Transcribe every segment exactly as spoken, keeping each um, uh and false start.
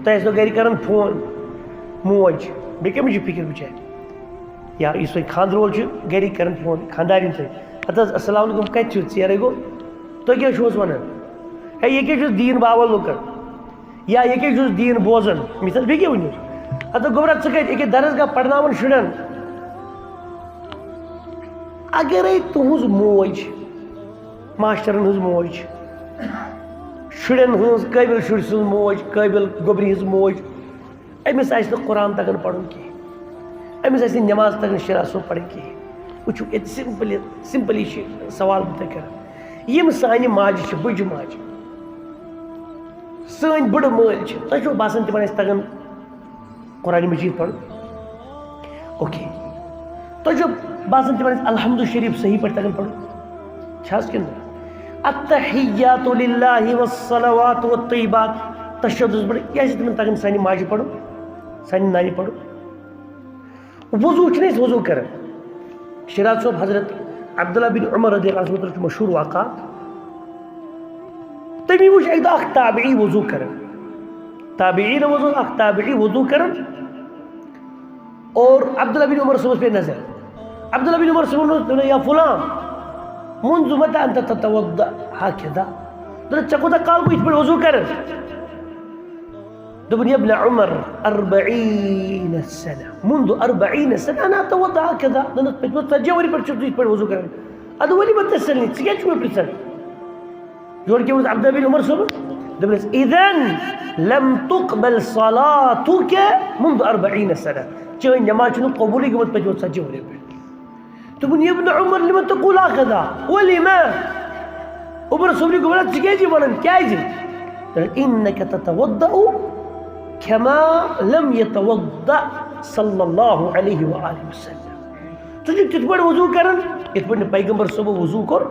تۄہہِ ٲسۍوا گَرِ کَران فون؟ موج، بیٚیہِ کٔمِس چھِ فِکِر بِچارِ؟ یا یُس وۄنۍ خانٛدرٕ وول چھُ، گَرِکۍ کَران فون، خانٛدارِنۍ تہِ۔ ہَتہٕ حظ، السلام علیکُم، کَتہِ چھِو؟ ژیرَے گوٚو۔ تُہۍ کیٛاہ چھِو حظ وَنان؟ ہے، یہِ کیٛاہ چھُس دیٖن باوَل لُکَن؟ یا یہِ کیٛاہ چھُس دیٖن بوزان؟ مےٚ چھِ حظ بیٚیہِ کیٛاہ ؤنِو؟ ہَتہٕ گوٚبرا، ژٕ کَتہِ؟ ییٚکیٛاہ درسگاہ پَرناوان شُرٮ۪ن۔ اَگَرے تُہٕنٛز موج، ماسٹرَن ہٕنٛز موج، شُرٮ۪ن ہٕنٛز، قٲبِل شُرۍ سٕنٛز موج، قٲبِل گوٚبرِ ہٕنٛز موج، أمِس آسہِ نہٕ قرآن تَگان پَرُن کِہیٖنۍ، أمِس آسہِ نہٕ نٮ۪ماز تَگان شِراز صٲب پَرٕنۍ کِہیٖنۍ۔ وٕچھِو، ییٚتہِ سِمپٕلی، سِمپٕلی چھِ سوال بہٕ تۄہہِ کَران۔ یِم سانہِ ماجہِ چھِ، بٕجہِ ماجہِ، سٲنۍ بٕڈٕ مٲلۍ چھِ، تۄہہِ چھُو باسان تِمَن آسہِ تَگان قرآن مجید پَرُن؟ اوکے۔ تۄہہِ چھُو باسان تِمَن آسہِ الحمد شریف صحیح پٲٹھۍ تَگان پَرُن؟ چھا حظ کِنہٕ نہ؟ التحیات للہ والصلوات والطیبات، تشہدس پٮ۪ٹھ کیٛازِ چھِ تِمَن تَگان سانہِ ماجہِ پَرُن، سانہِ نانہِ پَرُن؟ وضو چھِنہٕ أسۍ وضو کران۔ شیراز صٲب، حضرت عبداللہ بن عمر رضی اللہ عنہ چھُ مشہوٗر واقعہ۔ تٔمی وٕچھ اَکہِ دۄہ اکھ تابعی وضو کران۔ تابعی نہٕ وضو، اکھ تابعی وضو کران۔ اور عبداللہ بن عمر صٲبَس پے نظر۔ عبداللہ بن عمر صٲبَن ووٚن، دوٚپُن، "یا فلان، منذ متى أنت تتوضأ هكذا؟" دوٚپُن، "ژےٚ کوٗتاہ کال گوٚو یِتھ پٲٹھۍ وضو کران؟" دوٚپُن، "يا ابن عمر، أربعين سنة، منذ أربعين سنة أنا أتوضأ هكذا۔ نہ، نہ، پٔتمہِ ژتجی ؤری پٮ۪ٹھ چھُس بہٕ یِتھ پٲٹھۍ وضو کران۔ اَدٕ ؤلِو مےٚ تسلی، ژٕ کیٛازِ چھُکھ مےٚ پرٛژھان؟" یورٕ کیٛاہ ووٚنُس عبداللہ بن عمر صٲبَن؟ دوٚپنَس، "إذن لم تقبل صلاتك منذ أربعين سنة۔ چٲنۍ نٮ۪ماز چھُنہٕ قبوٗلٕے گٔمٕژ پٔتمہِ ژتجی ؤریو پٮ۪ٹھ۔" دوٚپُن، "يا ابن عمر، لم تقول هكذا؟ ولم؟" عمر صٲبنہِ گوٚو وَنان، "ژٕ کیٛازِ یہِ وَنان؟ کیٛازِ؟" "إنك تتوضأ كما لم يتوضأ صلى الله عليه وآله وسلم۔ ژٕ چھُکھ تِتھ پٲٹھۍ وضو کران، یِتھ پٲٹھۍ نہٕ پیغمبر صٲبو وضو کوٚر۔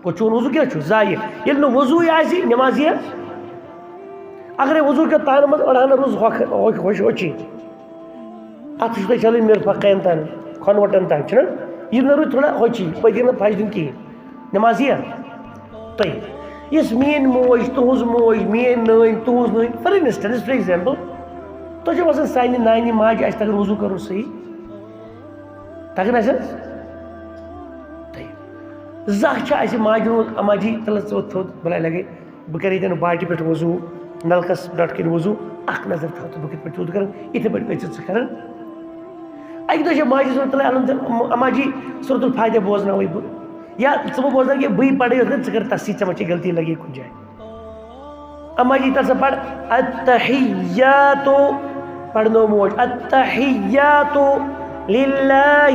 گوٚو، چون وضو کیٛاہ چھُ؟ ضایع۔ ییٚلہِ نہٕ وضوٗے آسہِ، نٮ۪ماز یِیہِ؟ اگرے وضو کیو تانہٕ منٛز أڑہَن روٗز ہۄکھ-، ہۄکھ-، ہۄچھ-، ہۄچھی، اَتھ چھُ تۄہہِ چھَلٕنۍ مرفقین تام، کھۄنوَٹَن تام، چھُنہ؟ یہِ نہ روٗدۍ تھوڑا ہۄچھی، پٔتۍ کِنۍ نہٕ پھَش دیُن کِہیٖنۍ۔ نٮ۪ماز یِیہِ؟ تۄہہِ۔ یُس میٛٲنۍ موج، تُہٕنٛز موج، میٛٲنۍ نٲنۍ، تُہٕنٛز نٲنۍ، for instance، for example، تۄہہِ چھُو باسان سانہِ نانہِ ماجہِ آسہِ تَگان وضوٗ کَرُن صحیح؟ تَگان آسہِ حظ؟ تۄہہِ۔ زانٛہہ چھا اَسہِ ماجہِ ووٚنمُت، "اما جی، تَلہٕ ژٕ وۄتھ تھوٚد، بہٕ لَے لَگے، بہٕ کَرٕ ییٚتٮ۪ن بالٹہِ پٮ۪ٹھ وضوٗ، نَلکَس پٮ۪ٹھ کَرٕ وضوٗ، اَکھ نظر تھاو تہٕ بہٕ کِتھ پٲٹھۍ چھُس وضوٗ کَران، یِتھَے پٲٹھۍ ٲسۍ ژٕ کَران؟" اَکہِ دۄہ چھےٚ ماجہِ سُنٛد تَلَے اَلُن تہٕ، "اما جی، سورۃ الفاتحہ بوزناوَے بہٕ، یا ژٕ مہٕ بوزناو کینٛہہ، بٕے پَرٕ یوت، ژٕ کَر تصحیح، ژےٚ ما چھےٚ غلطی لَگے کُنہِ جایہِ۔" اما جی، تَلہٕ سا پَر، "التحیات"، پَرنو موج، "التحیات للہ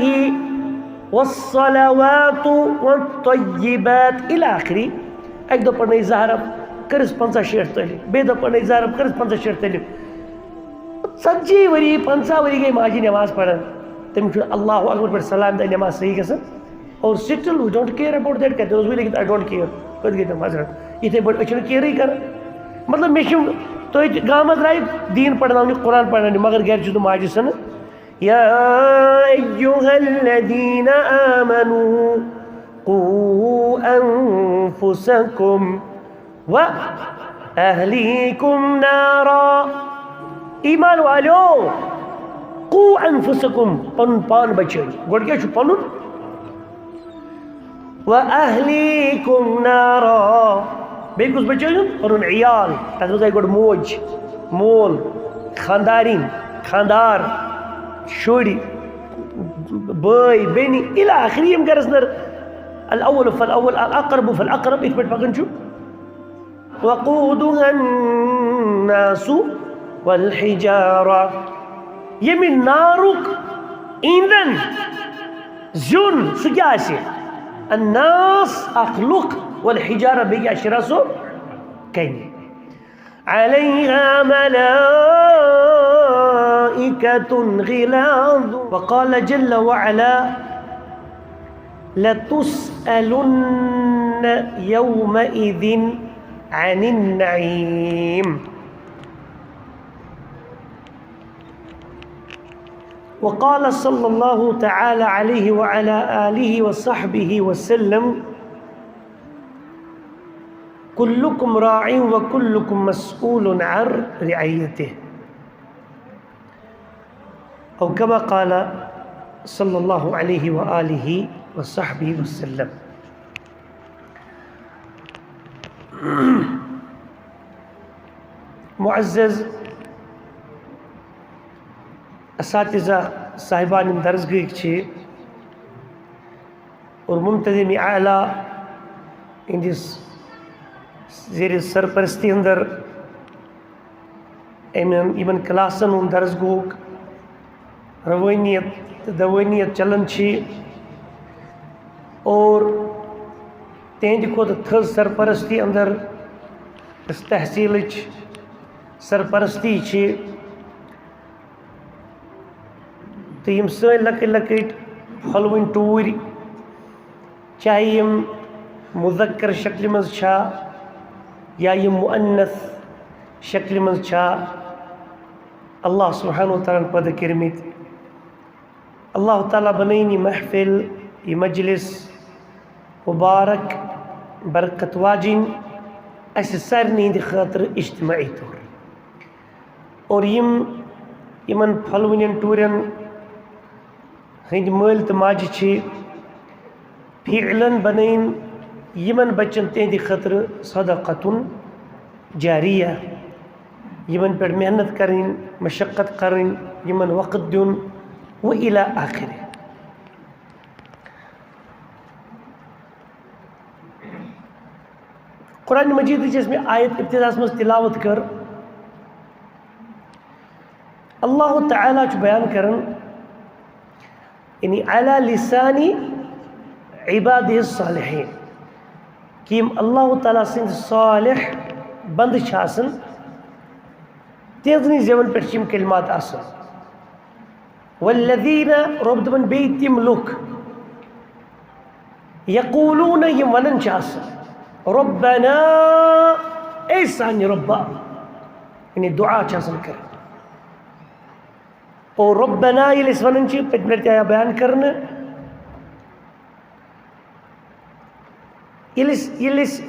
والصلوات والطیبات" الی آخری۔ اَکہِ دۄہ پَرنٲے زٕ حرف، کٔرٕس پنٛژاہ شیٹھ تٲلیٖف، بیٚیہِ دۄہ پَرنٲے زٕ حرف، کٔرٕس پنٛژاہ شیٹھ تٲلیٖف۔ ژتجی ؤری، پنٛژاہ ؤری گٔے ماجہِ نٮ۪ماز پَران، تٔمِس چھُنہٕ اللہ اکبر پٮ۪ٹھ سلام دِتھ نٮ۪ماز صحیح گژھان۔ اور still we don't care about that، کَتہِ اوس وۄنۍ لیکِتھ I don't care، کٔتۍ گٔے تِم حضرت؟ یِتھَے پٲٹھۍ أسۍ چھِنہٕ کیرٕے کَران۔ مطلب، مےٚ چھِ تُہۍ تہِ گامَس درٛاے دیٖن پَرناونہِ، قرآن پَرناونہِ، مگر گَرِ چھُس نہٕ ماجہِ سَنان۔ یا ایھا الذین آمنوا قوا انفسکم و اہلیکم نارا۔ ایمان والیو، قوا انفسکم، پنُن پان بچٲیِو۔ گۄڈٕ کیٛاہ چھُ پنُن؟ و اہلیکم نارا۔ بیٚیہِ کُس بچٲیِو؟ پنُن عیال۔ تَتھ منٛز آیہِ گۄڈٕ موج، مول، خاندارِنۍ، خاندار، شُرۍ، بٲے، بیٚنہِ، الی آخری، یِم گرس اندر الاول فالاول، الاقرب فالاقرب، یِتھ پٲٹھۍ پکان چھُ۔ وقودها الناس والحجارة۔ ییٚمہِ نارُک ایندھن زیُن، سُہ کیٛاہ آسہِ؟ الناس، اکھ لُکھ، والحجارة، بیٚیہِ کیٛاہ چھِ رسو؟ کنہِ۔ عليها ملائكة غلاظ۔ وقال جل وعلا، لتسألن يومئذ عن النعيم۔ وقال صلى الله تعالى عليه وعلى آله وصحبه وسلم، كلكم راع وكلكم مسؤول عن رعيته، أو كما قال صلى الله عليه وآله وصحبه وسلم. معزز اساتذہ صاحبان، یِم درسگاہٕکۍ چھِ اور منتظم اعلیٰ، یِہنٛدِس زیر سرپرستی اندر یِمن، یِمن کلاسن ہُنٛد درسگاہُک روٲنیت تہٕ دوٲنیت چلان چھِ، اور تِہنٛدِ کھۄتہٕ تھٔز سرپرستی اندر یۄس تحصیلٕچ سرپرستی چھِ، تہٕ یِم سٲنۍ لۄکٕٹۍ لۄکٕٹۍ پھۄلوٕنۍ ٹوٗرۍ، چاہے یِم مذکر شکلہِ منٛز چھا یا یِم مؤنث شکلہِ منٛز چھا، اللہ سبحانہ و تعالیٰ ہن پٲدٕ کٔرمٕتۍ۔ اللہ تعالیٰ بنٲیِن یہِ محفل، یہِ مجلس مبارک، برکت واجِنۍ، اسہِ سارنٕے ہٕنٛدِ خٲطرٕ اجتماعی طور۔ اور یِم، یِمن پھۄلوٕنٮ۪ن ٹوٗرٮ۪ن ہٕنٛدۍ مٲلۍ تہٕ ماجہِ چھِ فعلاً بنٲیِن یِمن بچن تِہنٛدِ خٲطرٕ صدقتُن جاریہ، یِمن پٮ۪ٹھ محنت کرٕنۍ، مشقت کرٕنۍ، یِمن وقت دیُن، و الی آخرہ۔ قرآن مجیدٕچ یۄس مےٚ آیت ابتداہس منٛز تلاوت کٔر، اللہ تعالیٰ چھُ بیان کران، یعنی علی لسان عبادہ الصالحین، کہ یِم اللہ تعالیٰ سٕنٛدۍ صالح بندٕ چھِ آسان، تِہنٛزنٕے زیون پٮ۪ٹھ چھِ یِم کلمات آسان۔ والذین، رۄب دپان بیٚیہِ تِم لُکھ، یقولون، یِم ونان چھِ آسان، ربنا، اے سانہِ رۄبا، یعنی دعا چھِ آسان کران۔ اور ربنا ییٚلہِ أسۍ ونان چھِ، پٔتمہِ لٹہِ تہِ آیہِ بیان کرنہٕ، ییٚلہِ أسۍ، ییٚلہِ أسۍ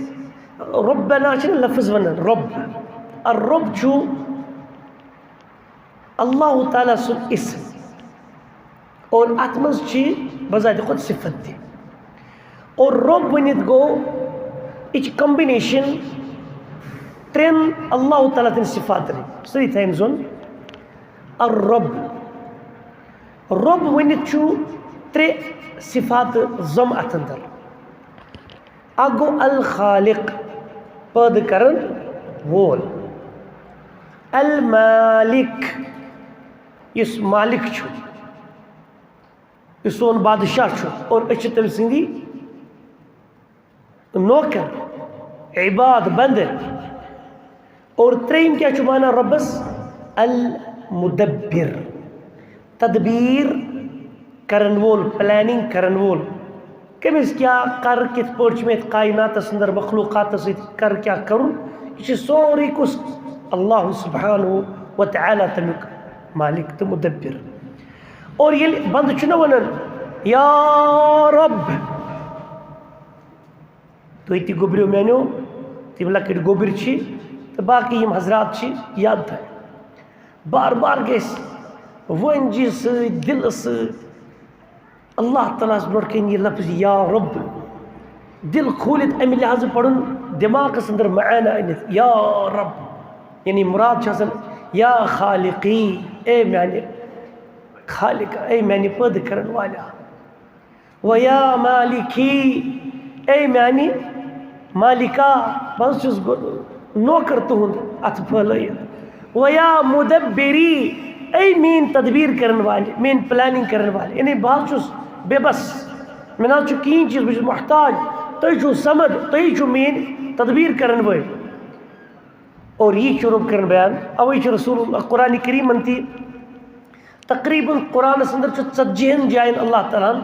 ربنا چھِنہ لفظ ونان، رب، الرب چھُ اللہ تعالیٰ سُنٛد اسم، اور اتھ منٛز چھِ بذات خود صفت تہِ۔ اور رب ؤنِتھ گوٚو، یہِ چھِ combination ترٛٮ۪ن اللہ تعالیٰ تن صفاتن سۭتۍ تھاوِنۍ زۄن۔ الرب، رب ؤنِتھ چھُ ترٛےٚ صفات ضم اتھ اندر۔ اکھ گوٚو الخالق، پٲدٕ کرن وول۔ المالک، یُس مالک چھُ، یُس سون بادشاہ چھُ، اور أسۍ چھِ تٔمۍ سٕنٛدی نوکر، عباد، بندٕ۔ اور ترٛیٚیِم کیٛاہ چھُ معنی رۄبس؟ المدبر، تدبیر کرن وول، planning کرن وول۔ کٔمِس کیٛاہ کر، کِتھ پٲٹھۍ چھُ مےٚ یتھ کائناتس اندر، مخلوقاتس سۭتۍ کر کیٛاہ کرُن، یہِ چھُ سورُے کُس؟ اللہ سبحانہ و تعالیٰ تمیُک مالک تہٕ مدبر۔ اور ییٚلہِ بندٕ چھُنہ ونان، یا رب، تُہۍ تہِ گوٚبرِو میٛانیو، تِم لۄکٕٹۍ گوٚبرۍ چھِ تہٕ باقٕے یِم حضرات چھِ، یاد تھٲیِو۔ بار بار گژھِ وٲنجہِ سۭتۍ، دِلہٕ سۭتۍ اللہ تعالیٰ ہس برونٛٹھ کنہِ یہِ لفظ یا رب، دِل کھوٗلِتھ امہِ لحاظہٕ پرُن، دٮ۪ماغس اندر معانہ أنِتھ، یا رب، یعنی مراد چھُ آسان، یا خالقی، اے میانہِ خالق، اے میانہِ پٲدٕ کرن والیا۔ وَيَا مَالِكِي، اے میانہِ مالکا، بہٕ حظ چھُس گۄ-، نوکر تُہُنٛد اَتھٕ پھٲلٲیِتھ۔ وَيَا مُدَبِّرِي، اے میٲنۍ تدبیر کرن والہِ، میٲنۍ planning کرن والہِ، یعنی بہٕ حظ چھُس بے بس، مےٚ نہ حظ چھُ کِہیٖنۍ چیٖز، بہٕ چھُس محتاج، تُہۍ چھِو صمد، تُہۍ چھِو میٲنۍ تدبیر کرن وٲلۍ۔ اور یی چھُ رۄب کران بیان، اوے چھُ رسول اللہ قرآن کریمن تہِ تقریباً قرآنس اندر چھُ ژتجی ہن جاین اللہ تعالیٰ ہن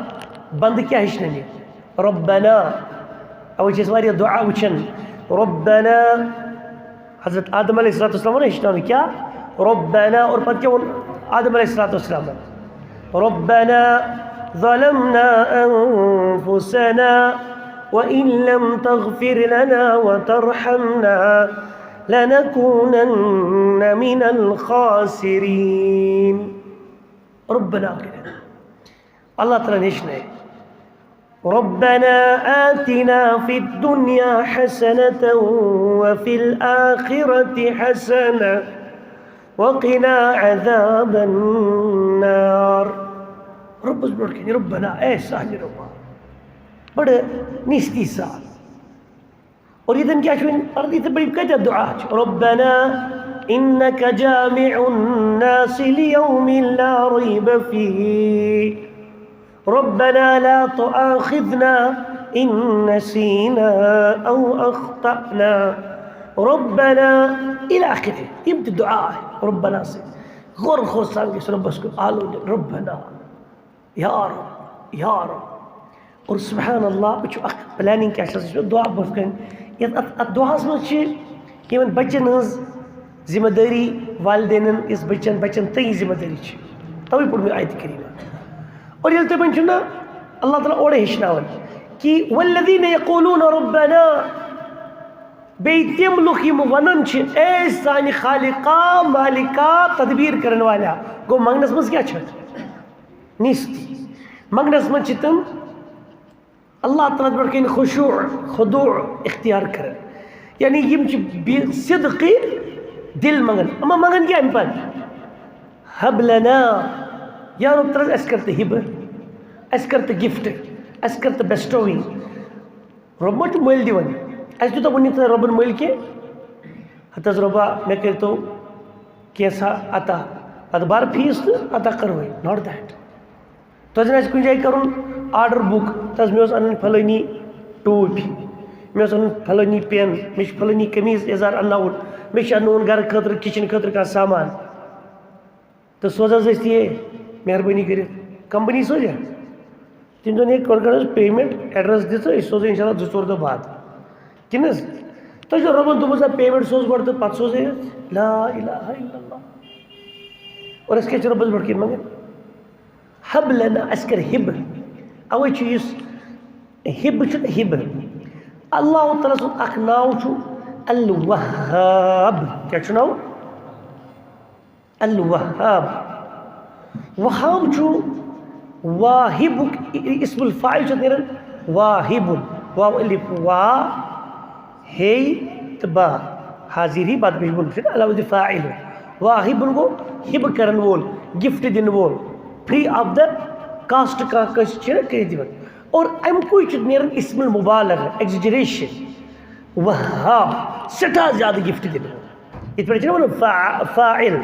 بندٕ کیٛاہ ہیٚچھنٲومٕتۍ؟ ربنا۔ اوے چھِ أسۍ واریاہ دعا وٕچھان، ربنا۔ حضرت آدم علیہ الصلوۃ والسلام ہیٚچھناونہٕ کیٛاہ؟ ربنا۔ اور پتہٕ کیٛاہ ووٚن آدم علیہ الصلوۃ والسلامن؟ ربنا ظلمنا انفسنا۔ وإن لم تغفر لنا وترحمنا لنكونن من الخاسرين. ربنا کٔرِتھ۔ اللہ تعالیٰ ہن ہیٚچھنٲے۔ ربنا آتنا في الدنيا حسنة وفي الآخرة حسنة وقنا عذاب النار۔ رۄبس برونٛٹھ کنہِ، ربنا، اے سانہِ رۄبا۔ بڑٕ نیستی سان۔ اور ییٚتٮ۪ن کیٛاہ چھُ وۄنۍ پران؟ یِتھٕ پٲٹھۍ کۭتیٛاہ دُعا چھِ؟ ربنا إنك جامع الناس ليوم لا ريب فيه۔ ربنا لا تؤاخذنا إن نسينا أو أخطأنا۔ ربنا إلى آخره۔ یِم تہِ دُعا آے ربنا سۭتۍ۔ غور غور سان گژھِ رۄبس کُن آلو دیُن۔ ربنا، یا رب، یا رب۔ اور سبحان اللہ، وۄنۍ چھُ اکھ پلاننگ کیٛاہ چھِ آسان، یہِ چھُ دُعا برٛونٛہہ کَنہِ۔ یَتھ اَتھ، اَتھ دُعاہَس منٛز چھِ یِمَن بَچَن ہٕنٛز ذمہ دٲری، والدینَن یِژھ بَچَن، بَچَن تٔہٕنٛز ذمہ دٲری چھِ۔ تَوَے پوٚر مےٚ آیتِ کریٖمہ۔ اور ییٚلہِ تِمَن چھُنہ اللہ تعالیٰ اورَے ہیٚچھناوان کہِ والذین یقولون ربنا، بیٚیہِ تِم لُکھ یِم وَنان چھِ، اے سانہِ خالقہ، مالکہ، تدبیٖر کَرَن والا، گوٚو منٛگنَس منٛز کیٛاہ چھِ؟ نیستی۔ منٛگنَس منٛز چھِ تِم اللہ تعالیٰ برٛونٛٹھ کَنہِ خشوع، خضوع اختیار کران۔ یعنی یِم چھِ بے صدقی دِل منٛگان۔ اما منٛگان کیٛاہ اَمہِ پتہٕ؟ ہب لنا، یا رب تعالیٰ، اَسہِ کر تہٕ ہِبہٕ، اَسہِ کر تہٕ gift، اَسہِ کر تہٕ bestowing۔ رۄب ما چھُ مٔلۍ دِوان؟ اَسہِ دیُت وُنیُک تام رۄبَن مٔلۍ کینٛہہ؟ ہتہٕ حظ رۄبا، مےٚ کٔرۍتو کینٛژھا عطا۔ اَدٕ بَر فیٖس تہٕ عطا کَرو۔ Not that۔ تۄہہِ زَن آسہِ کُنہِ جایہِ کَرُن order book، تَس مےٚ اوس اَنٕنۍ پھلٲنی ٹوٗپۍ، مےٚ اوس اَنُن پھلٲنی پٮ۪ن، مےٚ چھُ پھلٲنی قمیٖض یَزار اَنناوُن، مےٚ چھُ اَنناوُن گَرٕ خٲطرٕ، kitchen خٲطرٕ کانٛہہ سامان۔ تہٕ سوز حظ أسۍ تہِ یے، مہربٲنی کٔرِتھ۔ کمپنی سوزیا؟ تٔمۍ دوٚپ، ہے، کوٚر کر حظ payment، address دِ ژٕ، أسۍ سوزو اِنشاء اللہ زٕ ژور دۄہ بعد۔ کِنہٕ حظ؟ تۄہہِ چھُو رۄبَن دوٚپمُت، سا payment سوز گۄڈٕ تہٕ پَتہٕ سوزے یوت۔ لا الہ الا اللہ۔ اور أسۍ کیٛاہ چھِ رۄبَس برٛونٛٹھ کِنۍ منٛگان؟ ہب لنا، اَسہِ کر ہِبہٕ۔ اَوَے چھُ یُس ہِبہٕ چھُ نہ ہِبہٕ، اللہ تعالیٰ سُنٛد اَکھ ناو چھُ الوہاب۔ کیٛاہ چھُ ناو؟ الوہاب۔ وہاب چھُ واہبُک اسم الفاعل چھُ نیران واہبُن۔ واو الف وا، ہے تہٕ با۔ حاضر ہی بعد پیش بُن چھُ علاوہ فاعل۔ واہبُن گوٚو ہِبہٕ کرن وول، gift دِنہٕ وول، free of the cost کانٛہہ کٲنٛسہِ چھِ نہ کٔرِتھ دِوان۔ اور اَمہِ کُے چھُ نیران اسم المبالغہ، exaggeration۔ وہاب، سٮ۪ٹھاہ زیادٕ gift دِنہٕ وول۔ یِتھ پٲٹھۍ چھِنہ وَنان فا-، فاعل،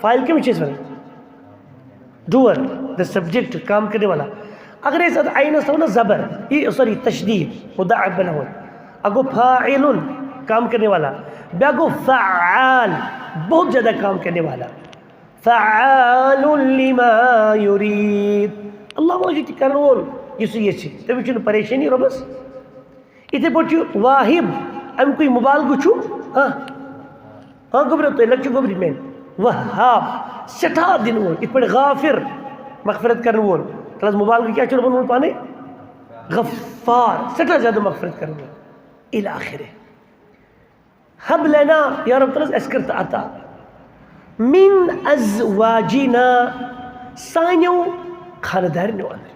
فاعل کٔمِس چھِ أسۍ وَنان؟ Doer، the subject، کام کرنے والا۔ اگر أسۍ اَتھ عینَس تھاوو نہ زبر، یہِ، sorry، تشدید، مضاعف بناوو، اَکھ گوٚو فاعل، کام کرنے والا، بیٛاکھ گوٚو فعال، بہت زیادہ کام کرنے والا۔ فعال لما یرید۔ اللہ ما چھُ تہِ کرن وول یُس سُہ یژھِ، تٔمِس چھُنہٕ پریشٲنی رۄبَس۔ یِتھے پٲٹھۍ چھُ واہب، اَمیُکُے مُبالغہٕ چھُ، ہاں، ہاں، گوٚبرِو تُہۍ، لۄکچہِ گوٚبرِ میٛانہِ۔ وہاب، سٮ۪ٹھاہ دِنہٕ وول۔ یِتھ پٲٹھۍ غافر، مغفرت کرن وول۔ تَلہٕ حظ مُبالغہٕ کیٛاہ چھُ رۄبَن ووٚنمُت پانے؟ غفار، سٮ۪ٹھاہ زیادٕ مغفرت کرن وول۔ الی آخرہ۔ ہب لنا، یا رب تعالیٰ، اَسہِ کر تہٕ عطا۔ من ازواجنا، سانیو خاندارنیو اندر۔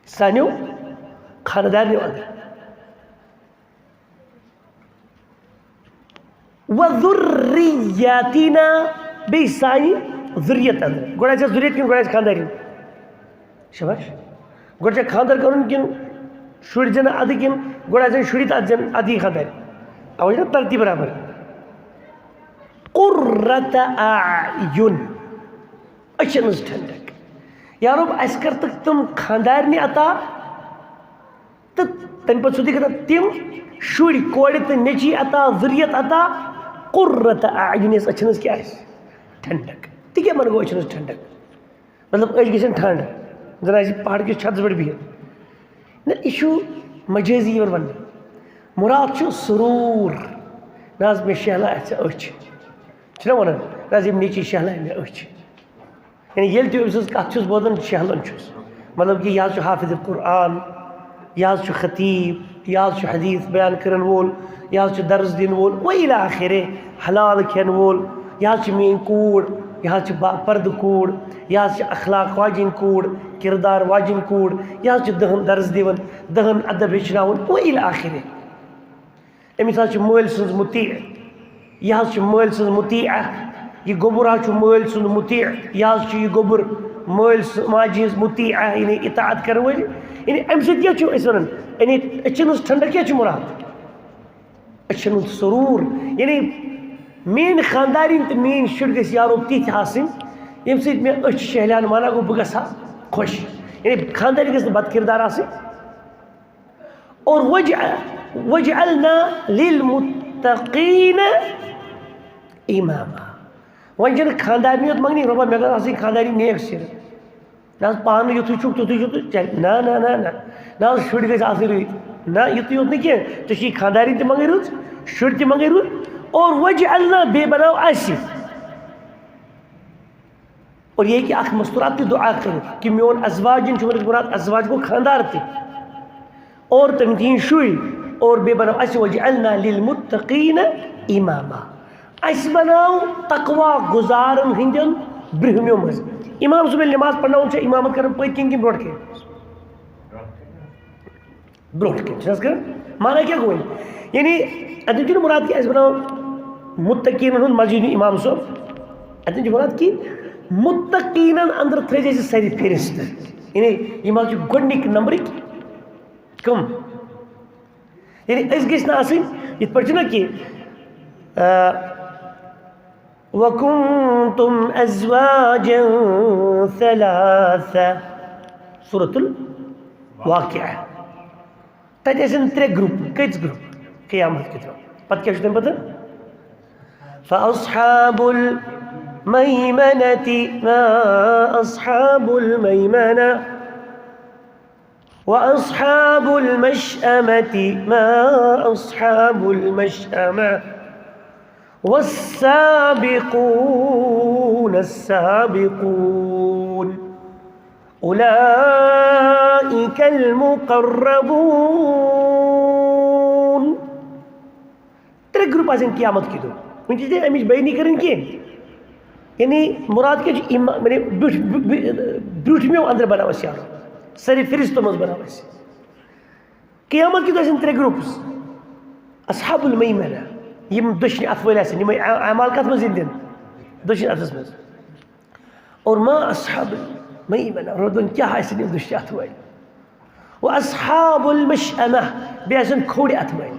سانیو خاندارنیو اندر۔ و ذریاتنا، بیٚیہِ سانہِ ذُریت اندر۔ گۄڈٕ آسہِ ذُریت کِنہٕ گۄڈٕ آسہِ خاندارِنۍ؟ شاباش۔ گۄڈٕ چھا خاندر کرُن کِنہٕ شُرۍ زٮ۪نہٕ اَدٕ کِنہٕ گۄڈٕ آسن شُرۍ تہٕ اَدٕ زٮ۪ن، اَدٕ یی خاندر؟ اَوَے چھُنہ ترتیٖب برابر۔ قرۃ اعین، أچھن ہٕنٛز ٹھنڈک۔ یا رب، اَسہِ کر تہٕ تِم خاندارنہِ عطا، تہٕ تَمہِ پتہٕ چھُ تۄہہِ کران تِم شُرۍ، کورِ تہٕ نیٚچی عطا، ذُریت عطا، قرۃ اعین، یۄس أچھن ہٕنٛز کیٛاہ آسہِ؟ ٹھنڈک۔ تہِ کیٛاہ منٛز گوٚو أچھن ہٕنٛز ٹھنڈک؟ مطلب، أچھ گژھن ٹھنڈ، زن آسہِ پہاڑ کِس چھتس پٮ۪ٹھ بِہِتھ۔ نہ، یہِ چھُ مجٲزی یِوان وننہٕ۔ مُراد چھُ سرور۔ نہ حظ، مےٚ شہلایہِ ژےٚ أچھ۔ چھِنہ ونان، نہ حظ، یِم نیٚچی شہلایہِ مےٚ أچھ۔ یعنی ییٚلہِ تہِ أمۍ سٕنٛز کتھ چھُس بوزان، شہلان چھُس۔ مطلب کہِ یہِ حظ چھُ حافظ قرآن، یہِ حظ چھُ خطیٖب، یہِ حظ چھُ حدیٖث بیان کَرَن وول، یہِ حظ چھُ درس دِنہٕ وول، و الی آخرہ، حلال کھٮ۪ن وول، یہِ حظ چھِ میٛٲنۍ کوٗر، یہِ حظ چھِ با پردٕ کوٗر، یہِ حظ چھِ اخلاق واجیٚنۍ کوٗر، کِردار واجیٚنۍ کوٗر، یہِ حظ چھِ دَہَن درس دِوان، دَہَن ادب ہیٚچھناوان، و الی آخرہ۔ أمِس حظ چھِ مٲلۍ سٕنٛز مُطیع۔ یہِ حظ چھِ مٲلۍ سٕنٛز مُطیع۔ یہِ گوٚبُر حظ چھُ مٲلۍ سُنٛد مُطیع۔ یہِ حظ چھُ یہِ گوٚبُر مٲلۍ سٕنٛز، ماجہِ ہٕنٛز مُطیع، یعنی اطاعت کَرن وٲلۍ۔ یعنی اَمہِ سۭتۍ کیٛاہ چھُ أسۍ وَنان؟ یعنی أچھَن ہٕنٛز ٹھنڈک کیٛاہ چھُ مُراد؟ أچھَن ہُنٛد سروٗر۔ یعنی میٛٲنۍ خانٛدارِنۍ تہٕ میٛٲنۍ شُرۍ گٔژھۍ یارو تِتھۍ آسٕنۍ، ییٚمہِ سۭتۍ مےٚ أچھ شہلیان، وَنان گوٚو بہٕ گژھٕ ہا خۄش۔ یعنی خانٛدارِنۍ گٔژھ نہٕ بد کِردار آسٕنۍ۔ اور وجع-، وجعلنا للمتقین اماما۔ وۄنۍ چھنہٕ خاندارنی یوت منگنی، رۄبا مےٚ گٔژھ آسٕنۍ خاندارنی نیک سِر۔ نہ حظ پانہٕ یُتھُے چھُکھ تیُتھُے چھُکھ تہٕ چلہِ۔ نہ، نہ، نہ، نہ۔ نہ حظ شُرۍ گٔژھۍ آسٕنۍ رٕتۍ۔ نہ یُتُے یوت نہٕ کینٛہہ، ژےٚ چھُے خاندارنۍ تہِ منگٕنۍ رٕژ، شُرۍ تہِ منگٕنۍ رٕتۍ۔ اور وجعلنا، بیٚیہِ بناو اَسہِ۔ اور یہِ ہیٚکہِ اکھ مستورات تہِ دُعا کٔرِتھ کہِ میون ازواجن چھُ ؤنِتھ مُراد، ازواج گوٚو خاندار تہِ۔ اور تٔمۍ دِیِن شُرۍ۔ اور بیٚیہِ بناو اَسہِ وجعلنا للمتقین اماما۔ اَسہِ بناو تقوا گُزارن ہٕنٛدٮ۪ن برٛہمیو منٛز۔ امام صٲب ییٚلہِ نماز پرناوان چھُ، امامت کران پٔتۍ کِنۍ کِنہٕ برٛونٛٹھ کِنۍ؟ برونٛٹھ کِنۍ چھِ حظ کران؟ معنی کیٛاہ گوٚو وۄنۍ؟ یعنی اَتٮ۪ن چھُنہٕ مُراد کہِ اَسہِ بَناو مُتقیٖنَن ہُنٛد مسجد امام صٲب۔ اَتٮ۪ن چھُ مُراد کہِ مُتقیٖنَن اَندَر تھٲیزِ اَسہِ سَرِ فِرِست۔ یعنی یِم حظ چھِ گۄڈٕنِکۍ نمبرٕکۍ کٕم؟ یعنی أسۍ گٔژھۍ نہٕ آسٕنۍ یِتھ پٲٹھۍ چھِنہ کہِ، آ، وَكُنتُمْ أَزْوَاجًا ثَلَاثَةً۔ سورة الواقعہ۔ تَتہِ ٲسِن ترٛےٚ گروپ۔ کٔژ گروپ؟ قیامت کہِ دۄہ۔ پَتہٕ کیٛاہ چھُ تَمہِ پَتہٕ؟ فَأَصْحَابُ الْمَيْمَنَةِ مَا أَصْحَابُ الْمَيْمَنَةِ۔ وأصحاب المشأمة ما أصحاب المشأمة والسابقون السابقون أولئك المقربون۔ ترٛےٚ گروپ آسن قیامت کہِ دۄہ۔ وۄنۍ چھِ ژےٚ اَمِچ بیٲنی کَرٕنۍ کینٛہہ۔ یعنی مُراد کیٛاہ چھُ؟ اِما-، یعنی برٛونٛٹھ-، برٛ-، برٛ-، برٛوٗنٛٹھمیو اَندرٕ بَناو اَسہِ یارو۔ سَرِ فِرِستو منٛز بَناو اَسہِ۔ قیامت کہِ دۄہ آسن ترٛےٚ گروپٕس۔ اصحاب المیمنہ، یِم دٔچھنہِ اَتھٕ وٲلۍ آسن، یِمَے اع-، اعمال کَتھ منٛز یِن دِنہٕ؟ دٔچھِنۍ اَتھَس منٛز۔ اور ما اصحاب المیمنہ، رودُن کیٛاہ آسن یِم دٔچھنہِ اَتھٕ وٲلۍ؟ و اصحاب المشأمہ، بیٚیہِ آسن کھوڑِ اَتھٕ وٲلۍ۔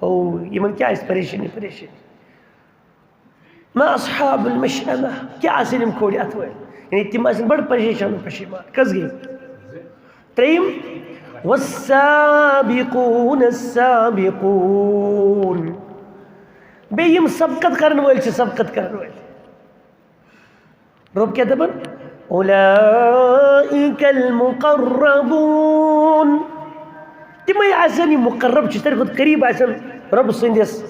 او، یِمن کیٛاہ آسہِ پریشٲنی، پریشٲنی؟ ما اصحاب المشأمہ، کیٛاہ آسن یِم کھوڑِ اَتھٕ وٲلۍ؟ یعنی تِم آسن بڑٕ پریشان و پشیمان۔ کٔژ گٔے؟ ترٛیٚیِم، والسابقون السابقون۔ بیٚیہِ یِم سبقت کرن وٲلۍ چھِ، سبقت کرن وٲلۍ۔ رۄب کیٛاہ دَپان؟ اولئک المقربون۔ تِمَے آسن، یِم مقرب چھِ، ساروی کھۄتہٕ قریٖب آسن رۄب سٕنٛدِس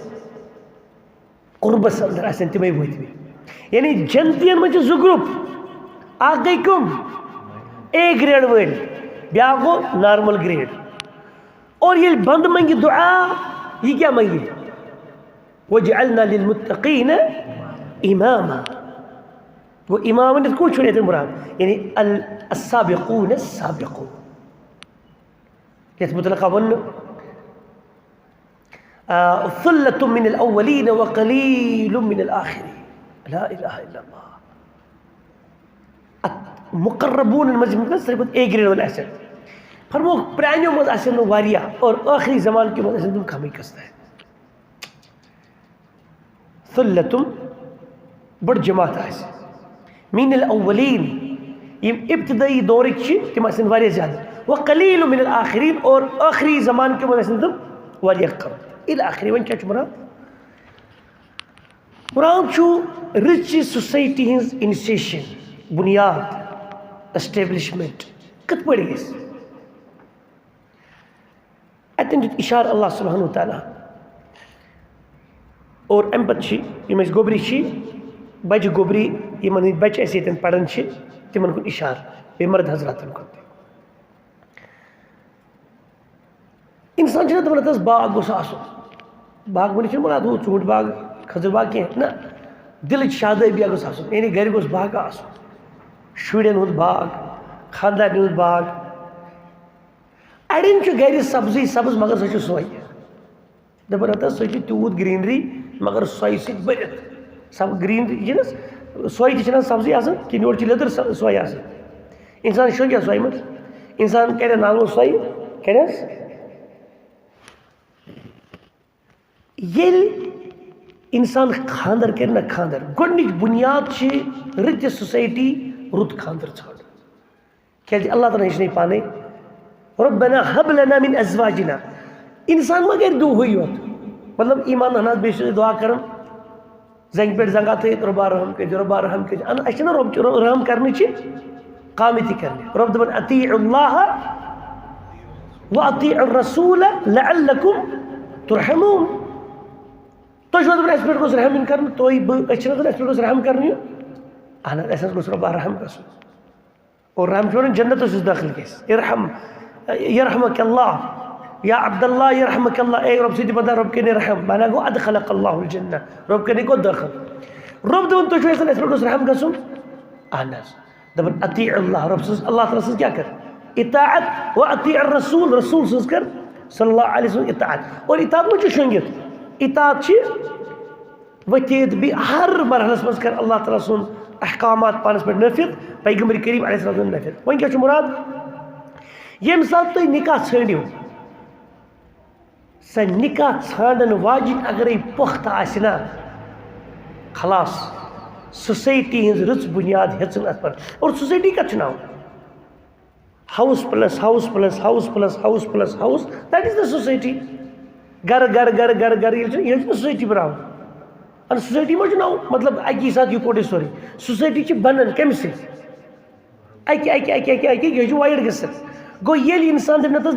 قربس اندر آسن تِمَے وٲتمٕتۍ۔ یعنی جنتین منٛز چھِ زٕ گروپ، اکھ گٔے کٕم؟ اے گریڈ وٲلۍ، بیٛاکھ گوٚو نارمل گریڈ۔ اور ییٚلہِ بنٛدٕ منٛگہِ دُعا، یہِ کیٛاہ منٛگہِ؟ وجعلنا للمتقین اماما۔ گوٚو امام ؤنِتھ کُس چھُ ییٚتٮ۪ن مُراد؟ یعنی ال-، السابقون السابقون۔ یَتھ مُتعلق آو وَننہٕ، آ، ثلة من الأولين وقليل من الآخرين۔ لا إله إلا الله۔ اَتھ مُقربوٗنَن منٛز یِم ساروی کھۄتہٕ اے گریڈ وٲلۍ آسن۔ فرمووُکھ، پرٛانیو منٛز آسن نہٕ واریاہ اور ٲخری زمانہٕ کیو منٛز آسن تِم کَمٕے کٔژ تام۔ ثلة، بٔڑ جماعت آسہِ۔ من الأولين، یِم ابتدٲیی دورٕکۍ چھِ، تِم آسن واریاہ زیادٕ۔ وقليل من الآخرين، اور ٲخری زمانہٕ کیو منٛز آسن تِم واریاہ کم۔ إلى آخره، وۄنۍ کیٛاہ چھُ مراد؟ مراد چھُ رٕژِ سوسایٹی ہٕنٛز initiation، بُنیاد، establishment کِتھ پٲٹھۍ گژھِ؟ اَتٮ۪ن دیُت اِشارٕ اللہ سبحانہ و تعالیٰ۔ اور اَمہِ پَتہٕ چھِ یِم اَسہِ گوٚبرِ چھِ، بَجہِ گوٚبرِ، یِمَن ہٕنٛدۍ بَچہِ اَسہِ ییٚتٮ۪ن پَران چھِ، تِمَن کُن اِشارٕ، بیٚیہِ مَرٕد حضراتَن کُن تہِ۔ اِنسان چھُنہ دَپان، "اَتھ حظ باغ گوٚژھ آسُن۔" باغ ؤنِتھ چھِنہٕ مراد ہُہ ژوٗنٛٹھۍ باغ، کھٔزٕر باغ کینٛہہ، نہ، دِلٕچ شادٲبی گٔژھ آسُن، یعنی گَرِ گوٚژھ باغ آسُن، شُرٮ۪ن ہُنٛد باغ، خانٛدارنہِ ہُنٛد باغ۔ اَڑٮ۪ن چھُ گَرِ سبزی سبٕز، مگر سۄ چھِ سۄے۔ دَپان، "اَتھ حظ سۄ چھِ تیوٗت گرٛیٖنری، مگر سۄے سۭتۍ بٔرِتھ۔" سب گرٛیٖنری چھِنہٕ حظ، سۄے تہِ چھِنہٕ حظ سبزی آسان، کِنہٕ یورٕ چھِ لیٚدٕر سۄ-، سۄے آسان؟ اِنسان شۄنٛگہِ ہا سۄے منٛز، اِنسان کَرِ ہا نالہٕ منٛز سۄے، کَرِ حظ؟ ییٚلہِ اِنسان خانٛدر کَرِ نہ خانٛدر، گۄڈٕنِچ بُنیاد چھِ رٕژِ سوسایٹی رُت خانٛدر ژھانٛڈُن۔ کیٛازِ اللہ تعالیٰ ہن ہیٚچھنٲے پانے، "ربنا ہب لنا من ازواجنا۔" اِنسان ما کَرِ دُہٕے یوت، مطلب، ایمان اَنان بیٚیہِ چھِ دُعا کَران، زنٛگہِ پٮ۪ٹھ زنٛگا تھٲیِتھ، "رۄبا رحم کٔرۍزِ، رۄبا رحم کٔرۍزِ۔" اَنہٕ اَسہِ چھِنہ رۄب، رۄب رحم کَرنٕچ کامہِ تہِ کَرنہِ۔ رۄب دَپان، "اطیعوا اللہ و اطیعوا الرسول لعلکم ترحمون۔" تُہۍ چھِو دَپان، "اَسہِ پٮ۪ٹھ گوٚژھ رحم یُن کَرنہٕ، تُہۍ بہٕ، أسۍ چھِنہ دَپان، اَسہِ پٮ۪ٹھ گوٚژھ رۄبا رحم گژھُن؟" اور رحم چھُ وَنان جنتَس یُس دٲخِل گژھِ۔ ارحم، یرحمک اللہ، یا عبداللہ یرحمک اللہ، اے رۄب سۭتۍ بندا، رۄب کٔرِنۍ رحم، معنی گوٚو ادخلک اللہ الجنہ، رۄب کٔرِنۍ کوٚت دٲخِل؟ رۄب دَپان، تُہۍ چھِو یَژھان اَسہِ پٮ۪ٹھ گوٚژھ رحم گژھُن؟ اہن حظ۔ دَپان، اطیع اللہ، رۄب سٕنٛز، اللہ تعالیٰ سٕنٛز کیٛاہ کٔر؟ اطاعت، و اطیع الرسول، رسول سٕنٛز کٔر، صلی اللہ علیہ وسلم اطاعت۔ اور اطاعت ما چھُ شۄنٛگِتھ؟ اطاعت چھِ ؤتھِتھ بیٚیہِ ہر مرحلس منٛز کر اللہ تعالیٰ سُنٛد احکامات پانس پٮ۪ٹھ نٲفِذ، پیغمبر کریم علیہ السلام سُنٛد نٲفِذ۔ وۄنۍ کیٛاہ چھُ مُراد؟ ییٚمہِ ساتہٕ تُہۍ نکاح ژھٲنٛڈِو، سۄ نکاح ژھانٛڈن واجِنۍ اگرے پۄختہٕ آسہِ نا، خلاص، سوسایٹی ہٕنٛز رٕژ بُنیاد ہیٚژٕن اتھ پٮ۪ٹھ۔ اور سوسایٹی کتھ چھُ ناو؟ House plus house plus house plus house plus house، that is the society۔ گرٕ، گرٕ، گرٕ، گرٕ، گرٕ، ییٚلہِ چھُ، یہِ چھُ سوسایٹی بناوان۔ اَدٕ سوسایٹی ما چھُ ناو، مطلب، اَکی ساتہٕ یِکوَٹَے سورُے۔ سوسایٹی چھِ بنان کَمہِ سۭتۍ؟ اَکہِ، اَکہِ، اَکہِ، اَکہِ، اَکہِ، یہِ چھُ wide گژھان۔ گوٚو، ییٚلہِ اِنسان دَپہِ، نہ تہٕ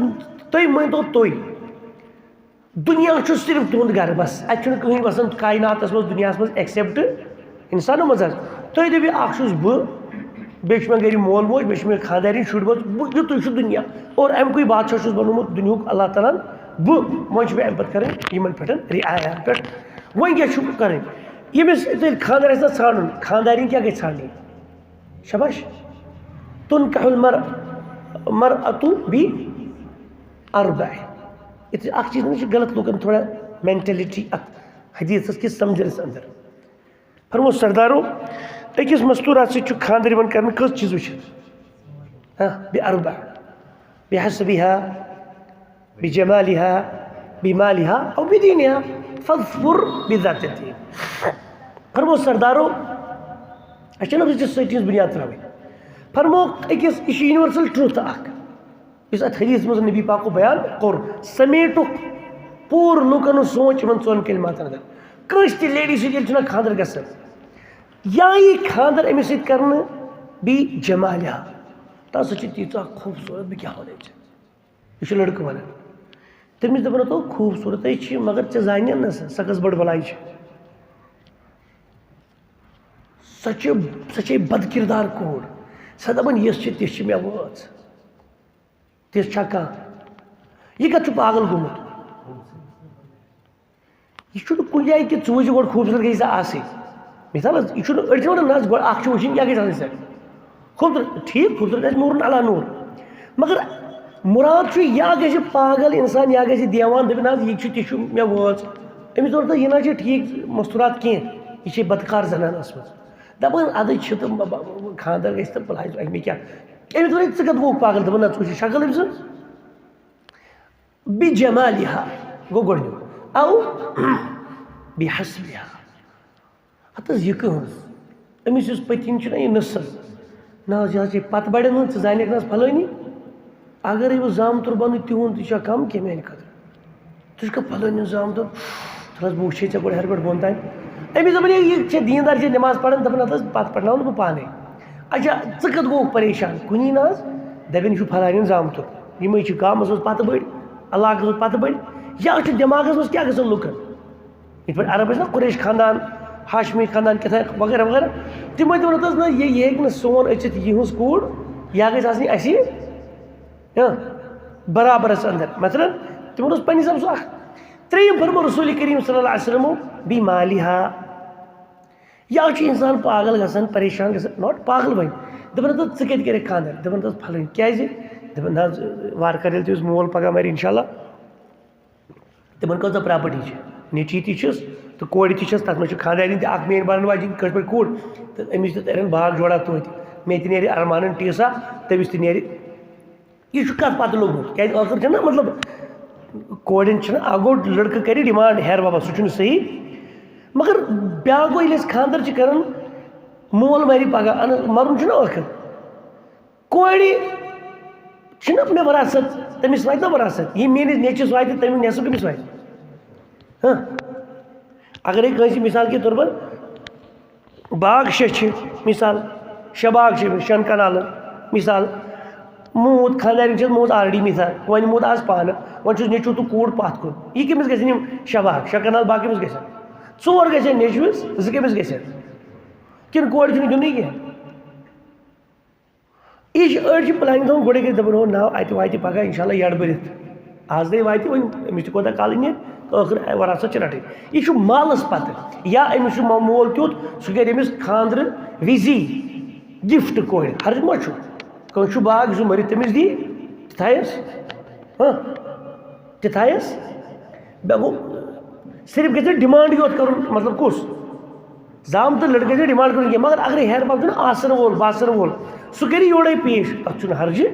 تُہۍ مٲنۍتو تُہۍ۔ دُنیا چھُ صرف تُہُنٛد گرٕ، بس۔ اَتہِ چھُنہٕ کٕہٕنۍ وَسان کایناتَس منٛز، دُنیاہَس منٛز، except اِنسانو منٛز حظ۔ تُہۍ دٔپِو، اَکھ چھُس بہٕ، بیٚیہِ چھُ مےٚ گَرِ مول موج، بیٚیہِ چھُ مےٚ خانٛدارِنۍ، شُرۍ بٲژ، بہٕ، یُتُے چھُ دُنیا۔ اور اَمہِ کُے بادشاہ چھُس بنوومُت دُنیاہُک اللہ تعالیٰ ہَن۔ بہٕ، وۄنۍ چھُ مےٚ اَمہِ پَتہٕ کَرٕنۍ یِمَن پٮ۪ٹھ، رعایا پٮ۪ٹھ۔ وۄنۍ کیٛاہ چھُ کَرٕنۍ؟ ییٚمِس ییٚتہِ خانٛدار آسہِ نہ ژھانٛڈُن، خانٛدارِنۍ کیٛاہ گژھِ ژھانٛڈٕنۍ؟ شاباش۔ تُنکح المر-، مرأة بی اربع۔ یِتھ اکھ چیٖز نہ چھُ غلط لوٗکن تھوڑا مینٹلٹی اتھ حدیثس کِس سمجھنس اندر۔ فرمو سردارو، أکِس مستورات سۭتۍ چھُ خانٛدر یِوان کرنہٕ کٔژ چیٖز وٕچھِتھ؟ ہاں، بی اربع، بی حسبها، بی جمالها، بی مالها، او بی دینها، فاظفر بذات الدین۔ فرمو سردارو، اَسہِ چھَنہٕ رٕژِس سۭتۍ ہٕنٛز بُنیاد ترٛاوٕنۍ۔ فرمو أکِس، یہِ چھُ یونیورسل ٹروتھ اکھ۔ یُس اَتھ حدیث منٛز نبی پاکو بیان کوٚر، سمیٹُکھ پوٗرٕ لوٗکن ہُنٛد سونٛچ یِمن ژۄن کلماتن اندر۔ کٲنٛسہِ تہِ لیڈی سۭتۍ ییٚلہِ چھُنہ خانٛدر گژھان، یا یی خانٛدر أمِس سۭتۍ کرنہٕ، بیٚیہِ جمالیا، تَس سۭتۍ چھِ تیٖژاہ خوٗبصوٗرت، بہٕ کیٛاہ وَنہٕ أمِس۔ یہِ چھُ لٔڑکہٕ وَنان۔ تٔمِس دَپان، "تو خوٗبصوٗرت ہے چھِ، مگر ژےٚ زانہِ نہ سۄ، سۄ کۄس بٔڑ بَلاے چھِ۔ سۄ چھِ، سۄ چھے بد کردار کوٗر۔ سۄ دَپان، یِژھ چھِ، تِژھ چھِ مےٚ وٲژ۔" تِژھ چھا کانٛہہ؟ یہِ کَتھ چھُ پاگل گوٚمُت؟ یہِ چھُنہٕ کُنہِ جایہِ کہِ ژٕ وٕچھ گۄڈٕ خوٗبصوٗرت گژھِ ژےٚ آسٕنۍ۔ مثال حظ، یہِ چھُنہٕ، أڑۍ چھِ وَنان، نہ حظ، گۄڈٕ اَکھ چھُ وٕچھِنۍ، کیٛاہ گژھِ آسٕنۍ ژےٚ؟ خوٗبصوٗرت، ٹھیٖک، خوٗبصوٗرت آسہِ نوٗرن علی نوٗر۔ مگر مُراد چھُ، یا گژھِ پاگل اِنسان، یا گژھِ دیوان، دَپہِ، نہ حظ، یہِ چھُ، تہِ چھُ مےٚ وٲژ۔ أمِس ووٚن، یہِ نہ حظ چھِ ٹھیٖک مستوٗرات کینٛہہ، یہِ چھِ بدکار زنان ٲسمٕژ۔ دَپان، اَدٕ چھِ تہٕ مہ-، مہ-، خانٛدر گژھِ تہٕ بلاے أمۍ کیٛاہ؟ أمِس دوٚپ، "ہے، ژٕ کَتھ گوٚوُکھ پاگل؟" دوٚپُن، "نہ، ژٕ وٕچھ یہِ شکل أمۍ سٕنٛز۔" بجمالها گوٚو گۄڈٕنیُک۔ او بحسبها۔ ہَتہٕ حظ یہِ کٕہٕنٛز؟ أمِس یُس پٔتِم چھُنہ یہِ نٔسٕل، نہ حظ، یہِ حظ چھِ پَتہٕ بَڑٮ۪ن ہٕنٛز، ژٕ زانَکھ نہ حظ پھلٲنی؟ اگرے بہٕ زامتُر بَنہٕ تِہُنٛد، یہِ چھا کَم کینٛہہ میٛانہِ خٲطرٕ؟ ژٕ چھُکھا پھلٲنۍ ہُنٛد زامتُر؟ تَلہٕ حظ، بہٕ وٕچھے ژےٚ گۄڈٕ ہیٚرِ پٮ۪ٹھ بۄن تام۔ أمِس دَپان، ہے، یہِ چھےٚ دیٖندار، یہِ چھےٚ نٮ۪ماز پَران، دَپان، اَدٕ حظ پَتہٕ پَرناوَن بہٕ پانَے۔ اچھا، ژٕ کَتھ گوٚوُکھ پریشان؟ کُنی نہ حظ۔ دَپان، یہِ چھُ پھلٲنۍ ہُنٛد زامتُر، یِمَے چھِ گامَس منٛز پَتہٕ بٔڑۍ، علاقَس منٛز پَتہٕ بٔڑۍ۔ یا چھُ دٮ۪ماغَس منٛز کیٛاہ گژھان لُکَن؟ یِتھ پٲٹھۍ عرب ٲسۍ نا قریش خاندان، ہاشمی خاندان، کیٛاہ تام وغیرہ وغیرہ، تِم ٲسۍ دَپان، ہَتہٕ حظ نہ، یہِ، یہِ ہیٚکہِ نہٕ سون أژِتھ، یِہٕنٛز کوٗر، یا گژھِ آسٕنۍ اَسی، ہاں، برابرس اندر۔ مثلاً، تِمن اوس پننہِ حسابہٕ سُہ اکھ۔ ترٛیٚیِم فرموو رسول کریم صلی اللہ علیہ وسلمو، بی مالِہا۔ یا چھُ انسان پاگل گژھان، پریشان گژھان، ناٹ پاگل وۄنۍ، دپان، "ہتہٕ ژٕ کتہِ کرکھ خانٛدر؟" دپان، "ہتہٕ فلٲنۍ۔" کیازِ؟ دپان، "نہ حظ، وارٕ کارٕ ییٚلہِ تٔمِس مول پگاہ مرِ انشاءاللہ، تِمن کۭژاہ پراپرٹی چھِ، نیٚچی تہِ چھِس تہٕ کورِ تہِ چھِس، تتھ منٛز چھِ خانٛدارِنۍ تہِ اکھ میٲنۍ بنن واجیٚنۍ کٲشِر پٲٹھۍ کوٗر، تہٕ أمِس تہِ ترن باغ جوڑا توتہِ، مےٚ تہِ نیرِ ارمانن ٹیٖسا، تٔمِس تہِ نیرِ۔" یہِ چھُ کتھ پتہٕ لوٚگمُت، کیازِ ٲخٕر چھُنہ، مطلب، کورٮ۪ن چھُنہ، اکھ گوٚو لڑکہٕ کرِ ڈیمانڈ، ہیر بابا، سُہ چھُنہٕ صحیح، مگر بیاکھ گوٚو، ییٚلہِ أسۍ خانٛدر چھِ کران، مول مرِ پگاہ، اَن-، مرُن چھُنہ ٲخٕر۔ کورِ چھُنہ مےٚ وراثت، تٔمِس واتہِ نہ وراثت، یہِ میٲنِس نیٚچوِس واتہِ، تٔمِس نٮ۪صٕف کٔمِس واتہِ؟ ہاں، اگرے کٲنٛسہِ مثال کے طور پر باغ شےٚ چھِ، مثال، شےٚ باغ چھِ أمِس، شٮ۪ن کنالن، مثال، موٗد، خانٛدارِنۍ چھَس موٗد already، مثال، وۄنۍ موٗد آز پانہٕ، وۄنۍ چھُس نیٚچوٗ تہٕ کوٗر پتھ کُن، یہِ کٔمِس گژھن یِم شےٚ باغ، شےٚ کنال باغ کٔمِس گژھن؟ ژور گژھن نیٚچوِس، زٕ کٔمِس گژھن؟ کِنہٕ کورِ چھُنہٕ دیُنٕے کینٛہہ؟ یہِ چھِ، أڑۍ چھِ planning تھاوان گۄڈَے کٔرِتھ، دَپان، "ہو، ناو اَتہِ واتہِ پَگاہ اِنشاء اللہ یَڈ بٔرِتھ۔ آز نَے واتہِ وۄنۍ، أمِس تہِ کوٗتاہ کالٕے نیرِ، تہٕ ٲخٕر وراثت چھِ رَٹٕنۍ۔" یہِ چھُ مالَس پَتہٕ، یا أمِس چھُ مو-، مول تیُتھ، سُہ کَرِ أمِس خانٛدرٕ وِزی gift کورِ۔ حرج ما چھُ؟ کٲنٛسہِ چھُ باغ، یُس مٔرِتھ تٔمِس دی، تہِ تھایَس۔ ہاں، تہِ تھایَس۔ مےٚ گوٚو، صرف گژھِ demand یوت کَرُن، مطلب کُس؟ زامتُر لڑکہٕ گژھِ demand کرُن کینٛہہ، مگر اگرے ہیہَر بب چھُنہ آسن وول، باسن وول، سُہ کَرِ یورَے پیش، تَتھ چھُنہٕ حرجہِ۔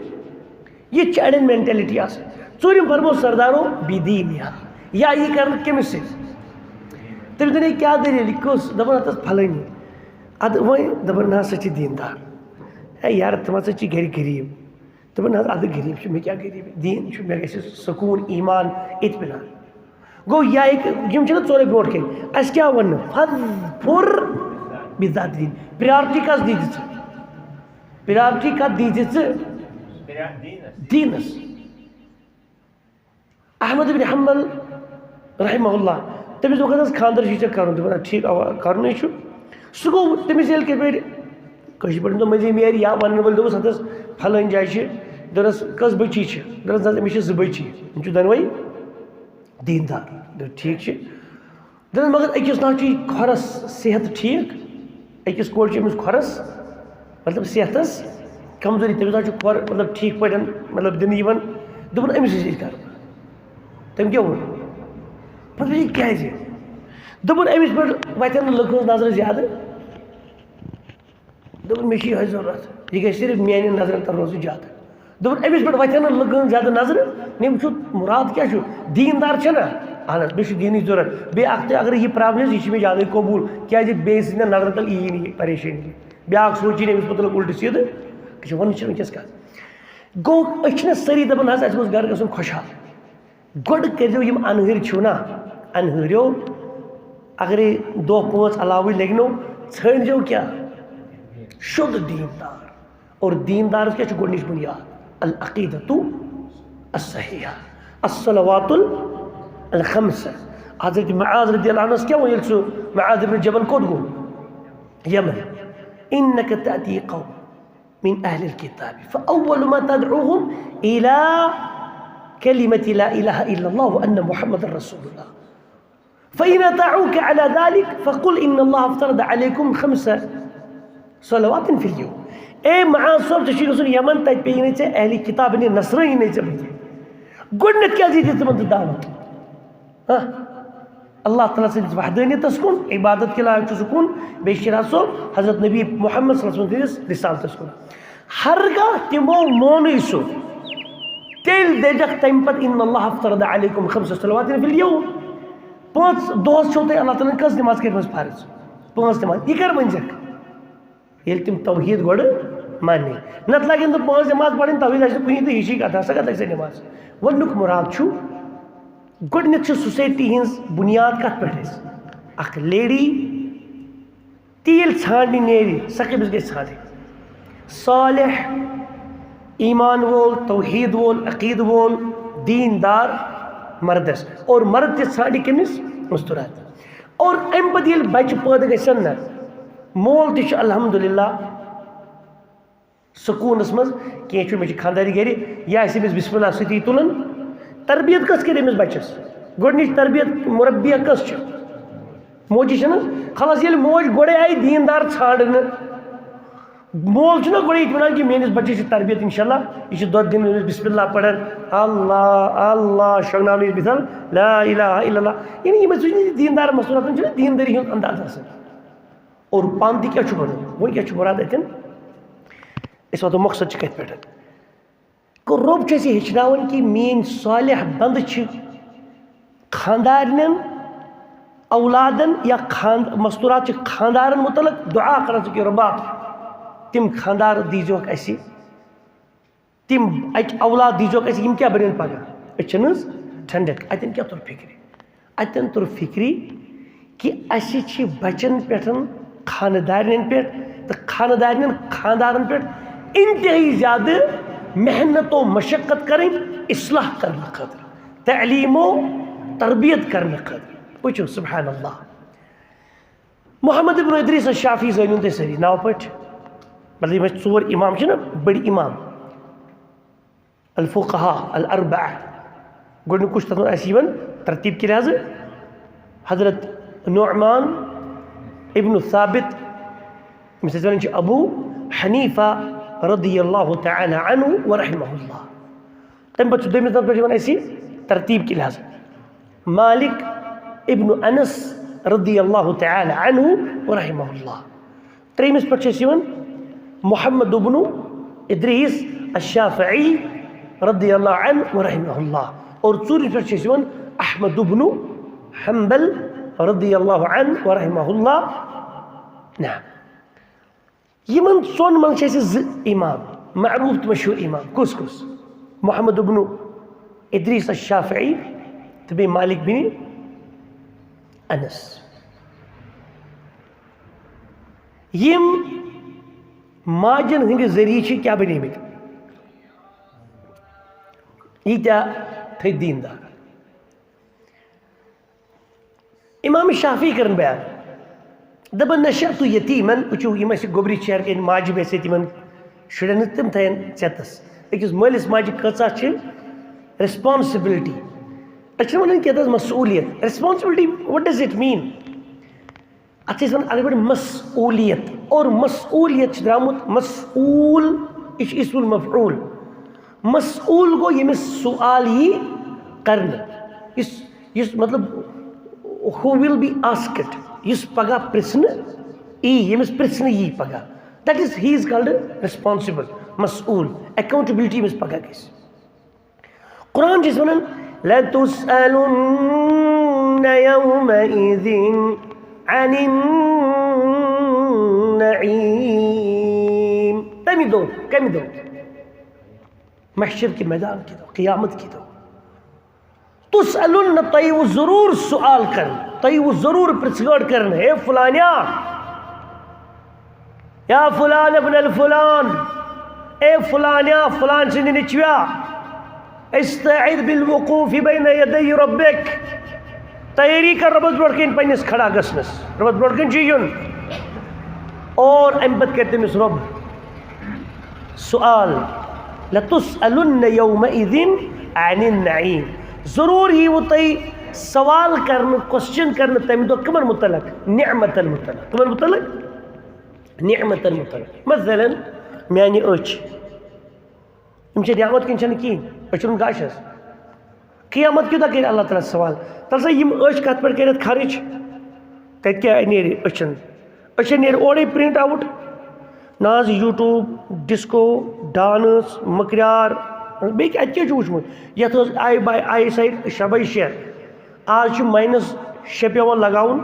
یہِ تہِ چھِ اَڑٮ۪ن mentality آسان۔ ژوٗرِم فرموو سردارو، بدینہا، یا یہِ کَرنہٕ کٔمِس سۭتۍ؟ تٔمِس دَپہِ، "کیٛاہ دٔلیٖل، یہِ کُس؟" دَپان، "ہَتَس فلٲنی۔" اَدٕ وۄنۍ دَپان، "نہ، سۄ چھِ دیٖندار۔" ہے یارٕ، تِم ہسا چھِ گَرِ غریٖب۔ دَپان، "نہ حظ، اَدٕ غریٖب چھِ، مےٚ کیٛاہ غریٖبی؟ دیٖن چھُ، مےٚ گژھِ سکوٗن، ایٖمان، اطمینان۔" گوٚو، یا یہِ، یِم چھِنہ ژورے برونٛٹھ کَنہِ۔ اَسہِ کیٛاہ وَننہٕ؟ فَاظْفَرْ بِذَاتِ الدِّین۔ Priority کَس دِتھ ژٕ؟ Priority کَتھ دِتھ ژٕ؟ دیٖنَس۔ احمد بن حنبل رحمہ اللہ، تٔمِس دوٚپ، "حظ، خانٛدر چھُے ژےٚ کَرُن؟" دوٚپُن، "اَدٕ ٹھیٖک، اَوا، کَرُنٕے چھُ۔" سُہ گوٚو تٔمِس ییٚلہِ کِتھ پٲٹھۍ کٲشِر پٲٹھۍ دوٚپ، "مٔنٛزِم یٲرۍ یا وَنہٕ وٲلۍ دوٚپُس، ہَتَس فَلٲنۍ جایہِ چھِ، دوٚپنَس، کٔژ بٔچی چھِ؟" دوٚپنَس، "نہ حظ، أمِس چھِ زٕ بٔچی، یِم چھِ دۄنوَے دیٖندار۔" دوٚپ، "ٹھیٖک چھِ۔" دوٚپُن، "مگر أکِس نہ چھُ یہِ کھۄرَس صحت ٹھیٖک، أکِس کورِ چھِ أمِس کھۄرَس، مطلب، صحتَس کمزوری، تٔمِس نہ چھُ کھۄر، مطلب، ٹھیٖک پٲٹھۍ، مطلب، دِنہٕ یِوان۔" دوٚپُن، "أمِس سۭتۍ کَرو۔" تٔمۍ کیٛاہ ووٚن؟ پَتہٕ ووٚن، "یہِ کیٛازِ؟" دوٚپُن، "أمِس پٮ۪ٹھ وَتھن نہٕ لُکہٕ ہٕنٛز نظرٕ زیادٕ۔" دوٚپُن، "مےٚ چھِ یِہوٚے ضروٗرت، یہِ گژھِ صرف میٛانٮ۪ن نظرَن تَل روزُن زیادٕ۔" دوٚپُن، "أمِس پٮ۪ٹھ وَتھن نہٕ لُکہٕ ہٕنٛز زیادٕ نظرٕ، أمِس چھُ مُراد کیٛاہ چھُ؟ دیٖندار چھَنہ؟ اَہَن حظ، مےٚ چھُ دیٖنٕچ ضروٗرت۔ بیٚیہِ اَکھ تہِ، اگر یہِ problem یہِ چھِ مےٚ زیادَے قبوٗل، کیٛازِ بیٚیہِ سٕنٛدٮ۪ن نظرَن تَل یی نہٕ یہِ پریشٲنی۔ بیٛاکھ سونٛچی نہٕ أمِس مُتعلِق اُلٹہٕ سیٖدٕ، أسۍ چھِ وَنان چھِ وٕنکیٚس کَتھ۔" گوٚو، أسۍ چھِنہ سٲری دَپان، "حظ، اَسہِ گوٚژھ گَرٕ گژھُن خۄشحال۔" گۄڈٕ کٔرۍزیو یِم اَنہٲرۍ چھِو نا، اَنہٲرِو، اگرے دۄہ پانٛژھ علاوٕے لٔگنو، ژھٲنٛڈزیو کیٛاہ؟ شُد دیٖندار۔ اور دیٖندارَس کیٛاہ چھُ گۄڈٕنِچ بُنیاد؟ العقیدۃ الصحیحہ، الصلوات الخمس۔ حضرت معاذ رضی اللہ عنہس کیٛاہ ووٚن، ییٚلہِ سُہ معاذ ابن جبل کوٚت گوٚو؟ یمن۔ انک تأتی قوم من اہل الكتاب فاول ما تدعوهم الى کلمة لا الہ الا اللہ وان محمد رسول اللہ۔ فإن أطاعوك على ذلك فقل إن الله افترض عليكم خمس صلوات في اليوم۔ اے معاذ صٲب، ژےٚ چھُے گژھُن یمن، تتہِ پیٚیہِ نہٕ ژےٚ اہلِ کتاب، یعنی نصرٲنی نہٕ ژےٚ بٕتھِ۔ گۄڈٕنیتھ کیٛازِ دِژ تِمن ژٕ دعوت؟ ہاں؟ اللہ تعالیٰ سٕنٛدِس وحدانیتس کُن، عبادت کہِ لایق چھُ سُہ کُن، بیٚیہِ شیرا صٲب حضرت نبی محمد صلی اللہ علیہ وسلم سٕنٛدِس رسالتس کُن۔ ہرگاہ تِمو مونُے سُہ، تیٚلہِ دٔپِکھ تَمہِ پَتہٕ، "ان اللہ افترض علیکم خمس صلوات فی الیوم"۔ پانٛژھ دۄہَس چھو تۄہہِ اللہ تعالیٰ ہَن کٔژ نماز کٔرمٕژ فرض؟ پانٛژھ نماز۔ یہِ کر ؤنۍزٮ۪کھ؟ ییٚلہِ تِم توحیٖد گۄڈٕ ماننہِ۔ نَتہٕ لَگن نہٕ پانٛژھ نماز پَرٕنۍ، توحیٖد آسہِ نہٕ کُنی تہٕ یہِ چھِ کَتھا، سۄ کَتھ آسہِ نماز؟ وَننُک مُراد چھُ، گۄڈٕنٮ۪تھ چھِ society ہٕنٛز بُنیاد کَتھ پٮ۪ٹھ اَسہِ؟ اَکھ lady تیٖل ژھانٛڈنہِ نیرِ، سۄ کٔمِس گژھِ ژھانٛڈٕنۍ؟ صالح، ایمان وول، توحیٖد وول، عقیٖدٕ وول، دیٖن دار مردس۔ اور مرد تہِ ژھانٛڈِ کٔمِس؟ مستورات۔ اور اَمہِ پتہٕ ییٚلہِ بچہِ پٲدٕ گژھن نہ، مول تہِ چھُ الحمدللہ سکوٗنس منٛز، کینٛہہ چھُ، مےٚ چھِ خانٛدارِ گرِ، یہِ آسہِ أمِس بسم اللہ سۭتی تُلان، تربیت کس کرِ أمِس بچس؟ گۄڈٕنِچ تربیت مربیہ کس چھِ؟ موجی چھنہٕ؟ خلاص، ییٚلہِ موج گۄڈے آیہِ دیٖندار ژھانڈنہٕ، مول چھُنہ گۄڈے یہِ تہِ ونان کہِ میٲنِس بچس چھِ تربیت، انشاءاللہ، یہِ چھُ دۄد دِنہٕ أمِس بسم اللہ پران، اللہ اللہ شۄنٛگناونہٕ أمِس مثال، لا الہ الا اللہ۔ یعنی یِمن سۭتۍ چھُنہٕ دیٖندار مصنوعاتن چھُنہٕ دیٖندٲری ہُنٛد انداز آسان۔ اور پانہٕ تہِ کیٛاہ چھُ بنان؟ وۄنۍ کیٛاہ چھُ مراد اتٮ۪ن؟ أسۍ واتو مقصد چھِ کتھ پٮ۪ٹھ۔ گوٚو، رۄب چھُ اَسہِ ہیٚچھناوان کہِ میٲنۍ صالح بندٕ چھِ خاندارنٮ۪ن، اولادن یا خاند-، مستورات چھِ خاندارن متعلق دعا کران، ژٕ کہِ رۄبا، تِم خاندار دیٖزیوکھ اَسہِ، تِم اَکہِ اولاد دیٖزیوکھ اَسہِ، یِم کیٛاہ بنن پگاہ؟ أسۍ چھِنہٕ حظ ٹھنڈک، اَتٮ۪ن کیٛاہ توٚر فِکرِ؟ اتٮ۪ن توٚر فِکرِ کہِ اَسہِ چھِ بچن پٮ۪ٹھ، خانہٕ دارنٮ۪ن پٮ۪ٹھ تہٕ خانہٕ دارنٮ۪ن خانٛدارن پٮ۪ٹھ انتہٲیی زیادٕ محنت و مشقت کرٕنۍ اصلاح کرنہٕ خٲطرٕ، تعلیٖم و تربیت کرنہٕ خٲطرٕ۔ وٕچھِو، سبحان اللہ۔ محمد ابن ادریس الشافعی زٲنِو تُہۍ سٲری ناو پٲٹھۍ، مطلب، یِم اَسہِ ژور امام چھِنہ بٔڑۍ امام، الفقہاء الاربعہ۔ گۄڈٕنیُک کُس چھُ تَتھ منٛز اَسہِ یِوان ترتیٖب کہِ لحاظہٕ؟ حضرت نعمان ابن ثابت، ییٚمِس أسۍ وَنان چھِ ابو حنیفہ رضی اللہ تعالی عنہ و رحمہ اللہ۔ تَمہِ پَتہٕ چھُ دوٚیمِس نمبرَس پٮ۪ٹھ یِوان اَسہِ ترتیٖب کہِ لحاظہٕ مالک ابن انس رضی اللہ تعالی عنہ و رحمہ اللہ۔ ترٛیٚیِمِس پٮ۪ٹھ چھِ اَسہِ یِوان محمد ابن ادریس الشافعی رضی اللہ عنہ و رحمہ اللہ، اور ژوٗرِمِس پٮ۪ٹھ چھِ اَسہِ یِوان احمد ابن حنبل رضی اللہ عنہ و رحمہ اللہ۔ نعم۔ یِمن ژۄن منٛز چھِ اَسہِ زٕ امام، معروف تہٕ مشہوٗر امام۔ کُس کُس؟ محمد ابن ادریس الشافعی تہٕ بیٚیہِ مالک بن انس۔ یِم ماجن ہٕنٛدِ ذٔریعہٕ چھِ کیٛاہ بنیمٕتۍ؟ ییٖتیٛاہ تھٔدۍ دیٖندار۔ امام شافعی کرن بیان، دپان، نشأت یتیمن، وٕچھِو، یِم اَسہِ گوٚبرِ چھِ ہر کینٛہہ ماجہِ بیٚہہِ سۭتۍ یِمن شُرٮ۪ن ہٕنٛز، تِم تھاین ژٮ۪تس۔ أکِس مٲلِس ماجہِ کۭژاہ چھِ responsibility؟ أسۍ چھِنہٕ وَنان کینٛہہ، تَتھ مسؤولیت۔ Responsibility, what does it mean? اَتھ چھِ أسۍ وَنان عربی پٲٹھۍ مسؤولیت، اور مسؤولیت چھِ درٛامُت مسؤول، یہِ چھُ اسم المفعول۔ مسؤول گوٚو ییٚمِس سوال یی کرنہٕ، یُس، یُس مطلب، who will be asked، یُس پگاہ پرٛژھنہٕ یی، ییٚمِس پرٛژھنہٕ یی پگاہ، that is, he is called responsible، مسؤول، accountability ییٚمِس پگاہ گژھِ۔ قرآن چھِ أسۍ وَنان، لَتُسْأَلُنَّ يَوْمَئِذٍ عَنِ النَّعِيمِ۔ تَمی دۄہ، کَمہِ دۄہ؟ محشر کہِ میدان کہِ دۄہ، قیامت کہِ دۄہ۔ تُسْأَلُنَّ، تۄہہِ یِیوٕ ضروٗر سوال کرنہٕ، تۄہہِ یِیوٕ ضروٗر پرٛژھ گٲر کرنہٕ، ہے فلانیا، یا فلان ابن الفلان، اے فلانیا، فلان سٕنٛدِ نیٚچویا، استعد بالوقوف بین یدی ربک، تیٲری کر رۄبس برونٛٹھ کَنہِ پننِس کھڑا گژھنس، رۄبس برونٛٹھ کَنہِ چھُ یُن، اور امہِ پتہٕ کرِ تٔمِس رۄب سوال، لَتُسْأَلُنَّ يَوْمَئِذٍ عَنِ النَّعِيمِ، ضروٗر یِیوٕ تۄہہِ سوال کرنہٕ، کوسچن کرنہٕ تمہِ دۄہ کٕمن متعلق؟ نعمتن متعلق۔ کٕمن متعلق؟ نعمتن متعلق۔ مثلاً، میانہِ أچھ، یِم چھِ نعمت کِنہٕ چھَنہٕ کِہیٖنۍ؟ أچھ روٚن گاشَس۔ قیامت کیُتھ کرِ اللہ تعالیٰ سوال؟ تَلہٕ سا، یِم أچھ کَتھ پٮ۪ٹھ کٔرِتھ خرٕچ؟ تَتہِ کیٛاہ نیرِ أچھَن؟ أچھَن نیرِ اورَے print out، نہ حظ، YouTube، disco، dance، مٔکریار، بیٚیہِ کیٛاہ، اَتہِ کیٛاہ چھُ وٕچھمُت؟ یَتھ ٲس آی باے، آی سایٹ شےٚ باے شےٚ، آز چھُ minus شےٚ پٮ۪وان لگاوُن،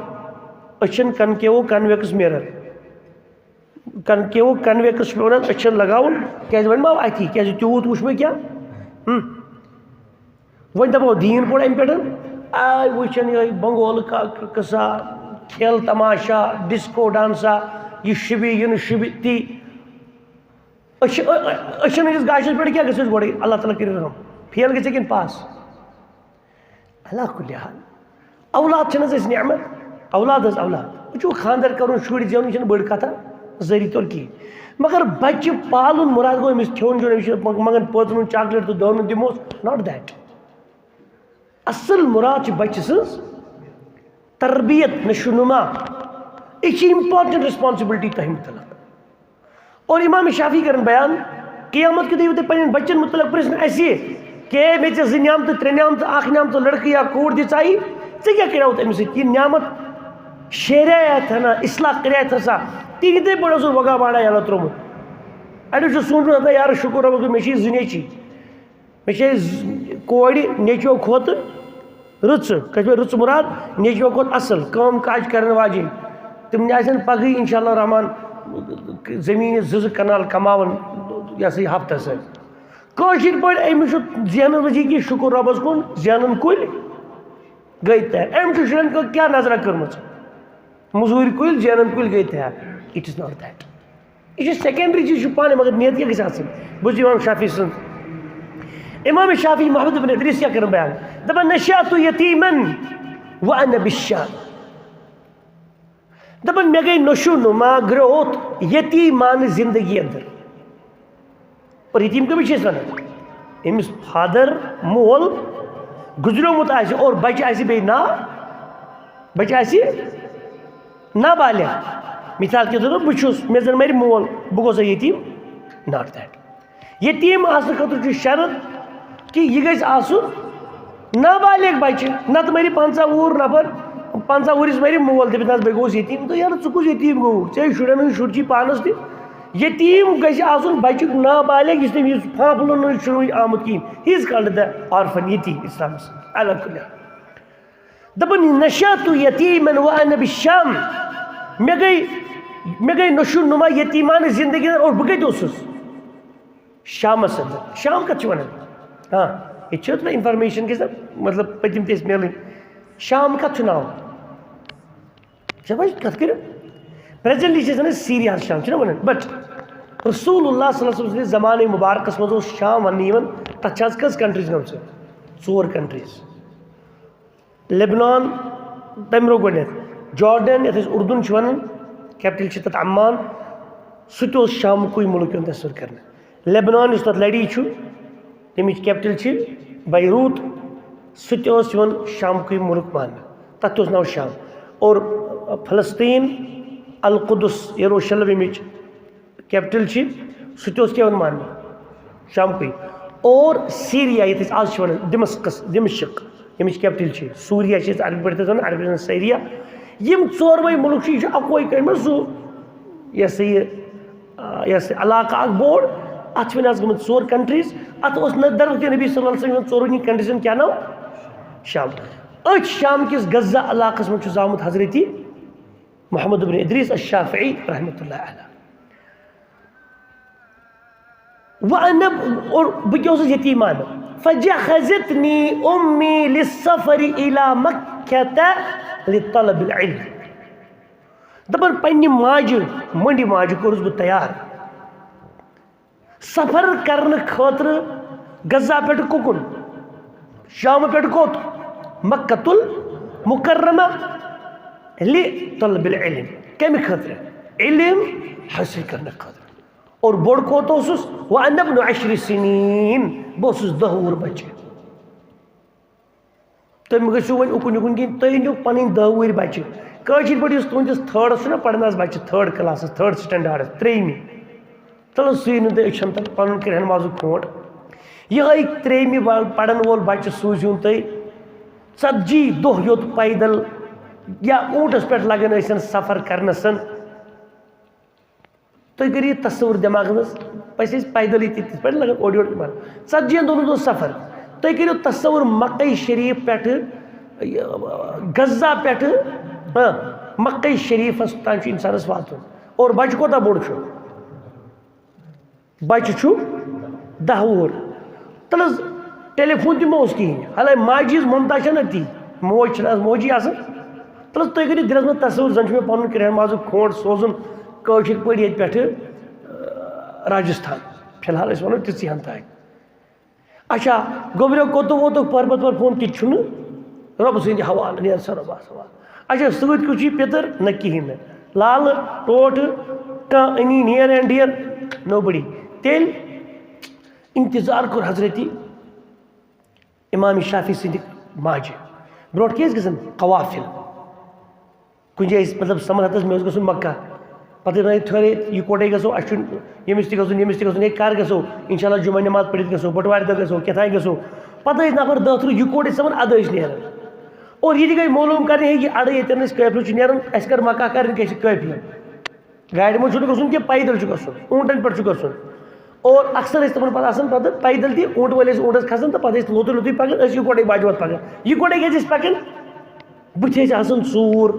أچھَن concave convex mirror۔ کن-، کیو-، convex چھُ پٮ۪وان أچھن لگاوُن، کیازِ وۄنۍ ما آو اَتھی، کیازِ تیوٗت وٕچھ مےٚ کیٛاہ۔ ہم۔ وۄنۍ دَپو دیٖن پوٚر اَمہِ پٮ۪ٹھ، آے وٕچھن یِہوٚے بنگول کا-، قصہ، کھیل تماشا، ڈسکو ڈانسا، یہِ شِبہِ، یہِ نہٕ شِبہِ تی۔ أچھ-، أ-، أ-، أچھن ہٕنٛدِس گاشَس پٮ۪ٹھ کیٛاہ گژھِ اَسہِ گۄڈَے؟ اللہ تعالیٰ کٔرِو رحم۔ فیل گژھِ کِنہٕ پاس؟ علا کُلہِ حال، اولاد چھِنہٕ حظ اَسہِ نعمت؟ اولاد حظ اولاد۔ وٕچھِو، خانٛدر کَرُن، شُرۍ زٮ۪وٕنۍ چھِنہٕ بٔڑ کَتھا، ذٔری طور کِہیٖنۍ۔ مگر بَچہِ پالُن، مُراد گوٚو أمِس کھیوٚن چیوٚن، أمِس چھِ منٛگان پٲژرُن، چاکلیٹ تہٕ دونُن دِموس، not that۔ اصل مراد چھِ بچہِ سٕنٛز تربیت، نشو نما۔ یہِ چھِ important responsibility تۄہہِ مُتعلق۔ اور امام شافعی کرن بیان، قیامت کہِ دۄہ یِیِو تُہۍ پننٮ۪ن بچن مُتعلق پرژھنہٕ اَسہِ، کہِ ہے، مےٚ ژےٚ زٕ نعمتہٕ، ترٛےٚ نعمتہٕ، اکھ نعمت لڑکہٕ یا کوٗر دِژاے، ژےٚ کیٛاہ کریوتھ أمِس سۭتۍ؟ یہِ نعمت شیریاتھ ہنا، اصلاح کریاتھ ہسا، تہِ یِتھے پٲٹھۍ اوسُن وگا باڑا یلہٕ تروومُت۔ اَڑیو چھُ سوٗنچمُت، ہتا یارٕ، شُکُر رۄبس کُن، مےٚ چھِ یہِ زٕ نیٚچی۔ مےٚ چھِ زِ-، کورِ نیٚچویو کھۄتہٕ رٕژٕ، کشمیر رٕژٕ مراد، نیٚچویو کھۄتہٕ اصل کٲم کاج کرن واجِنۍ۔ تِم آسن پگہٕے انشاءاللہ رحمان زٔمیٖنہِ زٕ زٕ کنال کماوان، یہِ ہسا یہِ ہفتس سۭتۍ۔ کٲشِر پٲٹھۍ أمِس چھُ زینان وٕچھِتھ کہِ شُکُر رۄبس کُن، زینان کُلۍ گٔے تیار۔ أمۍ چھُ شُرٮ۪ن کیٛاہ نظرہ کٔرمٕژ؟ مٔزوٗرۍ کُلۍ، زینان کُلۍ گٔے تیار۔ It is not that. یہِ چھُ secondary چیٖز، چھُ پانہٕ، مگر نیت کیٛاہ گژھِ آسٕنۍ؟ بوٗزِو امام شافعی سٕنٛز۔ امام شافعی محمد بن ادریس کیٛاہ کٔرٕن بیان؟ دَپان، "نشأت یتیماً وأنا بالشام۔" دَپان، مےٚ گٔے نشو نما، growth یتیمانہٕ زندگی اندر۔ اور یتیٖم کٔمِس چھِ أسۍ وَنان؟ أمِس father، مول گُزریومُت آسہِ اور بَچہِ آسہِ بیٚیہِ نا، بَچہِ آسہِ نابالغ۔ مثال کے طور پر بہٕ چھُس، مےٚ زَن مَرِ مول، بہٕ گوٚسا یتیٖم؟ Not that. یتیٖم آسنہٕ خٲطرٕ چھُ شرط کہِ یہِ گژھِ آسُن نابالغ بچہِ، نتہٕ مَرِ پنٛژاہ وُہُر نفر، پنٛژاہ وُہرِس مَرِ مول، دَپہِ، "نہ حظ، بہٕ گوٚوُس یتیٖم۔" تہٕ یارٕ، ژٕ کُس یتیٖم گوٚوُکھ؟ ژےٚ شُرٮ۪ن ہٕنٛدۍ شُرۍ چھی پانس تہِ۔ یتیٖم گژھِ آسُن بچُک نابالغ، یُس تٔمۍ یُس فاصلہٕ نہٕ چھُنہٕ وُنہِ آمُت کِہیٖنۍ۔ He is called the orphan، یتیٖم اسلامس منٛز۔ علی کُلِّ حال۔ دَپان، "نشأت یتیماً وأنا بالشام۔" مےٚ گٔے، مےٚ گٔے نشو نما یتیٖمانہٕ زندگی اور بہٕ کَتہِ اوسُس؟ شامس اندر۔ شام کتھ چھِ ونان؟ ہاں، یہِ چھِ تھوڑا information گژھِ نا، مطلب، پٔتِم تہِ اَسہِ میلٕنۍ۔ شام کتھ چھُ ناو؟ چھا بھائی کتھ کٔرِو؟ Presently چھِ أسۍ ونان سیٖریاہس شام، چھِنہ ونان؟ But رسول اللہ صلی اللہ علیہ وسلم سٕنٛدِس زمانہٕ مبارکس منٛز اوس شام وننہٕ یِوان۔ تتھ چھِ آز کٔژ countries گٔمژٕ؟ ژور countries۔ لیبنان، تَمہِ برٛونٛہہ گۄڈٕنٮ۪تھ جارڈن، یَتھ أسۍ اردن چھِ وَنان، capital چھِ تَتھ عمان، سُہ تہِ اوس شامکُے مُلک یِوان تصویر کرنہٕ۔ لیبنان یُس تَتھ لَڑی چھُ، تَمِچ capital چھِ بیروت، سُہ تہِ اوس یِوان شامکُے مُلک ماننہٕ، تَتھ تہِ اوس ناو شام۔ اور فلسطین، القدس، یروشلم ییٚمِچ capital چھِ، سُہ تہِ اوس کیٛاہ یِوان ماننہٕ؟ شامکُے۔ اور سیٖریا، یَتھ أسۍ آز چھِ وَنان دِمَسکَس، دِمشق، ییٚمِچ capital چھِ سوٗریا، چھِ أسۍ عربی پٲٹھۍ تَتھ وَنان، عربی پٲٹھۍ سیٖریا۔ یِم ژورؤے مُلُک چھِ، یہِ چھُ اَکوے کٔرمٕژ سُہ، یہِ ہسا یہِ، آ، یہِ ہسا یہِ علاقہٕ اَکھ بوٚڑ۔ اَتھ چھِ وۄنۍ آز گٔمٕتۍ ژور countries۔ اَتھ اوس نہ درمُکہِ نبی صلی اللہ علیہ وسلم یِمَن ژورؤنی countries کیٛاہ ناو؟ شام۔ أتھۍ شام کِس غزہ علاقَس منٛز چھُ زامُت حضرتی محمد بن ادریس الشافعی رحمۃ اللہ علیہ۔ وأنا، اور بہٕ کیٛاہ اوسُس یتیٖمانہٕ۔ فجهزتني أمي للسفر إلى مكة لطلب العلم۔ دَپان، پننہِ ماجہِ، مۄنڈِ ماجہِ کوٚرُس بہٕ تیار سفر کرنہٕ خٲطرٕ غزہ پٮ۪ٹھ کُکُن؟ شام پٮ۪ٹھ کوٚت؟ مکۃ المکرمہ۔ لطلب العلم۔ کمہِ خٲطرٕ؟ علم حٲصِل کرنہٕ خٲطرٕ۔ اور بوٚڑ کوٚت اوسُس؟ وأنا ابن عشر سنين۔ بہٕ اوسُس دَہ وُہُر بچہِ۔ تُہۍ مہٕ گٔژھِو وۄنۍ اُکُن یُکُن کِہیٖنۍ، تُہۍ أنِو پَنٕنۍ دَہ وُہٕرۍ بَچہِ۔ کٲشِر پٲٹھۍ یُس تُہٕنٛدِس تھٲڈَس چھُنہ پَران آز بَچہِ، تھٲڈ کلاسَس، تھٲڈ سٹینڈاڈَس، ترٛیٚیِمہِ، تَلہٕ سُے نہٕ تُہۍ أچھَن تَل، پَنُن کٔرِہَن مازُک کھونٛٹ۔ یِہوٚے ترٛیٚیِمہِ وا-، پَرَن وول بَچہِ سوٗزِہُن تُہۍ ژَتجی دۄہ یوٚت پیدل یا اوٗنٛٹَس پٮ۪ٹھ لَگان ٲسِن سفر کَرنَسَن۔ تُہۍ کٔرِو یہِ تصوُر دٮ۪ماغَس منٛز، أسۍ ٲسۍ پیدلٕے تہِ تِتھ پٲٹھۍ لگان اورٕ یورٕ یِوان۔ ژتجی ہن دۄہن ہُنٛد اوس سفر۔ تُہۍ کٔرِو تصوُر مکے شریف پٮ۪ٹھٕ، یہِ، غزہ پٮ۪ٹھٕ، ہاں، مکے شریفس تام چھُ انسانس واتُن۔ اور بچہٕ کوٗتاہ بوٚڑ چھُ؟ بچہٕ چھُ دَہ وُہُر۔ تَلہٕ حظ، ٹیلی فون تہِ ما اوس کِہیٖنۍ؟ حالانکہِ ماجہِ ہِنٛز ممتا چھےٚ نہ تی، موج چھِنہٕ آز موجی آسان۔ تَلہٕ حظ، تُہۍ کٔرِو دِلَس منٛز تصوُر، زَن چھُ مےٚ پَنُن کِرٛہُن مازُک کھونٛٹ سوزُن کٲشِر پٲٹھۍ ییٚتہِ پٮ۪ٹھٕ، آ، راجِستھان۔ فی الحال أسۍ وَنو تِژٕے ہَن تانۍ۔ اچھا، گوٚبریو کوٚتُکھ ووتُکھ پٔربَت پٔر فون، تہِ چھُنہٕ رۄبہٕ سٕنٛدِ حوالہٕ، نیر سا رۄبَس حوالہٕ۔ اچھا، سۭتۍ کُس چھُے پِتٕر؟ نہ کِہیٖنۍ نہٕ۔ لالہٕ، ٹوٹھٕ، کانٛہہ أنی near and dear؟ Nobody۔ تیٚلہِ انتظار کوٚر حضرتی امام شافعی سٕنٛدِ ماجہِ۔ برونٛٹھ کیٛاہ ٲسۍ گژھان؟ قوافل۔ کُنہِ جایہِ ٲسۍ، مطلب، سمن ہتس مےٚ اوس گژھُن مکہ، پتہٕ ٲسۍ ونان، "ٹھٔہرے، یِکوٹے گژھو، اسہِ چھُنہٕ ییٚمِس تہِ گژھُن، ییٚمِس تہِ گژھُن، ہے، کر گژھو؟ انشاءاللہ جمعہ نماز پٔرِتھ گژھو، بٹوارِ دۄہ گژھو، کیٛاہ تام گژھو۔" پتہٕ ٲسۍ نفر دہ ترٕٛہ یِکوٹے سمن، ادٕ ٲسۍ نیران۔ اور یہِ تہِ گٔے معلوم کرنہِ، ہے، یہِ اڑٕ ییٚتٮ۪ن أسۍ قٲفلہٕ چھُ نیران، اسہِ کر مکہ کرنہِ، کیٛاہ چھِ قٲفلہٕ؟ گاڑِ منٛز چھُنہٕ گژھُن کینٛہہ، پیدل چھُ گژھُن، اوٗنٹن پٮ۪ٹھ چھُ گژھُن۔ اور اکثر ٲسۍ تِمن پتہٕ آسان پتہٕ پیدل تہِ، اوٗنٹ وٲلۍ ٲسۍ اوٗنٹس کھسان تہٕ پتہٕ ٲسۍ لوٚتُے لوٚتُے پکان، أسۍ یِکوٹے باجہِ وتھ پکان۔ یِکوٹے کیٛازِ ٲسۍ پکان؟ بٕتھِ ٲسۍ آسان ژوٗر،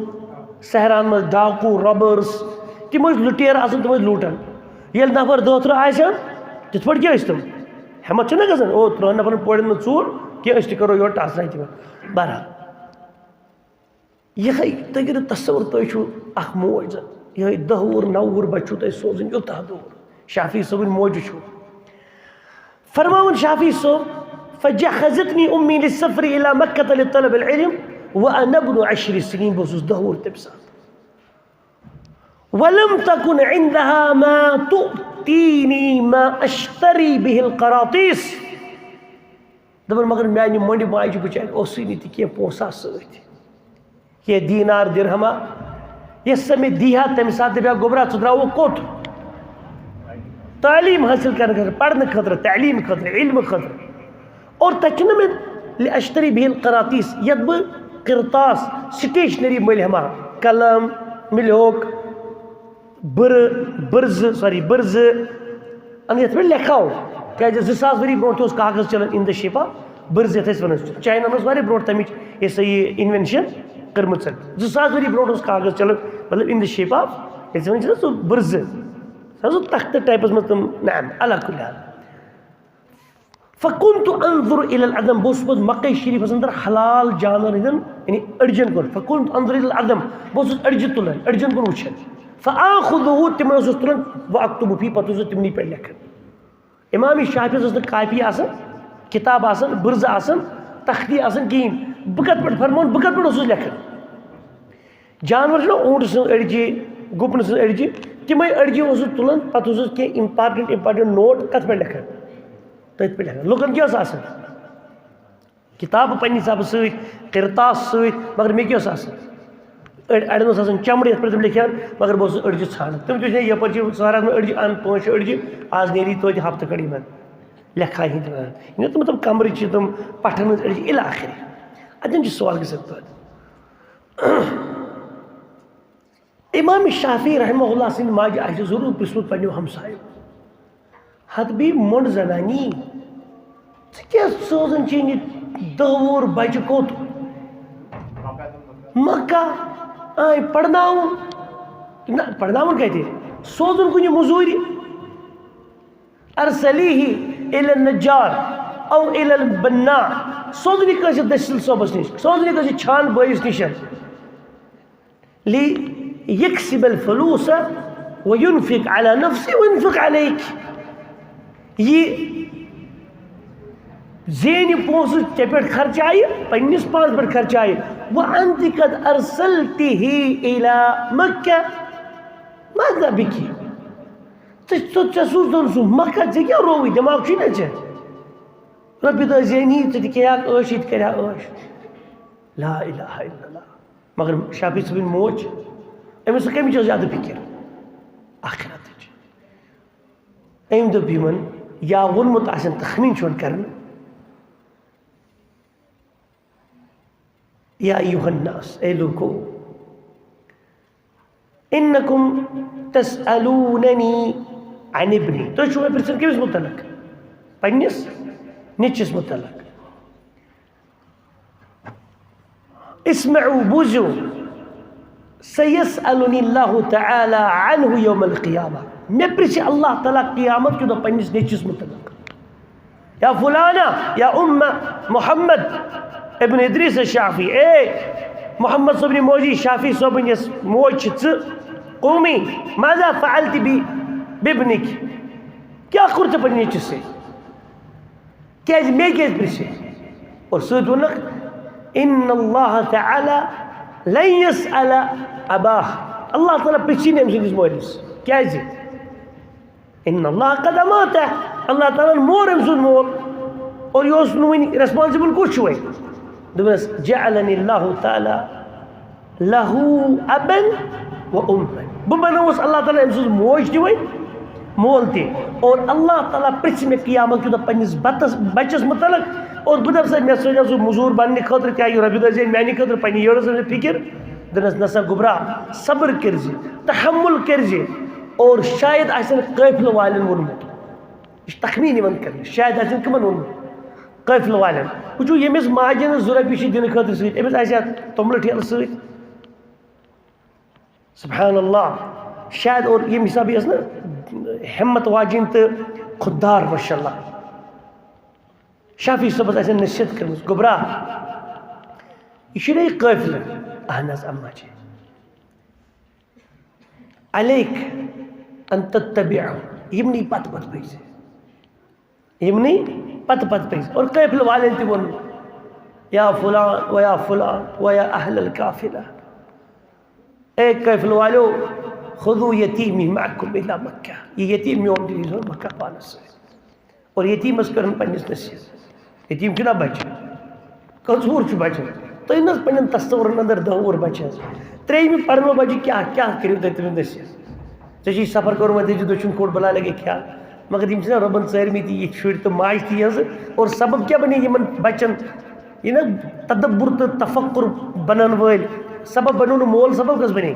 صحراہن منٛز ڈاکوٗ، رابٲرٕس، تِم ٲسۍ لُٹیرٕ آسان، تِم ٲسۍ لوٗٹان۔ ییٚلہِ نفر دہ ترٕٛہ آسہِ ہن، تِتھ پٲٹھۍ کیٛاہ ٲسۍ تِم؟ ہٮ۪متھ چھَنہ گژھان، او، ترٕٛہن نفرن پورٮ۪ن نہٕ ژوٗر کینٛہہ، أسۍ تہِ کرو یورٕ ٹاس راے تِمن۔ بہرحال، یِہوٚے تُہۍ کٔرِو تصوُر، تُہۍ چھِو اَکھ موج زَن، یِہوٚے دَہ وُہُر، نَو وُہُر بَچہٕ چھُو تۄہہِ سوزُن یوٚتاہ دوٗر۔ شافعی صٲبٕنۍ موج وٕچھِو۔ فرماوان شافعی صٲب، "فجهزتني أمي للسفر إلى مكة لطلب العلم وأنا ابن عشر سنين"، بہٕ اوسُس دَہ وُہُر تَمہِ ساتہٕ۔ "ولم تكن عندها ما تؤتيني ما أشتري به القراطيس"۔ دَپان، مگر میٛانہِ مۄنٛڈِ ماجہِ بِچارِ اوسُے نہٕ تہِ کینٛہہ پونٛسہٕ سۭتۍ، کینٛہہ دینار درہما، یۄس سۄ مےٚ دی ہا تَمہِ ساتہٕ، دَپہِ ہا، "گوٚبرا، ژٕ درٛاوُکھ کوٚت؟ تعلیٖم حٲصِل کرنہٕ خٲطرٕ، پرنہٕ خٲطرٕ، تعلیٖم خٲطرٕ، علمہٕ خٲطرٕ۔" اور تَتہِ چھُنہٕ مےٚ لِأَشْتَرِيَ بِهِ الْقَرَاطِيسَ، یَتھ بہٕ قرطاس، stationery مٔلۍ ہٮ۪مہٕ ہا، قلم، مِلیوک، بٕرٕ، بٕرزٕ، sorry، بٕرزٕ، اَنہٕ یَتھ پٮ۪ٹھ لیکھو، کیٛازِ زٕ ساس ؤری برونٛٹھ تہِ اوس کاغذ چلان in the shape of بٕرزٕ، یَتھ أسۍ وَنان چھِ۔ چایناہَن ٲس واریاہ برونٛٹھ تَمِچ یہِ سا یہِ invention کٔرمٕژ۔ زٕ ساس ؤری برونٛٹھ اوس کاغذ چلان، مطلب، in the shape of، ییٚلہِ أسۍ وَنان چھِ نہ سُہ بٕرزٕ، سُہ اوس تختہٕ typeس منٛز تِم، نعم، علی کُلِّ حال۔ فَكُنْتُ أَنْظُرُ إِلَى الْعَدَمِ، بہٕ اوسُس پَتہٕ مَکَے شریٖفَس اَندَر حلال جانوَرَن ہٕنٛدٮ۪ن، یعنی أڈجَن کُن۔ فَكُنْتُ أَنْظُرُ إِلَى الْعَدَمِ، بہٕ اوسُس أڈجہِ تُلان، أڈجَن کُن وٕچھان۔ فَآخُذُهُ، تِمَن اوسُس تُلان، وَأَكْتُبُ فِيهِ، پَتہٕ اوسُس تِمنٕے پٮ۪ٹھ لیکھان۔ اِمام شافعیَس ٲس نہٕ کاپی آسان، کِتاب آسان، بٕرزٕ آسان، تختی آسان کِہیٖنۍ۔ بہٕ کَتھ پٮ۪ٹھ فرماوَن، بہٕ کَتھ پٮ۪ٹھ اوسُس لیکھان؟ جانوَر چھُنہ اوٗنٛٹ سٕنٛز أڈجہِ، گُپنہٕ سٕنٛز أڈجہِ، تِمَے أڈجہِ اوسُس تُلان، پَتہٕ اوسُس کینٛہہ important important note کَتھ پٮ۪ٹھ لیکھان؟ تٔتھۍ پٮ۪ٹھ لیکھان۔ لُکَن کیٛاہ اوس آسان؟ کِتابہٕ پنٛنہِ حسابہٕ سۭتۍ، قرطاس سۭتۍ، مگر مےٚ کیٛاہ اوس آسان؟ أڑۍ، اَڑٮ۪ن اوس آسان چمڑٕ، یَتھ پٮ۪ٹھ تِم لیکھان، مگر بہٕ اوسُس أڈجہِ ژھانٛڈان۔ تِم تہِ وٕچھ مےٚ یَپٲرۍ چھِ سہرَس منٛز أڈجہِ، اَن پانٛژھ شےٚ أڈجہِ، آز نیری توتہِ ہفتہٕ کھنٛڈ یِمَن لیکھا ہِنٛدۍ وَنان۔ یِم تِم، مطلب، کمرٕ چھِ تِم، پَٹھَن ہٕنٛز أڈجہِ اِلى آخره۔ اَتٮ۪ن چھِ سوال گژھان پٲدٕ۔ امام شافعی رحمہ اللہ سٕنٛدِ ماجہِ آسہِ ضروٗر پرٛژھمُت پنٛنیو ہمسایو، "ہتہٕ بیٚیہِ مۄنٛڈ زنانی، ژٕ کیٛاہ سوزان چھِ یہِ دَہ وُہُر بچہِ کوٚت؟ مکہ؟ آے پرناوُن؟ نہ، پرناوُن کتہِ؟ سوزُن کُنہِ مٔزوٗرِ۔ ارسلیہ الی النجار او الی البنا، سوزُن یہِ کٲنٛسہِ دٔسِل صٲبس نِش، سوزُن یہِ کٲنٛسہِ چھان بٲیِس نِش۔ لیکسب الفلوس وینفق علی نفسہ وینفق علیک"۔ یہِ زینہِ پونٛسہٕ، ژےٚ پٮ۪ٹھ خرچایہِ، پننِس پانس پٮ۪ٹھ خرچایہِ۔ وانت قد ارسلتہ الی مکہ، ماذا بک؟ ژےٚ، ژےٚ، ژےٚ سوٗزتھن سُہ مکہ، ژےٚ کیٛاہ رووُے؟ دٮ۪ماغ چھُے نہ ژےٚ؟ رۄپیہِ دَہ زینہِ، ژٕ تہِ کھیٚیاکھ عٲش، یہِ تہِ کَرِ ہا عٲش۔ لا الہ الا اللہ۔ مگر شافعی صٲبٕنۍ موج، أمِس ٲس کَمِچ ٲس زیادٕ فِکِر؟ آخرتٕچ۔ أمۍ دوٚپ یِمَن، یا ووٚنمُت آسٮ۪ن، تخمیٖن چھُ یِوان کَرنہٕ، یا ایُہا الناس، اے لوٗکو، انکم تسألوننی عن ابنی، تُہۍ چھِو مےٚ پرٛژھان کٔمِس مُتعلق؟ پنٛنِس نیٚچِوِس مُتعلق۔ اسمعوا، بوٗزِو، سیسألنی اللہ تعالی عنہ یوم القیامہ، مےٚ پرٛژھِ اللہ تعالیٰ قیامت کہِ دۄہ پنٛنِس نیٚچِوِس مُتعلق۔ یا فلانا، یا ام محمد ابن ادریس الشافعی، اے محمد صٲبنہِ موجی، شافعی صٲبٕنۍ یۄس موج چھِ ژٕ، قومی، ماذا فعلت بی، بابنک؟ کیٛاہ کوٚر ژےٚ پنٛنہِ نیٚچوِس سۭتۍ؟ کیٛازِ مےٚ کیٛازِ پرٛژھِ؟ اور سۭتۍ ووٚنُکھ، ان اللہ تعالی لن یسأل اباہ، اللہ تعالیٰ پرٛژھِ نہٕ أمۍ سٕنٛدِس مٲلِس۔ کیٛازِ؟ ان اللہ قد اماتہ، اللہ تعالیٰ ہن مور أمۍ سُنٛد مول۔ اور یہِ اوس نہٕ وٕنہِ responsible، کُس چھُ وۄنۍ؟ دوٚپنَس، "جعلنی اللہ تعالیٰ لہو ابن و امن۔" بہٕ بنووُس اللہ تعالیٰ أمۍ سٕنٛز موج تہِ وۄنۍ، مول تہِ۔ اور اللہ تعالیٰ پرٛژھِ مےٚ قیامت کہِ دۄہ پنٛنِس بَتَس، بَچَس مُتعلق۔ اور بہٕ دَپہٕ سا، مےٚ سوزیو سُہ مٔزوٗر بَننہٕ خٲطرٕ، کیٛاہ یہِ رۄپیہِ دَہ زینہِ میٛانہِ خٲطرٕ، پنٛنہِ یٔڑ ٲس نہٕ فِکِر۔ دوٚپنَس، "نہ سا گوٚبرا، صبر کٔرۍزِ، تحمل کٔرۍزِ۔" اور شاید آسن قٲفلہٕ والٮ۪ن ووٚنمُت۔ یہِ چھُ تخمیٖن یِوان کرنہٕ، شاید آسن کٕمن ووٚنمُت؟ قٲفلہٕ والٮ۪ن۔ وٕچھِو، ییٚمِس ماجہِ نہٕ زٕ رۄپیہِ چھِ دِنہٕ خٲطرٕ سۭتۍ، أمِس آسہِ ہا توٚملہٕ ٹھیلہٕ سۭتۍ۔ سبحان اللہ۔ شاید اور ییٚمہِ حسابہٕ یہِ ٲس نہ ہمت واجِنۍ تہٕ خۄدار، ماشاء اللہ۔ شافعی صٲبس آسہِ نصیحت کٔرمٕژ، "گوٚبرا، یہِ چھُ نہ یہِ قٲفلہٕ؟" "اہن حظ، اما چھِ۔" "علیک ان تتبعہ۔" یِمنٕے پتہٕ پتہٕ پٔکۍ زِ۔ یِمنٕے پتہٕ پتہٕ پٔکۍ زِ۔ اور قٲفلہٕ والٮ۪ن تہِ ووٚن، "یا فلان و یا فلان و یا اہل القافلہ، اے قٲفلہٕ والیو، خذوا یتیمی معکم الی مکہ، یہِ یتیٖم میون تہِ نیٖزیو مکہ پانس سۭتۍ۔" اور یتیٖمس کٔرٕن پننِس نصیحت۔ یتیٖم چھُنہ بچہِ، کٔژ وُہُر چھُ بچہِ؟ تُہۍ نہ حظ پننٮ۪ن تصورن اندر دہ وُہُر بچہِ حظ۔ ترٛیٚیِمہِ پرنو بچہِ کیٛاہ، کیٛاہ کٔرِو تُہۍ تٔمِس نصیحت؟ ژےٚ چھُے سفر کوٚرمُت، ژےٚ چھُ دٔچھُن کھوٚٹ بلاے لگے کھیٛاہ۔ مگر یِم چھِنہ رۄبن ژٲرمٕتۍ یہِ شُرۍ تہٕ ماجہِ تہِ یِہٕنٛزٕ۔ اور سبب کیٛاہ بنے یِمن بچن؟ یہِ نہ تدبر تہٕ تفکر بنن وٲلۍ سبب بنیو نہٕ مول، سبب کس بنے؟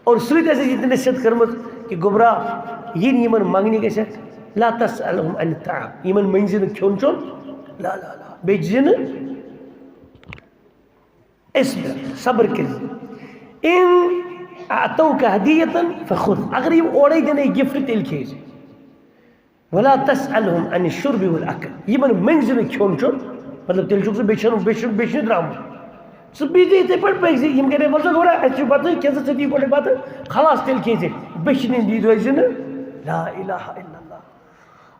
اور سۭتۍ ٲسۍ اَسہِ یہِ تہِ نصیحت کٔرمٕژ کہِ گوٚبرا، یِن یِمن منٛگنہِ گژھٮ۪کھ، لا تسألهم عن الطعام، یِمن مٔنٛگزِ نہٕ کھیوٚن چیوٚن، لا لا لا، بیٚیہِ دِزِ نہٕ، اصبر، صبر کٔرِو۔ ان اعطوک ہدیة فخذ، اگر یِم اورَے دِنے gift، تیٚلہِ کھیٚیہِ زِ۔ ولا تسألهم عن الشرب والأكل، یِمن مٔنٛگزِ نہٕ کھیوٚن چیوٚن، مطلب تیٚلہِ چھُکھ ژٕ بیٚیہِ چھُنہٕ، بیٚیہِ چھُنہٕ، بیٚیہِ چھُنہٕ درٛامُت۔ ژٕ بِہزِ یِتھَے پٲٹھۍ، پٔکزِ، یِم کَرے وَلہٕ ژٕ گۄڈٕ، اَسہِ چھُ بَتہٕ، کھےٚ ژٕ ژٔتی گۄڈٕ بَتہٕ، خلاص تیٚلہِ کھیٚیہِ زِ، بیٚیہِ چھِنہٕ یِم دِی روزِ نہٕ۔ لا الہ الا اللہ۔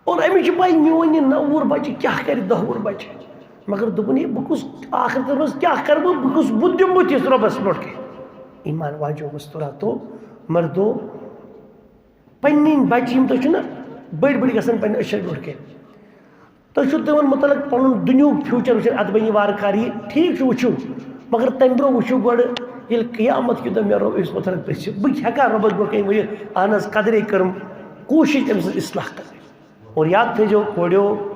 اور أمِس چھِ پَے میون یہِ نَو وُہُر بَچہِ کیٛاہ کَرِ دَہ وُہُر بَچہِ۔ مگر دوٚپُن، ہے بہٕ کُس، آخرتَس منٛز کیٛاہ کَرٕ بہٕ، بہٕ کُس بُتھ دِمہٕ بہٕ تِژھ رۄبَس برونٛٹھ کَنہِ؟ ایمان واجو مستوراتو، مردو، پنٕنۍ بچہِ یِم تۄہہِ چھِو نہ بٔڑۍ بٔڑۍ گژھان پنٕنٮ۪ن أچھن برونٛٹھ کَنہِ، تُہۍ چھِو تِمن مُتعلق پنُن دُنیہُک future وٕچھان، اَتھ بَنہِ وارٕ کارٕ یہِ، ٹھیٖک چھُ، وٕچھِو، مگر تَمہِ برونٛہہ وٕچھِو گۄڈٕ، ییٚلہِ قیامت کہِ دۄہ مےٚ رۄب أمِس مُتعلق پرٛژھِ، بہٕ ہٮ۪کا رۄبَس برونٛہہ کَنہِ ؤنِتھ، اہن حظ، قدرے کٔرٕم، کوٗشِش أمۍ سٕنٛز اصلاح کَرٕنۍ۔ اور یاد تھٲیزیو کوریو،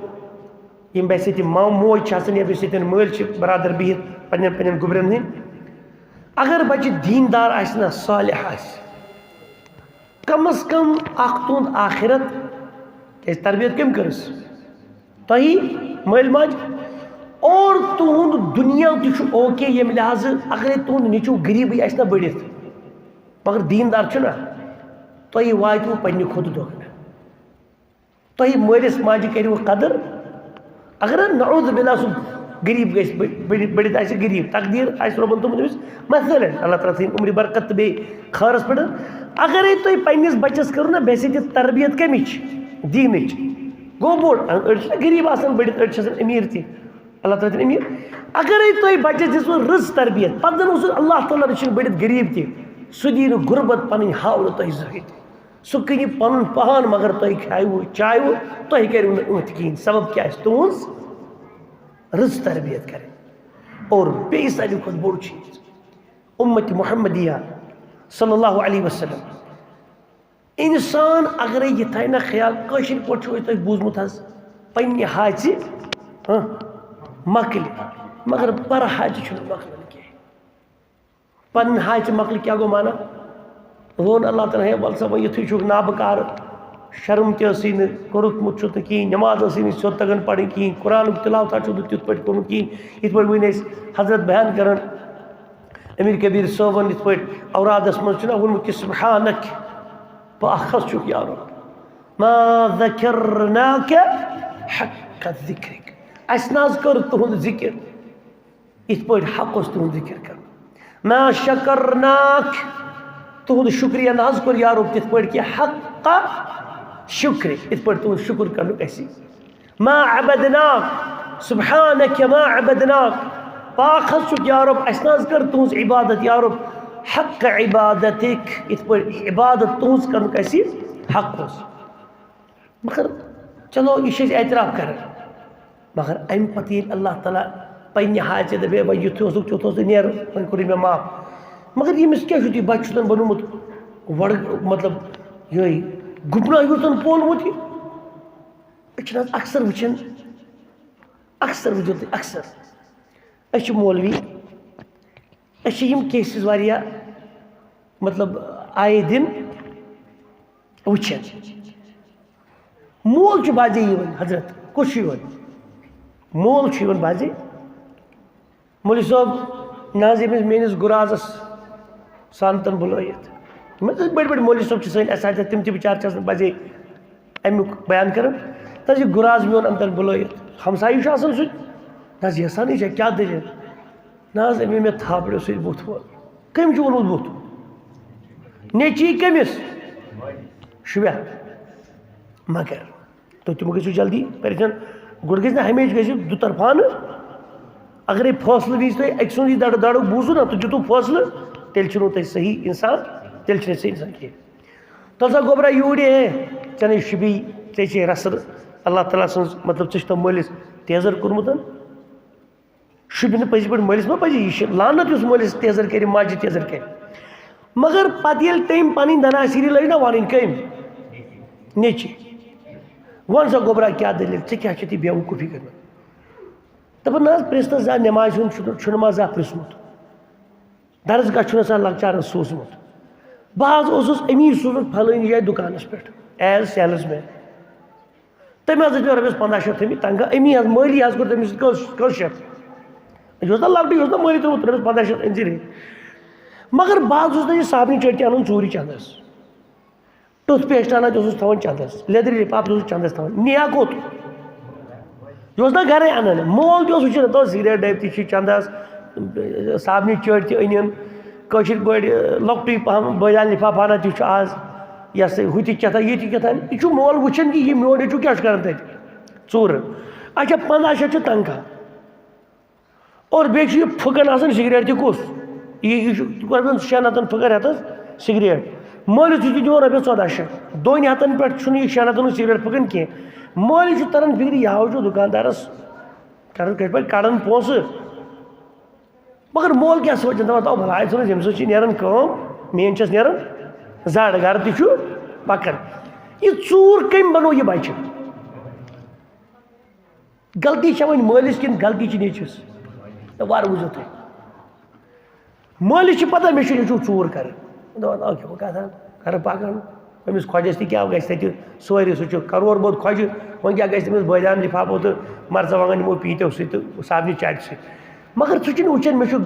یِم بَسہِ ییٚتہِ ما-، موج چھِ آسان یا بَسہِ ییٚتٮ۪ن مٲلۍ چھِ، برادر بِہِتھ پنٛنٮ۪ن پنٛنٮ۪ن گوٚبرٮ۪ن ہٕنٛدۍ، اگر بَچہِ دیٖندار آسہِ نہ، صالح آسہِ، کم از کم اکھ تُہُنٛد آخرت، کیٛازِ تربیت کٔمۍ کٔرٕس؟ تۄہی، مٲلۍ ماجہِ۔ اور تُہُنٛد دُنیا تہِ چھُ okay ییٚمہِ لحاظہٕ، اگرے تُہُنٛد نیٚچوٗ غریٖبٕے آسہِ نہ بٔڑِتھ، مگر دیٖندار چھُنہ، تۄہہِ واتِوٕ پننہِ کھۄتہٕ دۄکھٕ۔ تۄہہِ مٲلِس ماجہِ کٔرِو قدر۔ اگر نعوذ باللہ سُہ غریٖب گژھِ، بٔڑ-، بٔڑ-، بٔڑِتھ آسہِ غریٖب، تقدیٖر آسہِ رۄبَن تھوٚمُت أمِس، مثلاً، اللہ تعالیٰ تھٲیِن عمرِ برکت تہٕ بیٚیہِ خٲرَس پٮ۪ٹھ۔ اگرے تُہۍ پنٛنِس بَچَس کٔرِو نہ بے عزتی تربیت کَمِچ؟ دیٖنٕچ۔ گوٚو بوٚڑ، أڑۍ چھِنہ غریٖب آسان بٔڑِتھ، أڑۍ چھِ آسان أمیٖر تہِ۔ اللہ تعالیٰ تھٲیِن أمیٖر۔ اگرے تُہۍ بَچَس دِژوٕ رٕژ تربیت، پَتہٕ زَن اوسُن اللہ تعالیٰ رٔچھِنۍ بٔڑِتھ غریٖب تہِ، سُہ دِیہِ نہٕ غُربت پَنٕنۍ ہاونہٕ تۄہہِ زٕہٕنۍ تہِ۔ سُہ کٕنہِ پَنُن پان، مگر تۄہہِ کھیٛاوٕ، چاوٕ، تۄہہِ کَریو نہٕ أتھۍ کِہیٖنۍ۔ سبب کیٛاہ آسہِ تُہٕنٛز؟ رٕژ تربیت کَرٕنۍ۔ اور بیٚیہِ ساروی کھۄتہٕ بوٚڑ چیٖز، اُمت محمدیہ صلی اللہ علیہ وسلم۔ اِنسان اگرے یہِ تھایہِ نہ خیال، کٲشِر پٲٹھۍ چھُو تۄہہِ بوٗزمُت حظ، پنٛنہِ ہاژِ، ہاں، مۄکلہِ، مگر پَرٕ ہاژِ چھُنہٕ مۄکلان کینٛہہ۔ پنٕنۍ ہاژِ مۄکلہِ کیٛاہ گوٚو معنا؟ ووٚن اللہ تعالیٰ ہن، ہے، وَلہٕ سا وۄنۍ یُتھُے چھُکھ نابکار، شرم تہِ ٲسٕے نہٕ، کوٚرمُت چھُتھ نہٕ کِہیٖنۍ، نٮ۪ماز ٲسٕے نہٕ سیوٚد تَگان پَرٕنۍ کِہیٖنۍ، قرآنُک تِلاوتھا چھُتھ نہٕ تیُتھ پٲٹھۍ کوٚرمُت کِہیٖنۍ۔ یِتھ پٲٹھۍ وٕنۍ أسۍ حضرت بیان کَران، أمیٖر کبیٖر صٲبَن یِتھ پٲٹھۍ اورادَس منٛز چھُنہ ووٚنمُت کہِ سبحانک، پاک حظ چھُکھ یا رب، ما ذکرناک حق ذکرک، اَسہِ نہ حظ کٔر تُہُنٛد ذِکِر یِتھ پٲٹھۍ حق اوس تُہُنٛد ذِکِر کَرُن۔ ما شکرناک، تُہُنٛد شُکریہ نہ حظ کوٚر یارو تِتھ پٲٹھۍ کہِ حق شُکرِ، یِتھ پٲٹھۍ تُہُنٛد شُکُر کَرنُک اَسہِ۔ ما عبدناک، سبحانک ما عبدناک، پاک حظ چھُکھ یارب، اَسہِ نہ حظ کٔر تُہٕنٛز عبادت یارب حق عبادتک، یِتھ پٲٹھۍ عبادت تُہٕنٛز کَرنُک اَسہِ حق اوس۔ مگر چلو، یہِ چھِ أسۍ اعتراف کران۔ مگر اَمہِ پتہٕ ییٚلہِ اللہ تعالیٰ پننہِ حاجتہِ دپے، وۄنۍ یُتھ اوسُکھ تیُتھ اوس تہٕ نیر، وۄنۍ کوٚرُے مےٚ معاف۔ مگر ییٚمِس کیٛاہ چھُ تُہۍ بچہِ چھُ تۄہہِ بنومُت وڑ، مطلب، یِہوٚے گُپنہ ہیوٗ زن پولمُت یہِ؟ أسۍ چھِنہٕ حظ اکثر وٕچھان، اکثر وٕچھِو تُہۍ، اکثر۔ أسۍ چھِ مولوی، أسۍ چھِ یِم cases واریاہ، مطلب، آیے دِن وٕچھان۔ مول چھُ بعضے یِوان، حضرت، کُس چھُ یِوان؟ مول چھُ یِوان بعضے۔ مولوی صٲب، نہ حظ، ییٚمِس میٲنِس گُرازس سانتن بُلٲیِتھ۔ مےٚ دوٚپ، بٔڑۍ بٔڑۍ مولوی صٲب چھِ سٲنۍ اساتذہ، تِم تہِ بِچارٕ چھِ آسان بعضے اَمیُک بیان کران۔ تَس یہِ گُراز میون اَنتن بُلٲیِتھ، ہمسایہِ چھُ آسان سُہ تہِ۔ نہ حظ، یژھانٕے چھےٚ، کیٛاہ دٔلیٖل؟ نہ حظ، أمۍ مےٚ تھاپڑیو سۭتۍ بُتھ وول۔ کٔمۍ چھُ ووٚنمُت بُتھ؟ نیٚچی کٔمِس؟ شُبہ۔ مگر تُہۍ تہِ مہٕ گٔژھِو جلدی پریشان۔ گۄڈٕ گژھِ نہ ہمیشہِ گژھِ دُطرفانہٕ۔ اگرے فٲصلہٕ وِزِ تۄہہِ أکۍ سُنٛد یہِ دڑٕ دڑُک بوٗزوٕ نہ، تہٕ دیُتوٕ فٲصلہٕ، تیٚلہِ چھُنہٕ تۄہہِ صحیح اِنسان، تیٚلہِ چھُنہٕ صحیح اِنسان کِہیٖنۍ۔ تۄہہِ سا گوٚبرا یوٗرۍ، ہے، ژےٚ نے شُبی، ژےٚ چھے رسر۔ اللہ تعالیٰ سٕنٛز، مطلب، ژےٚ چھُ تۄہہِ مٲلِس تیزر کوٚرمُت۔ شُبہِ نہٕ پٔزۍ پٲٹھۍ مٲلِس ما پَزِ، یہِ چھِ لعنت یُس مٲلِس تیزر کَرِ، ماجہِ تیزر کَرِ۔ مگر پَتہٕ ییٚلہِ تٔمۍ پَنٕنۍ دَناسیٖری لٔج نہ وَنٕنۍ کٔمۍ؟ نیٚچی۔ وَن سا گوٚبرا، کیٛاہ دٔلیٖل؟ ژےٚ کیٛاہ چھےٚ تہِ بیوقوٗفی کٔرمٕژ؟ دَپان نہ حظ، پرٛژھ نہٕ زانٛہہ، نٮ۪مازِ ہُنٛد چھُنہٕ، چھُنہٕ ما زانٛہہ پرٛژھمُت؟ درسگاہ چھُنہٕ آسان لۄکچارَس سوٗزمُت۔ بہٕ حظ اوسُس أمی سوٗزمُت فلٲنی جایہِ دُکانَس پٮ۪ٹھ as salesman۔ تٔمۍ حظ ٲسۍ مےٚ رۄپیَس پنٛداہ شیٚتھ تھٲومٕتۍ تنخواہ۔ أمی حظ، مٲلی حظ کوٚر تٔمِس سۭتۍ کٔژ، کٔژ شیٚتھ؟ یہِ اوس نہ لۄکٹُے، یہِ اوس نہ مٲلی ترٛوومُت، رۄپیَس پنٛداہ شیٚتھ أنۍ زِ رٔٹۍ۔ مگر بہٕ حظ اوسُس نہٕ یہِ صابنہِ چٲٹۍ تہِ اَنان ژوٗرِ چندَس۔ ٹُتھ پیسٹ اَنان تہِ اوسُس تھاوان چندَس، لیٚدٕرِ لِفاف تہِ اوسُس چندَس تھاوان۔ نِیا کوٚت؟ یہِ اوس نہ گرے اَنان۔ مول تہِ اوس وٕچھان، دَپان سِگریٹ ڈٔبۍ تہِ چھِ چندَس، صابنہِ چٲٹۍ تہِ أنِن، کٲشِر پٲٹھۍ، لۄکٹُے پَہَم بٲدیان لِفاف ہنا تہِ چھُ آز، یہِ ہسا ہُہ تہِ کیٛاہ تام، یہِ تہِ کیٛاہ تام۔ یہِ چھُ مول وٕچھان کہِ یہِ میون نیٚچوٗ کیٛاہ چھُ کران تَتہِ؟ ژوٗرٕ۔ اچھا، پنٛداہ شیٚتھ چھُ تنخواہ۔ اور بیٚیہِ چھُ یہِ پھٕکَن آسان سِگریٹ تہِ کُس؟ یہِ، یہِ چھُ رۄپیَن شٮ۪ن ہَتَن پھٕکَر ہٮ۪تَس سِگریٹ۔ مٲلِس چھُ تہِ دِوان رۄپیَس ژۄداہ شیٚتھ۔ دۄنۍ ہَتَن پٮ۪ٹھ چھُنہٕ یہِ شٮ۪ن ہَتَن ہُنٛد سِگریٹ پھٕکَن کینٛہہ۔ مٲلِس چھُ تَران فِکرِ، یہِ ہاو چھُ دُکاندارَس کَران کِتھ پٲٹھۍ کَڑان پونٛسہٕ۔ مگر مول کیٛاہ سونٛچان؟ دَپان، "تَو بَلاے ژھٕنُس، ییٚمہِ سۭتۍ چھِ نیران کٲم، میٛٲنۍ چھَس نیران زَڑ، گَرٕ تہِ چھُ پَکان۔" یہِ ژوٗر کٔمۍ بَنوو یہِ بَچہٕ؟ غلطی چھےٚ وۄنۍ مٲلِس کِنہٕ غلطی چھِ نیٚچوِس؟ تہٕ وَرٕ وٕچھِو تُہۍ۔ مٲلِس چھِ پَتہ مےٚ چھُ نیٚچوٗ ژوٗر کَران۔ دَپان، "اَو کیٛاہ بہٕ کَتھ اَنہٕ، کَرٕ پَکان۔ أمِس خۄجَس تہِ کیٛاہ گژھِ تَتہِ؟ سورُے سُہ چھُ کَرور بوٚد خۄجہِ، وۄنۍ کیٛاہ گژھِ تٔمِس بٲدیان لِفافو تہٕ مَرژٕوانٛگَن یِمو پیٖنٛتیو سۭتۍ تہٕ صابنہِ چاٹہِ سۭتۍ؟" مگر سُہ چھُنہٕ وٕچھان مےٚ چھُ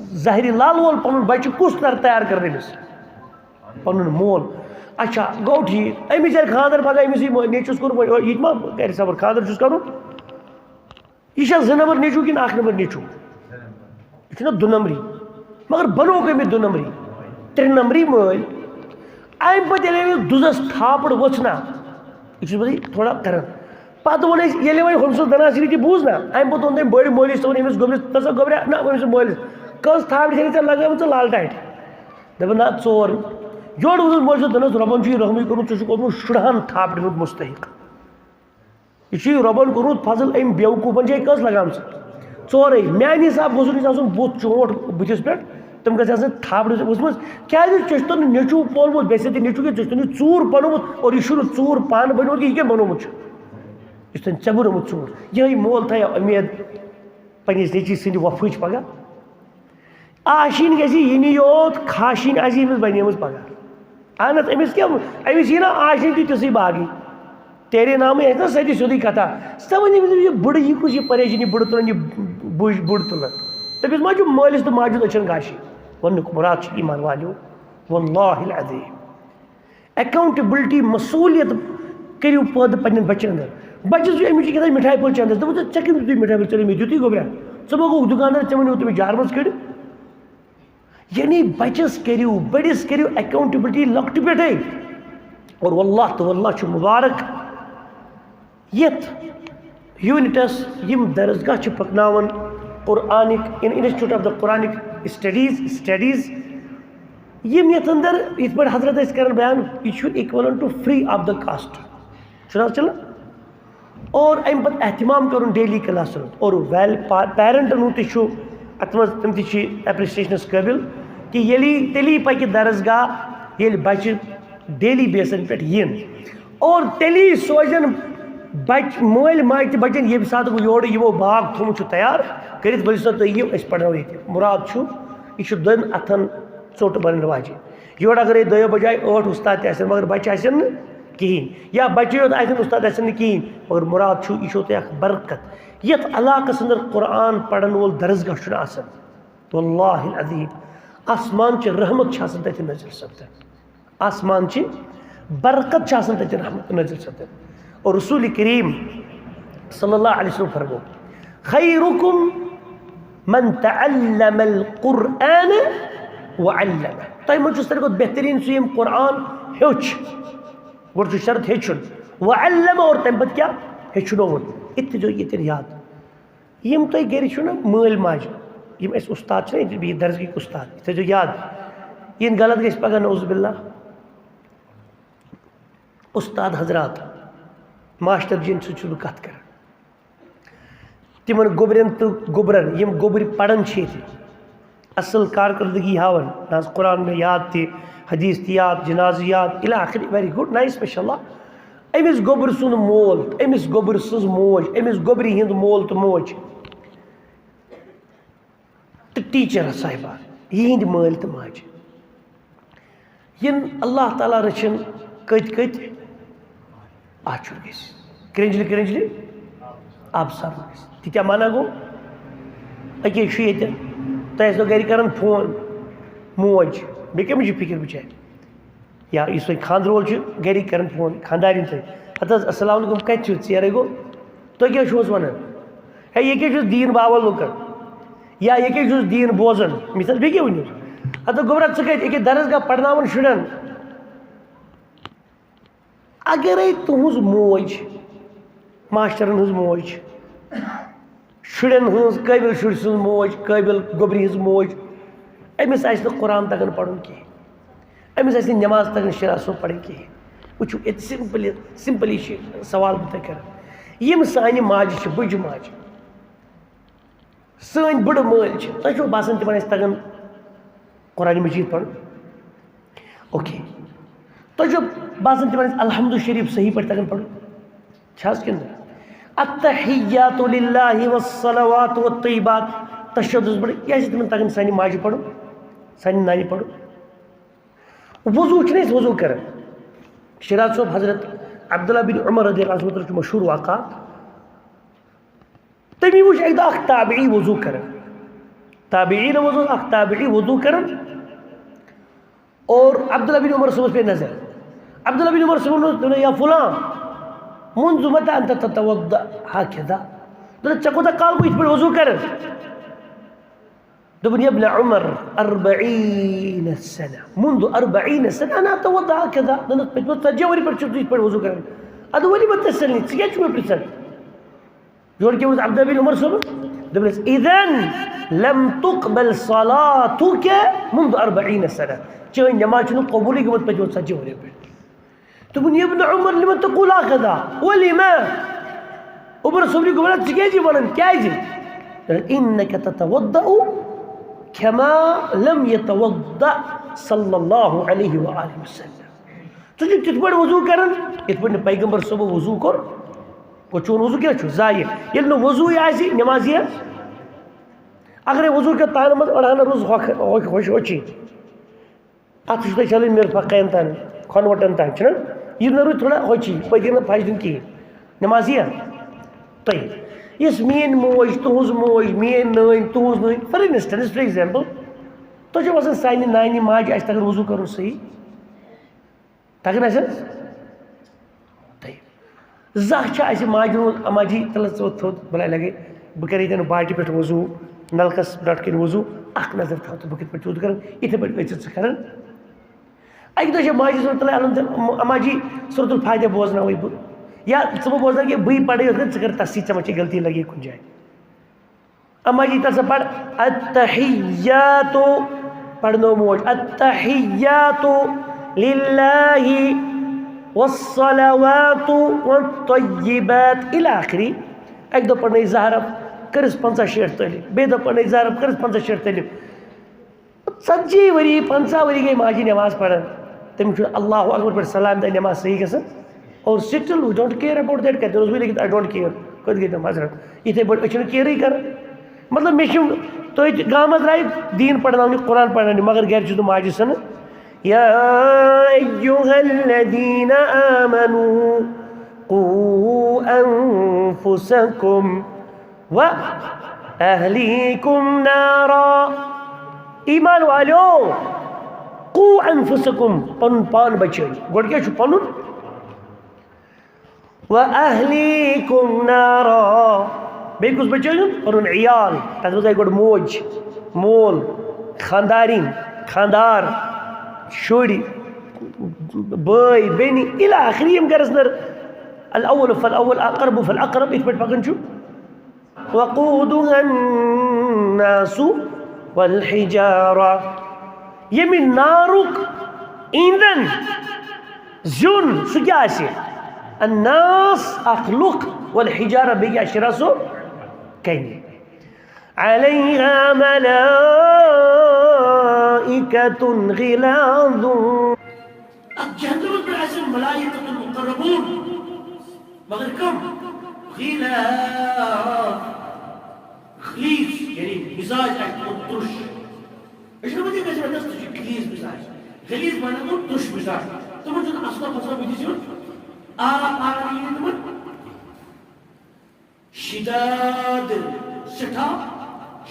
زہرِ لال وول پَنُن بَچہٕ کُس کَرِ تیار کَرُن أمِس۔ پنُن مول۔ اچھا، گوٚو ٹھیٖک۔ أمِس ییٚلہِ خانٛدر پَگاہ أمِس یی مٲ-، نیٚچوِس کوٚرمُت، یہِ تہِ ما کَرِ صبر؟ خانٛدر چھُس کَرُن۔ یہِ چھا زٕ نمبر نیٚچوٗ کِنہٕ اَکھ نمبر نیٚچوٗ؟ یہِ چھُنہ دُ نمبری۔ مگر بَنووُکھ أمۍ یہِ دُ نمبری۔ ترٛےٚ نمبری مٲلۍ۔ اَمہِ پَتہٕ ییٚلہِ أمِس دُزَس تھاپڑ ؤژھ نا، یہِ چھُس بہٕ تۄہہِ تھوڑا کَران۔ پَتہٕ ووٚن أسۍ، ییٚلہِ وۄنۍ ہُم سٕنٛز دَناسیٖری تہِ بوٗز نا، اَمہِ پَتہٕ ووٚن تٔمۍ بٔڑۍ مٲلۍ صٲبَن أمِس گوٚبرِس، "ژٕ ہسا گوٚبریا؟" نہ، أمِس چھِ مٲلِس، "کٔژ تھاپڑِ چھَکھ ژےٚ لَگٲومٕژ ژٕ لال ٹاٹہِ؟" دَپان، "نہ، ژور۔" یورٕ ووٚنُس مٲلۍ صٲب، دوٚپنَس، "رۄبَن چھُ یہِ رحمٕے کوٚرمُت، ژٕ چھُکھ اوسمُت شُرہَن تھاپڑِ ہُنٛد مُستحق۔ یہِ چھُ یہِ رۄبَن کوٚرمُت فضل أمۍ بیوقوٗفَن چھِ أمۍ کٔژ لَگامژٕ؟ ژورَے۔" میٛانہِ حساب گوٚژھ نہٕ آسُن بُتھ چونٛٹھ بٕتھِس پٮ۪ٹھ، تِم گژھِ آسٕنۍ تھاپڑِ ؤژھمٕژ۔ کیٛازِ؟ ژےٚ چھُتھ نہٕ نیٚچوٗ پولمُت، بیٚیہِ سۭتۍ نیٚچوٗ کینٛہہ، ژےٚ چھُتھ نہٕ یہِ ژوٗر بنوومُت، اور یہِ شُرُتھ ژوٗر پانہٕ بنیومُت، یہِ کیٛاہ بنوومُت چھُ؟ یُس تٔمۍ ژےٚ بنوومُت ژوٗر، یِہوٚے مول تھایو اُمید پنٛنِس نیٚچوِ سٕنٛدِ وفٲہٕچ پگاہ۔ آشیٖن گژھِ یِنہِ یوت، خاشیٖن آسہِ أمِس بنیمٕژ پگاہ۔ اہن حظ، أمِس کیٛاہ، أمِس یی نا آشیٖن تہِ تِژھٕے باقٕے۔ تیرے نامٕے آسہِ نا سۄ تہِ سیوٚدُے کتھا۔ ژٕ وَن أمِس، یہِ بٕڑٕ، یہِ کُس، یہِ پریشٲنی بٕڑٕ تُلان، یہِ بُج بٕڑٕ تُلان۔ دٔپِس، ما چھُ مٲلِس تہٕ ماجہِ ہُنٛد أچھن گاشی؟ وَننُک مُراد چھُ ایمان والیو، واللہ العظیم۔ اکاؤنٹیبلٹی، مسؤلیت کٔرِو پٲدٕ پننٮ۪ن بچن اندر۔ بچس چھُ أمِس چھُ کیٛاہ تام مِٹھایہِ پھوٚل چندس۔ دوٚپُن، "ژےٚ، ژےٚ کٔمۍ دیُتُے مِٹھایہِ پھوٚل؟ ژےٚ مےٚ دیُتُے گوٚبرا؟ ژٕ ما گوٚوُکھ دُکاندار، ژےٚ ؤنِو تٔمِس جارمَس کٔڑِو؟" یعنی بچس کٔرِو، بٔڑِس کٔرِو اکاؤنٹیبلٹی لۄکٹہِ پٮ۪ٹھے۔ اور واللہ تہٕ واللہ چھُ مُبارک یتھ یوٗنٹس یِم درسگاہ چھِ پکناوان قرآنِک، in Institute of the Quranic Studies، studies، یِم یتھ اندر یِتھ پٲٹھۍ حضرت ٲسۍ کران بیان، یہِ چھُ equivalent to free of the cost۔ چھُنہٕ حظ چلان؟ اور امہِ پتہٕ اہتمام کرُن ڈیلی کلاسن ہُنٛد۔ اور ویل پا-، پیرنٹن ہُنٛد تہِ چھُ اتھ منٛز، تِم تہِ چھِ اپریسیشنس قٲبل کہِ ییٚلہِ، تیٚلی پکہِ درسگاہ ییٚلہِ بچہِ ڈیلی بیسن پٮ۪ٹھ یِن، اور تیٚلی سوزن بچ-، مٲلۍ ماجہِ تہِ بچن، ییٚمہِ ساتہٕ وۄنۍ یورٕ یِمو باغ تھوٚمُت چھُ تیار کٔرِتھ، ؤلِو سا تُہۍ یِیِو، أسۍ پرناوو ییٚتہِ۔ مراد چھُ، یہِ چھُ دۄن اتھن ژوٚٹ بنن واجہِ۔ یورٕ اگرے دۄیو بجاے ٲٹھ استاد تہِ آسن، مگر بچہِ آسن نہٕ کِہیٖنۍ، یا بچے یوت آسن، استاد آسن نہٕ کِہیٖنۍ، مگر مراد چھُ، یہِ چھُو تۄہہِ اکھ برکت۔ یتھ علاقس اندر قرآن پرن وول درسگاہ چھُنہٕ آسان، واللہ العظیم، آسمان چہِ رحمت چھِ آسان تتہِ نٲزِل سپدان۔ آسمان چہِ برکت چھِ آسان تتہِ رحمت نٲزِل سپدان۔ اور رسول کریم صلی اللہ علیہ وسلم فرمو، "خیرکم من تعلم القرآن وعلمه"۔ تۄہہِ منٛز چھُ ساروی کھۄتہٕ بہتریٖن سُہ، ییٚمۍ قرآن ہیوٚچھ۔ گۄڈٕ چھُ شرط ہیٚچھُن۔ وعلمه، اور تَمہِ پتہٕ کیٛاہ؟ ہیٚچھنووُن۔ یہِ تہِ تھٲیزیو ییٚتٮ۪ن یاد۔ یِم تۄہہِ گرِ چھِو نا مٲلۍ ماجہِ، یِم اَسہِ اُستاد چھِنہ ییٚتہِ، بیٚیہِ درسگٕکۍ اُستاد، یہِ تھٲیزیو یاد۔ یِہِنٛد غلط گژھِ پگاہ، نعوذ باللہ، اُستاد حضرات، ماسٹر جی یَن سۭتۍ چھُس بہٕ کَتھ کران۔ تِمن گوٚبرٮ۪ن تہٕ گوٚبرن، یِم گوٚبرۍ پران چھِ ییٚتہِ، اصل کارکردگی ہاوان، نہ حظ قرآن مےٚ یاد تہِ، حدیث تہِ یاد، جنازٕ یاد، الی آخر، very good، nice، ماشاء اللہ۔ أمِس گوٚبرۍ سُنٛد مول، أمِس گوٚبرۍ سٕنٛز موج، أمِس گوٚبرِ ہُنٛد مول تہٕ موج، تہٕ ٹیٖچر صاحبہ، یِہِنٛدۍ مٲلۍ تہٕ ماجہِ، یِن اللہ تعالیٰ رٔچھِن، کٔتۍ کٔتۍ آچُر گژھِ، کرٛنٛجلہِ کرٛنٛجلہِ آبہٕ سَرُن گژھِ۔ تہِ کیٛاہ معنہ گوٚو؟ أکے چھُ ییٚتہِ، تۄہہِ ٲسۍتو گرِ کران فون، موج، بیٚیہِ کٔمِس چھِ فِکِر بِچارِ؟ یا یُس وۄنۍ خانٛدرٕ وول چھُ، گرِکۍ کران فون، خانٛدارِنۍ تہِ، "ہتہٕ حظ، السلام علیکم، کَتہِ چھِو؟ ژیرَے گوٚو، تُہۍ کیٛاہ چھِو حظ وَنان؟ ہے، یہِ کیٛاہ چھُس دیٖن باوَن لُکَن؟ یا یہِ کیٛاہ چھُس دیٖن بوزان؟" مثال، بیٚیہِ کیٛاہ ؤنِو؟ ہتہٕ حظ، گوٚبرا، ژٕ کَتہِ؟ أکیٛاہ درسگاہ پَرناوان شُرٮ۪ن۔ اگرے تُہٕنٛز موج، ماسٹرن ہٕنٛز موج، شُرٮ۪ن ہٕنٛز، قٲبِل شُرۍ سٕنٛز موج، قٲبِل گوٚبرِ ہٕنٛز موج، أمِس آسہِ نہٕ قرآن تگان پرُن کِہیٖنۍ، أمِس آسہِ نہٕ نٮ۪ماز تگان شراہ سو پرٕنۍ کِہیٖنۍ۔ وٕچھِو، ییٚتہِ سِمپلی، سِمپلی چھِ سوال بہٕ تۄہہِ کران۔ یِم سانہِ ماجہِ چھِ، بٕجہِ ماجہِ، سٲنۍ بٕڑٕ مٲلۍ چھِ، تۄہہِ چھُو باسان تِمن آسہِ تگان قرآن مجید پرُن؟ اوکے۔ تۄہہِ چھُو باسان تِمن آسہِ الحمد شریف صحیح پٲٹھۍ تگان پرُن؟ چھا حظ کِنہٕ نہٕ؟ التحیات للہ والصلوات والطیبات، تشہدس پٮ۪ٹھ، یہِ آسہِ تِمن تگان سانہِ ماجہِ پرُن، سانہِ نانہِ پرُن؟ وضو چھِنہٕ أسۍ وضو کران۔ شیراز صٲب، حضرت عبداللہ بن عمر رضی اللہ عنہ چھُ مشہوٗر واقعہ۔ تٔمی وٕچھ اَکہِ دۄہ اَکھ تابعی وضوٗ کران۔ تابعی نہٕ وضوٗ، اَکھ تابعی وضوٗ کران۔ اور عبداللہ بن عمر صٲبَس پیٚیہِ نظر۔ عبداللہ بن عمر صٲبَن ووٚن، دوٚپُن، "یا فلان، منذ متى أنت تتوضأ هكذا؟" دوٚپُن، "ژےٚ کوٗتاہ کال گوٚو یِتھ پٲٹھۍ وضوٗ کران؟" دوٚپُن، "يا ابن عمر، أربعين سنة، منذ أربعين سنة أنا أتوضأ هكذا۔" دوٚپُن، "پٔتمو ژتجی ؤری پٮ۪ٹھ چھُس بہٕ یِتھ پٲٹھۍ وضوٗ کران۔ اَدٕ ؤلِو وۄنۍ تسلی، ژٕ کیٛازِ چھُکھ مےٚ پرٛژھان؟" یورٕ کیٛاہ ووٚنُس عبداللہ بن عمر صٲبن؟ دوٚپنس، "إذن لم تقبل صلاتك منذ أربعين سنة۔" چٲنۍ نماز چھُنہٕ قبوٗلٕے گٔمٕژ پٔتمٮ۪و ژتجی ؤرۍیو پٮ۪ٹھ۔ دوٚپُن، "يا ابن عمر، لم تقل هكذا؟ ولم؟" عمر صٲبنہِ گوٚو ونان، "ژٕ کیٛازِ یہِ ونان؟ کیٛازِ؟" "إنك تتوضأ كما لم يتوضأ صلى الله عليه وآله وسلم۔" ژٕ چھُکھ تِتھ پٲٹھۍ وضوٗ کران، یِتھ پٲٹھۍ نہٕ پیغمبر صٲبو وضوٗ کوٚر۔ گوٚو چون وضوٗ کیٛاہ چھُ؟ ضایع۔ ییٚلہِ نہٕ وضوٗے آسہِ، نٮ۪ماز یِیہِ؟ اگرے وضوٗ کیٛاہ تانہٕ منٛز أڑہانہٕ روٗز ہۄکھ-، ہۄکھ-، ہۄچھ ہۄچھی، اَتھ چھُ تۄہہِ چھَلٕنۍ مرفقین تام، کھۄنوَٹن تام، چھُنہ؟ یہِ نہٕ روٗد تھوڑا ہۄچھی، پٔتۍ کِنۍ نہٕ پھَش دیُن کِہیٖنۍ۔ نٮ۪ماز یِیہِ؟ تۄہہِ۔ یُس میٛٲنۍ موج، تُہٕنٛز موج، میٛٲنۍ نٲنۍ، تُہٕنٛز نٲنۍ، for instance, for example، تۄہہِ چھُو باسان سانہِ نانہِ ماجہِ آسہِ تَگان وضوٗ کَرُن صحیح؟ تَگان آسہِ حظ؟ طیب۔ زانٛہہ چھِ اَسہِ ماجہِ ووٚنمُت، "اما جی، تَلہٕ ژٕ وۄتھ تھوٚد، بہٕ لَگے، بہٕ کَرٕ ییٚتٮ۪ن بالٹہِ پٮ۪ٹھ وضوٗ، نَلکَس برٛونٛٹھ کَنہِ وضوٗ، اَکھ نظر تھاو ژٕ بہٕ کِتھ پٲٹھۍ چھُس وضوٗ کَران، یِتھَے پٲٹھۍ ٲسۍ ژٕ کَران۔" اَکہِ دۄہ چھِ ماجہِ ووٚنمُت، "تَلہٕ اَلَن ژٕ، اما جی، سورۃ الفاتحہ بوزناوَے بہٕ، یا ژٕ مہٕ بوزناوکھ کینٛہہ، بٕے پَرٕ یوت، ژٕ کَر تصحیح، ژےٚ ما چھےٚ غلطی لَگے کُنہِ جایہِ۔" اما جی، تَلہٕ سا پَر، "التحیات"، پَرنٲو موج، "التحیات للہ"۔ والصلوات والطيبات إلى آخره. اکہِ دۄہ پرنٲے زہرف، کٔرٕس پنٛژاہ شیٹھ طٲلب، بیٚیہِ دۄہ پرنٲے زہرف، کٔرٕس پنٛژاہ شیٹھ طٲلب۔ ژتجی ؤری، پنٛژاہ ؤری گٔے ماجہِ نماز پران، تٔمِس چھُ اللہ اکبر پٮ۪ٹھ سلام تہٕ نماز صحیح گژھان۔ اور still we don't care about that، کتہِ اوس وۄنۍ لیکھِتھ I don't care، کتہِ گٔے تِم حضرت؟ یِتھے پٲٹھۍ أسۍ چھِنہٕ کیرٕے کران۔ مطلب، مےٚ چھِ تُہۍ تہِ گامس درٛاے دیٖن پرناونہِ، قرآن پرناونہِ، مگر گرِ چھُس بہٕ ماجہِ سنہٕ۔ يا أيها الذين آمنوا قوا أنفسكم وأهليكم نارا۔ ایمان والیو، قوا انفسکم، پنُن پان بچٲیِو۔ گۄڈٕ کیٛاہ چھُ پنُن؟ وأهليكم نارا۔ بیٚیہِ کُس بچٲیِو؟ پنُن عیال۔ تَتھ منٛز آیہِ گۄڈٕ موج، مول، خاندارِنۍ، خاندار، شُرۍ، بٲے، بیٚنہِ، اِلی آخری، یِم گرس اندر الاول فالاول، الاقرب فالاقرب، یِتھ پٲٹھۍ پکان چھُ۔ وقودها الناس والحجارة۔ ییٚمہِ نارُک ایندھن، زیُن، سُہ کیٛاہ آسہِ؟ الناس، اکھ لُکھ، والحجارة، بیٚیہِ کیٛاہ شِرا سُہ؟ کنہِ۔ عليها ملائكة غلاظ۔ اتھ جہنمس پٮ۪ٹھ آسن ملائکۃ المقربون، مگر کم؟ غلاظ، غلیظ، یعنی مزاج آسہِ تِمن ترُش۔ أسۍ چھِنہٕ وَنان کٲنٛسہِ وَنان، ژٕ چھُکھ غلیظ مزاج۔ غلیظ معنی گوٚو ترُش مزاج۔ تِمن چھُنہٕ اصلہ فصلہ بٕتھِس یُن۔ آب آب یی نہٕ تِمن۔ شداد، سٮ۪ٹھاہ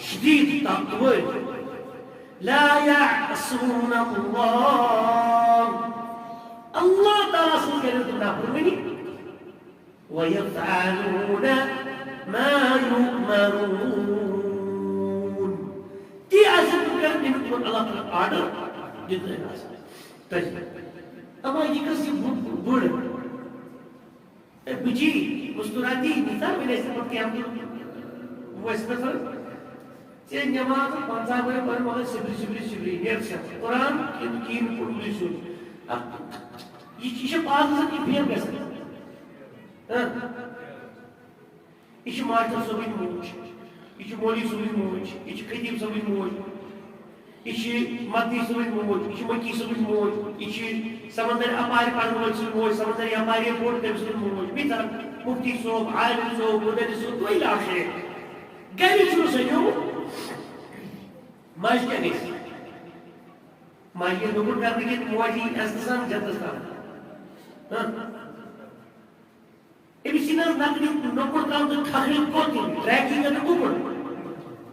شدید، طاقتور۔ لا يعصون الله، اللہ تعالیٰ سٕنٛز کَرن تِم نافرمٲنی۔ ويفعلون ما يؤمرون۔ تی آسہِ تِم کران، ییٚمیُک تِمن اللہ تعالیٰ ہن آرڈر دیُتمُت آسہِ۔ تۄہہِ۔ اما یہِ کٔژ یہِ بُ-، بُ-، بٔڑ؟ اے بُجی، مستوراتی، نِثار، وۄنۍ ٲسۍ نہٕ پتہٕ قیامتُک وۄنۍ ٲسۍ نہٕ پتہٕ۔ ژےٚ نٮ۪ماز پنٛژاہ ؤری پَرُن، مگر سِبرِ، سِبرِ، سِبرِ، نیر ژےٚ۔ قرآن کِنہٕ کِہیٖنۍ پوٚرمُتٕے سیوٚد۔ اَتھ، یہِ، یہِ چھِ پاگل زَن یہِ فیل گژھان۔ ہہ؟ یہِ چھِ ماسٹر صٲبٕنۍ موج، یہِ چھِ مولوی صٲبٕنۍ موج، یہِ چھِ خطیب صٲبٕنۍ موج، یہِ چھِ مدنی صٲبٕنۍ موج، یہِ چھِ مکی صٲبٕنۍ موج، یہِ چھِ سمندر اپارِ پرن وٲلۍ سٕنٛز موج، سمندر یپارِ پوٚر تٔمۍ سٕنٛز موج، مثال مفتی صٲب، عالم صٲب، مدرس صٲب، وإلى آخره۔ گرِ چھُنہٕ سنیومُت، ماجہِ کیٛاہ گژھِ؟ ماجہِ ییٚلہِ نوٚکُر کرنہٕ کِنۍ موج یی عزتہٕ سان جنتس تام۔ ہاں؟ أمِس یی نہٕ حظ نقلہِ نوٚکُر ترٛاونہٕ، کھکھرِ کوٚت یِن؟ ٹریکِنگ تہٕ کُکُر؟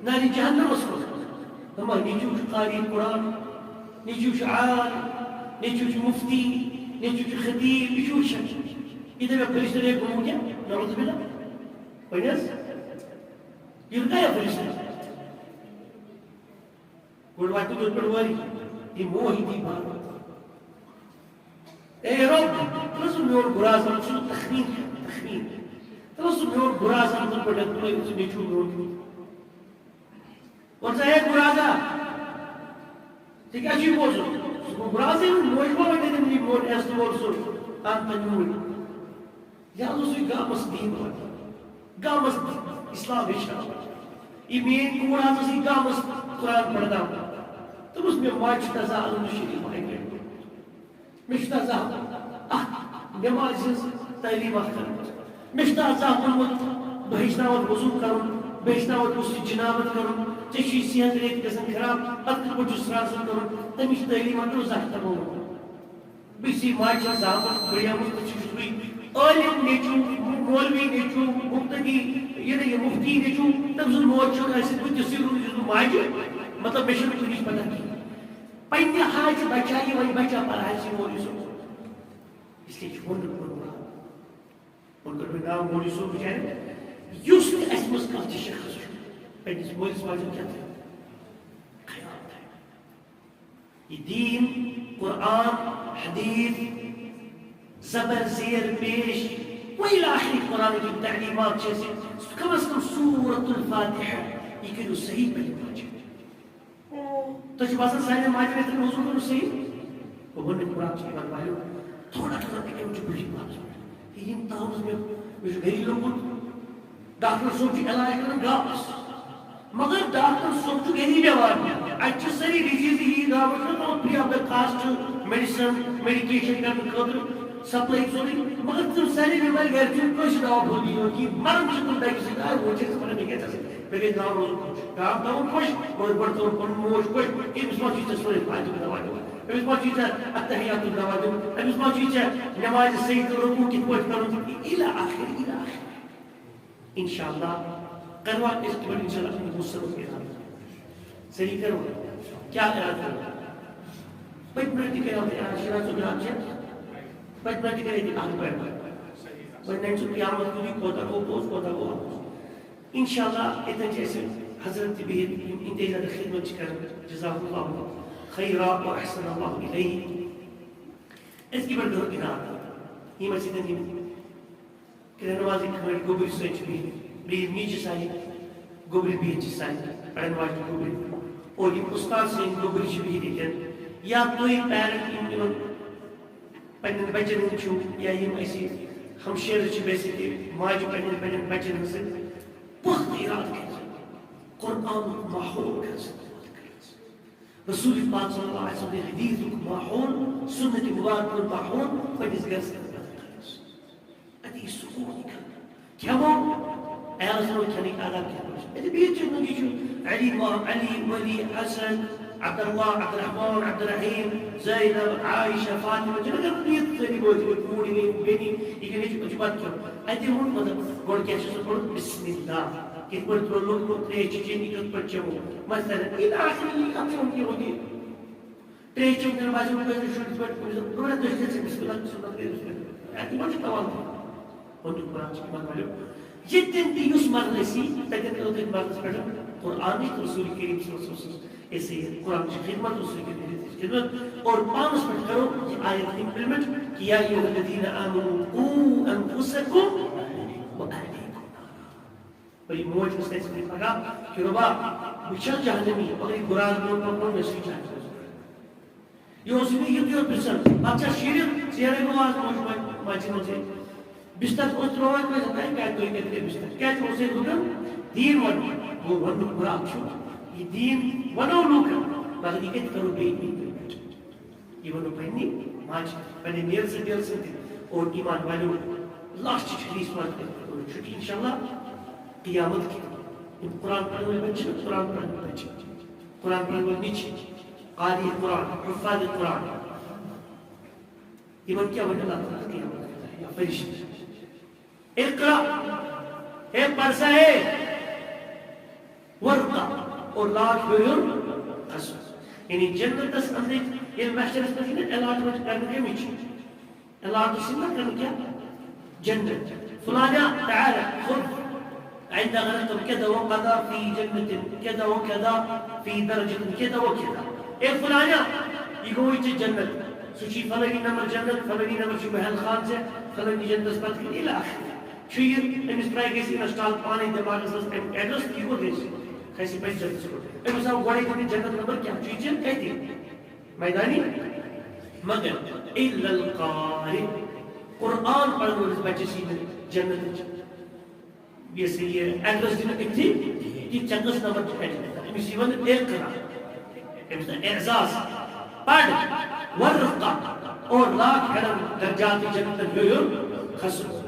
نارِ جہنمس کُن۔ دَپان، نیٚچوٗ چھُ قاری قرآن، نیٚچوٗ چھُ عالم، نیٚچوٗ چھُ مُفتی، نیٚچوٗ چھُ خطیب، یہِ چھُ وٕچھان۔ یہِ دَپہِ، فرشتن ہے گوٚو کیٛاہ؟ نعوذ باللہ۔ وۄنۍ حظ؟ یہِ رُکایہ فرشتن؟ گۄڈٕ واتہِ نہٕ توتہِ پٮ۪ٹھ وٲرۍ، یہِ موہی دی بار۔ اے رب، ترٛٲو سُہ میون گُراز، سُہ چھُ تخمیٖن کران، تخمیٖن۔ ترٛٲو سُہ میون گُراز، اَتھ منٛز پٮ۪ٹھ، ترٛٲو سُہ نیٚچوٗ میون۔ وۄنۍ ژٕ ہے گُرازا، ژےٚ کیٛاہ چھُے بوزُن؟ سُہ گوٚو گُرازٕے، موج ما وَنہِ تٔمۍ یہِ میون عزتہٕ وول سُہ، اَن تہٕ نیوٗر۔ یہِ حظ اوس یہِ گامَس دین وَنان۔ گامَس اِسلام ہیٚچھناوان۔ یہِ میٛٲنۍ کوٗر حظ ٲس یہِ گامَس قرآن پَرناوان۔ دوٚپُس، مےٚ ماجہِ چھُ تَزا اَنُن شریٖف اَکہِ لَٹہِ۔ مےٚ چھُ تَزا اَکھ نٮ۪مازِ ہٕنٛز تعلیٖم اَکھ کٔرمٕژ۔ مےٚ چھُ تَزا ووٚنمُت، بہٕ ہیٚچھناوَتھ وضوٗ کَرُن، بہٕ ہیٚچھناوَتھ غسلِ جنابت کَرُن۔ ژےٚ چھُے صحت رٮ۪تۍ گژھان خراب، پَتہٕ کِتھ پٲٹھۍ چھُ سرٛان سُہ کَرُن؟ تَمِچ تعلیٖم اَکھ اوس زانٛہہ تہِ تھاوُن۔ بہٕ چھُس یہِ ماجہِ ہٕنٛز زامُت، بہٕ یَمُس تہٕ چھُس بٕے عٲلِم نیٚچوٗ، مولوی نیٚچوٗ، مُقتدی، یہِ نہٕ یہِ مُفتی نیٚچوٗ، تٔمۍ سُنٛد مول چھُ ٲسِتھ بہٕ تِژھٕے روٗدُس بہٕ ماجہِ، مطلب، مےٚ چھَنہٕ کُنِچ پَتہ کِہیٖنۍ۔ پنٛنہِ حاجہِ بَچایہِ وۄنۍ بَچا پَرہاے ژٕ مولوی صٲب۔ اس لیے چھُ ووٚنمُت کوٚرمُت۔ وۄنۍ کوٚر مےٚ ناو مولوی صٲب بِچارِ، یُس تہِ اَسہِ منٛز کانٛہہ تہِ شخص چھُ، پنٛنِس مٲلِس ماجہِ ہُنٛد کیٛاہ تھاوِ؟ خیال تھاوِ۔ یہِ دیٖن، قرآن، حدیث، زبر زیر پیش، وإلى آخره قرآن کی تعلیمات چھِ اَسہِ، کم از کم سورۃ الفاتحہ، یہِ کٔرِو صحیح پٲٹھۍ واجب۔ تۄہہِ چھُ باسان سانٮ۪ن ماجہِ ہٕنٛدٮ۪ن وضوٗ کوٚرُن صحیح؟ بہٕ وَنہٕ قرآن چھُ یِوان والیو۔ تھوڑا تھوڑا کٔرِو تُہۍ بِہِو پانَس پٮ۪ٹھ۔ یہِ یِم تاونَس مےٚ، مےٚ چھُ گَری لوٚگمُت، ڈاکٹر صٲب چھُ علاج کَران گاوَس، مگر ڈاکٹر صٲب چھُ گَری بٮ۪مار۔ اَتہِ چھِ سٲری ڈِزیٖز یی گاوَس چھُ تھاوُن free of the cost medicine، medication کَرنہٕ خٲطرٕ، supply سورُے، مگر تِم سارے بٮ۪مارِ گَرِ چھُنہٕ کٲنٛسہِ دَوا پھوٚل یِوان کِہیٖنۍ، مَران چھِ تِم تَمہِ سۭتۍ، آے وۄنۍ چھِ أسۍ وَنان مےٚ کیٛاہ ژےٚ سۭتۍ، مےٚ گٔے گاو روزُن خۄش، گاو تھاوُن خۄش، مگر گۄڈٕ تھاوُن پَنُن موج خۄش، أمِس ما چھُے ژےٚ سورُے فاتحُک دَوا دیُن؟ أمِس ما چھُے ژےٚ اتحیاتُک دوا دیُن؟ أمِس ما چھُے ژےٚ نمازِ سجدٕ رکوع کِتھ پٲٹھۍ کرُن؟ الی آخر، الی آخر۔ انشاءاللہ کروا أسۍ تِمن انشاءاللہ أمِس سبق ارادٕ۔ صحیح کروا؟ کیٛاہ ارادٕ کروا؟ پٔتمہِ لٹہِ تہِ کریو تۄہہِ ارادٕ، شیراز صٲب یاد چھا؟ پٔتمہِ لٹہِ تہِ کرے تۄہہِ اکھ بیٹھ۔ وۄنۍ ننہِ سُہ قیامت کُن، یہِ کوتاہ گوٚو پوٚز، کوتاہ گوٚو اپُز۔ انشاءاللہ اتٮ۪ن چھِ اَسہِ حضرت تہِ بِہِتھ، یِم انتہٲیی زیادٕ خدمت چھِ کران۔ جزاک اللہ خیرا و احسن اللہ الیہ۔ أزکہِ پٮ۪ٹھ کرو ارادٕ، یِم اَسہِ ییٚتٮ۪ن یِم کرٛٮ۪ن وازٕکۍ کھٲنۍ گوٚبرۍ سۭتۍ چھِ بِہِتھ، بیٚیہِ یِم نیٚچہِ سانہِ گوٚبرۍ بِہِتھ چھِ سانہِ پرن واجنہِ گوٚبرۍ، اور یِم اُستاد سٲنۍ گوٚبرۍ چھِ بِہِتھ ییٚتٮ۪ن، یا تُہۍ parent یِم تِمن پننٮ۪ن بچن ہٕنٛدۍ چھِو، یا یِم اَسہِ ہمشیرٕ چھِ، ویسے تہِ ماجہِ پننٮ۪ن پننٮ۪ن بچن ہٕنٛز سۭتۍ پُختہٕ ارادٕ کٔرِتھ قرآنُک ماحول کٔرِتھ۔ رسول پاک صلی اللہ علیہ وسلم حدیثُک ماحول، سنت مبارک ماحول پننِس گرس منٛز پیدا کٔرِتھ۔ اتی سکون یی کرنہٕ۔ کھٮ۪مو، عیالس منٛز کھٮ۪نٕکۍ آداب کیٛاہ پٲٹھۍ چھِ؟ اَتہِ بِہِتھ چھِ نُن، یہِ چھُ علی مح-، علی، ولی، حسن، عبداللہ، عبدالرحمان، عبدالرحیم، زینب، عائشہ، فاطمہ، چھِنہٕ کران بِہِتھ سٲری بٲژ، یہِ کوٗر، یہِ بیٚنہِ، یہِ کیٛاہ چھُ، چھُ بَتہٕ کھیوٚن۔ اَتہِ ووٚن مطلب، گۄڈٕ کیٛاہ چھُ سُہ پوٚرمُت؟ بسم اللہ۔ کِتھ پٲٹھۍ ترٛوو لوٚگ، ترٛیش چھِ چیٚنۍ، یہِ کِتھ پٲٹھۍ چٮ۪مو؟ مثلاً، اِلٰی آخِرِ، یہِ کَتھ چھُ وَنُن، یہِ ووٚن یہِ۔ ترٛیش چیٚنۍ چھَنہٕ باسان کٲنٛسہِ شُرِس پٮ۪ٹھ، أمِس دوٚپ، "گوٚبرا، تُہۍ چھِو ژےٚ بسم اللہ، بسم اللہ کٔرِتھ أمِس پٮ۪ٹھ۔" اَتہِ ما چھُ تَوَل؟ ووٚن دوٚپُن، "قرآن چھُ، یِمَن وَنیو، ییٚتٮ۪ن تہِ یُس مجلس یی، تَتٮ۪ن کَرو تٔتھۍ مجلس پٮ۪ٹھ قرآنٕچ تہٕ رسول کریم صلی اللہ علیہ وسلم سٕنٛز ایسے قرآن کی خدمت، رسول کریم کی خدمت، اور پانَس پٮ۪ٹھ کَرو یہِ آیت implement کہ یا ایھا الذین آمنوا قوا انفسکم و اہلیکم نارا۔" اور یہِ موج ٲس تٔمۍ سٕنٛدِ پگاہ کہ رۄبا، بہٕ چھَس جہنمی، مگر یہِ گُراز میون پَکنو مےٚ سۭتۍ جہنمَس منٛز۔ یہِ اوس نہٕ یُتُے یوت پرٛژھان، پَتہٕ چھا شیٖرِتھ ژیرَے گوٚو آز موج ماجہِ منٛزٕے؟ بِستَر اوس ترٛوومُت مےٚ، زَن تۄہہِ کَتہِ تُہۍ کَتہِ ترٛٲوِو بِستَر؟ کیٛازِ اوس یہِ لُکَن دیٖن وَنُن؟ گوٚو وَننُک مُراد چھُ، یہِ دیٖن وَنو لُکَن، مگر یہِ کَتہِ کَرو بیٚیہِ کُنہِ پٮ۪ٹھ؟ یہِ وَنو پنٛنہِ ماجہِ، پنٛنہِ نیرٕ سۭتۍ بیل سۭتۍ تہِ۔ اور ایمان والو، لاسٹٕچ حدیث وَنہٕ بہٕ، اور چھُٹی انشاءاللہ قیامت کی۔ یِم قرآن پَرن وٲلۍ بَچہِ چھِنہ، قرآن پَرن وٲلۍ بَچہِ، قرآن پَرن وٲلۍ نیٚچِوۍ، قاری قرآن، حفاظ قرآن، یِمَن کیٛاہ وَنہِ اللہ تعالیٰ قیامت کی دۄہ یا فرشتہٕ؟ اقرا، ہے پَر سا ہے، ورقا، اور لاگ ہیوٚر ہیوٚر کھسُن۔ یعنی جنتس اندر ییٚلہِ محشرس منٛز یی نا allotment کرنہٕ کٔمِچ؟ Allot چھِ نا کرنہٕ کیٛاہ؟ جنت۔ فلانیا، تعال، خود۔ عند غرق كذا وكذا في جنة، كذا وكذا في درجة، كذا وكذا۔ اے فلانیا، یہِ گوٚو یہِ ژےٚ جنت۔ سُہ چھُے فلٲنی نمبر جنت، فلٲنی نمبر چھُ محل خان ژےٚ، فلٲنی جنتس پتہٕ کِنۍ الی آخر۔ چھُ یہِ، أمِس ترٛایہِ گژھِ install پانے دٮ۪ماغس منٛز اَمیُک address، یہِ کوٚت گژھِ؟ کھسہِ پنٛجابس کُن۔ أمِس آو گۄڈے دِنہٕ جنت نمبر کیٛاہ چھُ، یہِ ژےٚ کتہِ؟ میدانی۔ مگر الا القاری، قرآن پرن وٲلِس بچس یی نہٕ جنتٕچ، یہِ ہسا یہِ address دِنہٕ أتھی، کہِ ژےٚ کٔژ نمبر چھِ کتہِ؟ أمِس یی ونہٕ اقرا، أمِس دِ اعزاز، پَر، ورقا، اور لاگ ہیٚرن درجات جنتن ہیوٚر ہیوٚر کھسُن۔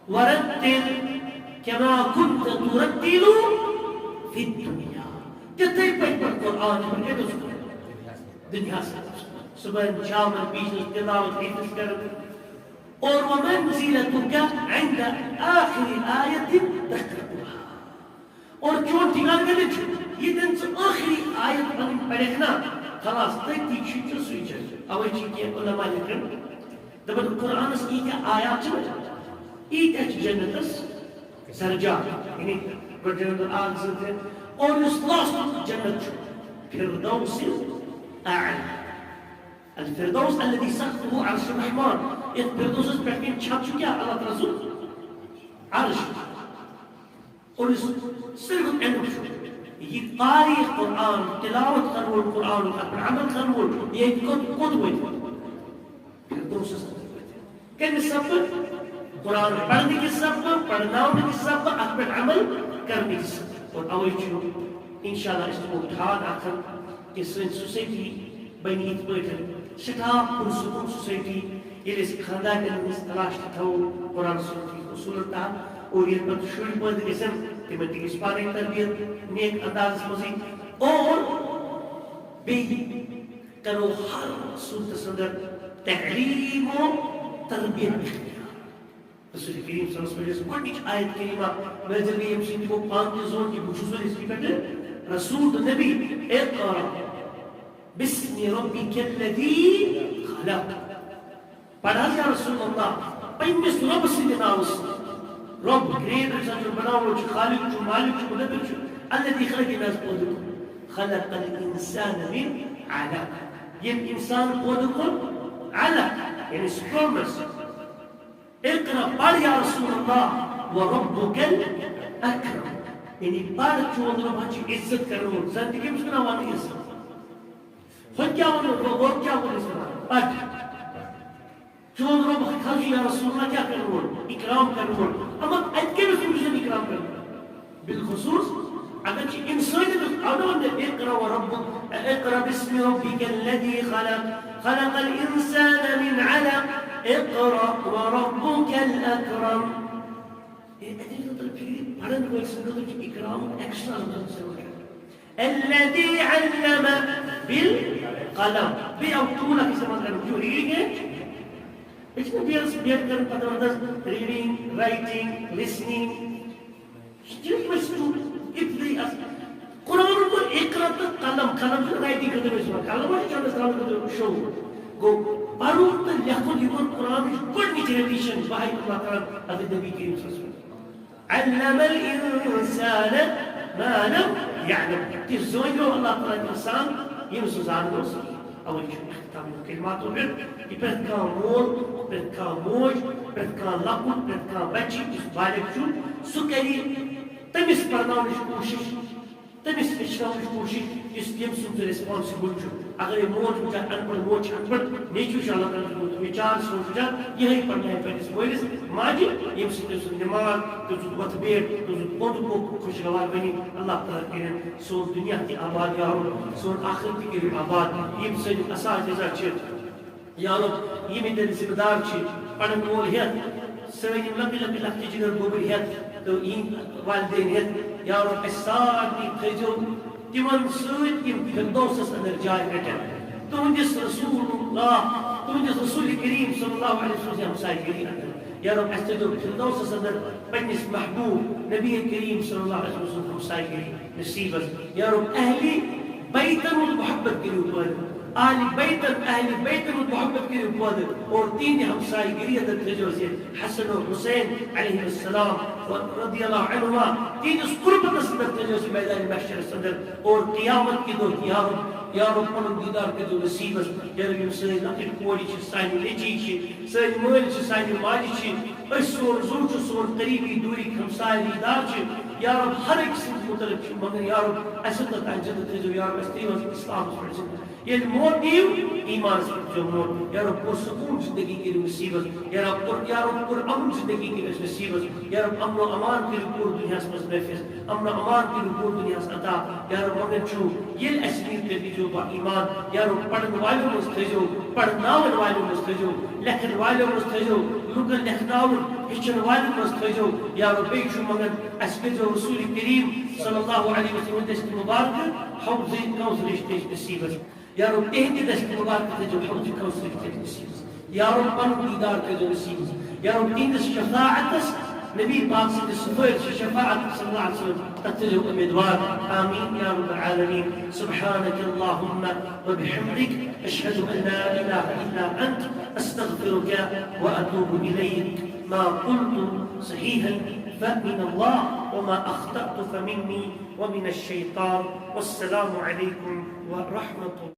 ورتل كما كنت ترتل في الدنيا۔ تِتھے پٲٹھۍ پَر قرآن، یِتھ پٲٹھۍ کَتہِ اوس پَران؟ دُنیاہَس منٛز۔ صبحن، شامن، بیٚیہِ چھِ أسۍ تلاوت، حفظ کران۔ اور ومنزلتك عند آخر آية تقرأها۔ اور چون ٹھکانہٕ کَتٮ۪تھ چھُ؟ ییٚتٮ۪ن ژٕ ٲخری آیت پَنٕنۍ پَرکھ نا، خلاص، تٔتی چھُے ژےٚ سُے جنت۔ اَوَے چھِ کینٛہہ علماء لیکھان، دَپان، قرآنَس ییٖتیٛاہ آیات چھِ، ییٖتیٛاہ چھِ جنتَس درجات۔ یعنی گۄڈٕ جنت اَکھ، زٕ، ترٛےٚ، اور یُس لاسٹُک جنت چھُ، فردوس اعلیٰ۔ الفردوس الذي سقفه عرش الرحمن۔ یَتھ فردوسَس پٮ۪ٹھ کَنۍ چھَت چھُ کیٛاہ؟ اللہ تعالیٰ سُنٛد عرش۔ اور یُس صرف اَمیُک چھُ، یہِ قاری قرآن، تلاوت کرن وول قرآن، اَتھ پٮ۪ٹھ عمل کرن وول، یہِ ہیٚکہِ کوٚت، کوٚت وٲتِتھ؟ فردوسس اندر۔ کمہِ سببہٕ؟ قرآن پرنہٕ کہِ سببہٕ، پرناونہٕ کہِ سببہٕ، اتھ پٮ۪ٹھ عمل کرنہٕ کہِ سببہٕ۔ اور اوے چھُ انشاءاللہ أسۍ دِمو ٹھان اکھ ہن کہِ سٲنۍ سوسایٹی بنہِ یِتھ پٲٹھۍ سٮ۪ٹھاہ پُرسکوٗن سوسایٹی، ییٚلہِ أسۍ خاندارٮ۪ن ہٕنٛز تلاش تہِ تھاوو قرآن سنتٕکۍ اصوٗلن تحت، اور ییٚلہِ پتہٕ شُرۍ پٲدٕ گژھن، تِمن تہِ گژھِ پانے تربیت نیک اندازس منٛزٕے، اور بیٚیہِ کرو ہر صورتس اندر تعلیم و تربیت اختیار۔ رسول کریم صلی اللہ علیہ وسلم یۄس گۄڈنِچ آیت کریمہ نازل گٔے، ییٚمہِ سۭتۍ تِمو پانہٕ تہِ زون کہِ بہٕ چھُس وۄنۍ أزکہِ پٮ۪ٹھٕ رسول تہٕ نبی۔ اقرا بسم ربک الذی خلق۔ پڑھ حظ یا رسول اللہ، پننِس رۄب سٕنٛدِ ناوٕ سۭتۍ۔ رۄب، creator یُس حظ چھُ، بناوَن وول چھُ، خالق چھُ، مالک چھُ، مدبر چھُ، الذی خلق، ییٚمۍ حظ پٲدٕ کوٚر۔ خلق الانسان من علق، ییٚمۍ انسان پٲدٕ کوٚر علق، یعنی sperm منٛز۔ اقرا، پڑھ یا رسول اللہ، وربک الاکرم، یعنی پڑھ، چون رۄب حظ چھُ عزت کرن وول، زن تہِ کٔمِس وَنان عزت؟ ہُتہِ کیٛاہ ووٚنُن؟ ہُہ، ہُہ کیٛاہ ووٚنُن أسۍ وَنان؟ پَتہٕ۔ چون رۄب حظ چھُ یا رسول اللہ کیٛاہ کرن وول؟ اکرام کرن وول۔ اما اَتہِ کٔمِس ووٚن ژےٚ اکرام کرن وول؟ بالخصوص اگر چھِ انسٲنیت، اَوَے ووٚن مےٚ، اقرا و ربک، اقرا بسم ربک الذی خلق، خلق الانسان من علق، اقرا و ربک الاکرم۔ ہے، اَتہِ چھُ تَتھ فِکرِ پَرن وٲلۍ سٕنٛدِ خٲطرٕ چھُ اِکرام extra لفظن سۭتۍ وَنان۔ الذي علم بالقلم۔ بیٚیہِ آو tool اکھ استعمال کرنہٕ، وٕچھِو، reading ہے۔ أسۍ چھِنہٕ بیٚیِس بیٚیہِ کران پَتہٕ وَنان حظ reading، writing، listening۔ یہِ چھُ أسۍ tool، یہِ تہِ اَصٕل۔ قرآنن کوٚر اقرا تہٕ قلم، قلم چھُ writing خٲطرٕ أسۍ وَنان، قلم چھُ چندس ترٛاونہٕ خٲطرٕ شو۔ گوٚو، پَرُن تہٕ لیکھُن، یہِ کوٚر قرآنٕچ گۄڈٕنِچ rendition، وحی اللہ تعالیٰ ہن حضرت نبی کریم صلی اللہ علیہ وسلم۔ علم الانسان ما لم يعلم۔ تہِ زٲنیو اللہ تعالیٰ ہن انسان، ییٚمۍ سُہ زانُن اوس نہٕ۔ اَوَے چھُ اختتام کلماتو پٮ۪ٹھ، یہِ پرٛٮ۪تھ کانٛہہ مول، پرٛٮ۪تھ کانٛہہ موج، پرٛٮ۪تھ کانٛہہ لۄکُٹ، پرٛٮ۪تھ کانٛہہ بچہِ یُس بالغ چھُ، سُہ کَرِ تٔمِس پرناونٕچ کوٗشِش، تٔمِس ہیٚچھناونٕچ کوٗشِش، یُس، ییٚمہِ سُنٛد سُہ responsible چھُ۔ اگر یہِ مول چھُ بِچار اَن پَڑھ، موج چھِ اَن پَڑھ، نیٚچوِو چھُ اللہ تعالیٰ ہن دیُتمُت وِچار، سُہ چھُ بِچار یِہوٚے پَرنایہِ پنٛنِس مٲلِس ماجہِ، ییٚمہِ سۭتۍ تٔمۍ سُنٛد نٮ۪ماز، تٔمۍ سُنٛد وۄتھٕ بیٹ، تٔمۍ سُنٛد اوٚنٛد پوٚک خۄشگوار بَنہِ۔ اللہ تعالیٰ کٔرِنۍ سون دُنیا تہِ آباد، یا رب، سون آخرت تہِ کٔرِو آباد۔ یِم سٲنۍ اساتذہ چھِ، یا رب، یِم ییٚتٮ۪ن ذمہٕ دار چھِ، پرن وول ہٮ۪تھ، سٲنۍ یِم لۄکٕٹۍ لۄکٕٹۍ لۄکچہِ جگر گوٚبٕرۍ ہٮ۪تھ تہٕ یِہِنٛدۍ والدین ہٮ۪تھ، یا رب، اَسہِ سارنٕے تھٲیزیو تِمن سۭتۍ، یِم فردوسس اندر جاے رٹن۔ تُہنٛدِس رسول اللہ، تُہنٛدِس رسول کریم صلی اللہ علیہ وسلم سٕنٛز ہمسایگٔری اندر۔ یا رب، اَسہِ تھٲیزیو فردوسس اندر پننِس محبوب نبی کریم صلی اللہ علیہ وسلم سٕنٛز ہمسایگٔری نصیبس۔ یا رب، اہلِ بیتن ہُنٛد محبت کٔرِو پٲدٕ۔ اہلِ بیتن، اہلِ بیتن ہُنٛد محبت کٔرِو پٲدٕ۔ اور تِہنٛدِ ہمسایگٔری اندر تھٲیزیو اَسہِ حسن و حسین علیہ السلام و رضی اللہ عنہما، تِہنٛدِس قربتس اندر تھٲیزیو اَسہِ میدانِ محشرس اندر۔ اور قیامت کہِ دۄہ، یا رب، یا رب، پنُن دیدار کٔرِزیو نصیبس۔ یا رب، یِم سٲنۍ لۄکٕٹۍ کورِ چھِ، سانہِ نیٚچی چھِ، سٲنۍ مٲلۍ چھِ، سانہِ ماجہِ چھِ، أسۍ سون زُو چھُ، سون قریبی دوٗرِکۍ ہمسایہِ رشتہٕ دار چھِ، یا رب، ہر أکۍ سٕنٛدِ مُتعلق چھُ، مگر یا رب، اَسہِ تہِ تام زِندٕ تھٲیزیو، یا رب، اَسہِ تھٲیِو حظ اِسلامَس پٮ۪ٹھ زِندٕ۔ ییٚلہِ موت دِیِو، ایٖمانَس پٮ۪ٹھ تھٲیزیو موت۔ یا رب، پُرسکوٗن زِندگی کٔرِو نصیٖبَس۔ یا رب، پُر، یا رب، پُر اَمُن زِندگی کٔرِو اَسہِ نصیٖبَس۔ یا رب، اَمن و امان کٔرِو پوٗرٕ دُنیاہَس منٛز نٲفِذ۔ اَمن و امان کٔرِو پوٗرٕ دُنیاہَس عطا۔ یا رب، منٛگان چھُو، ییٚلہِ اَسہِ نیٖرِو تیٚلہِ دیٖزیو با ایٖمان۔ یا رب، پَرَن والیو منٛز تھٲیزیو، پَرناوَن والیو منٛز تھٲیزیو، لیکھَن والیو منٛز تھٲیزیو، لُکَن لیکھناوُن ہیٚچھَن والٮ۪ن منٛز تھٲیزیو۔ یا رب، بیٚیہِ چھُ منٛگان، اَسہِ کٔرۍزیو رسول کریم صلی اللہ علیہ وسلم دستِ مبارکہٕ حوضِ کوثرٕچ تہِ نصیٖبَس۔ یا رب، تِہنٛدِ دستِ مبارکہٕ تھٲیزیو حوضِ کوثرٕچ تہِ نصیٖبَس۔ یا رب، پَنُن دیٖدار کٔرۍزیو نصیٖب۔ یا رب، تِہنٛدِس شفاعتَس، نبی پاک سٕنٛدِس سفٲرشِ شفاعت صلی اللہ علیہ وسلم، تَتھ تھٲیزیو اُمیٖدوار۔ آمین یا رب العالمین۔ سبحانک اللہم وبحمدک، اشہد ان لا الہ الا انت، استغفرک واتوب الیک۔ ما قلت صحیحا فمن اللہ، وما اخطأت فمنی ومن الشیطان۔ والسلام علیکم ورحمۃ اللہ۔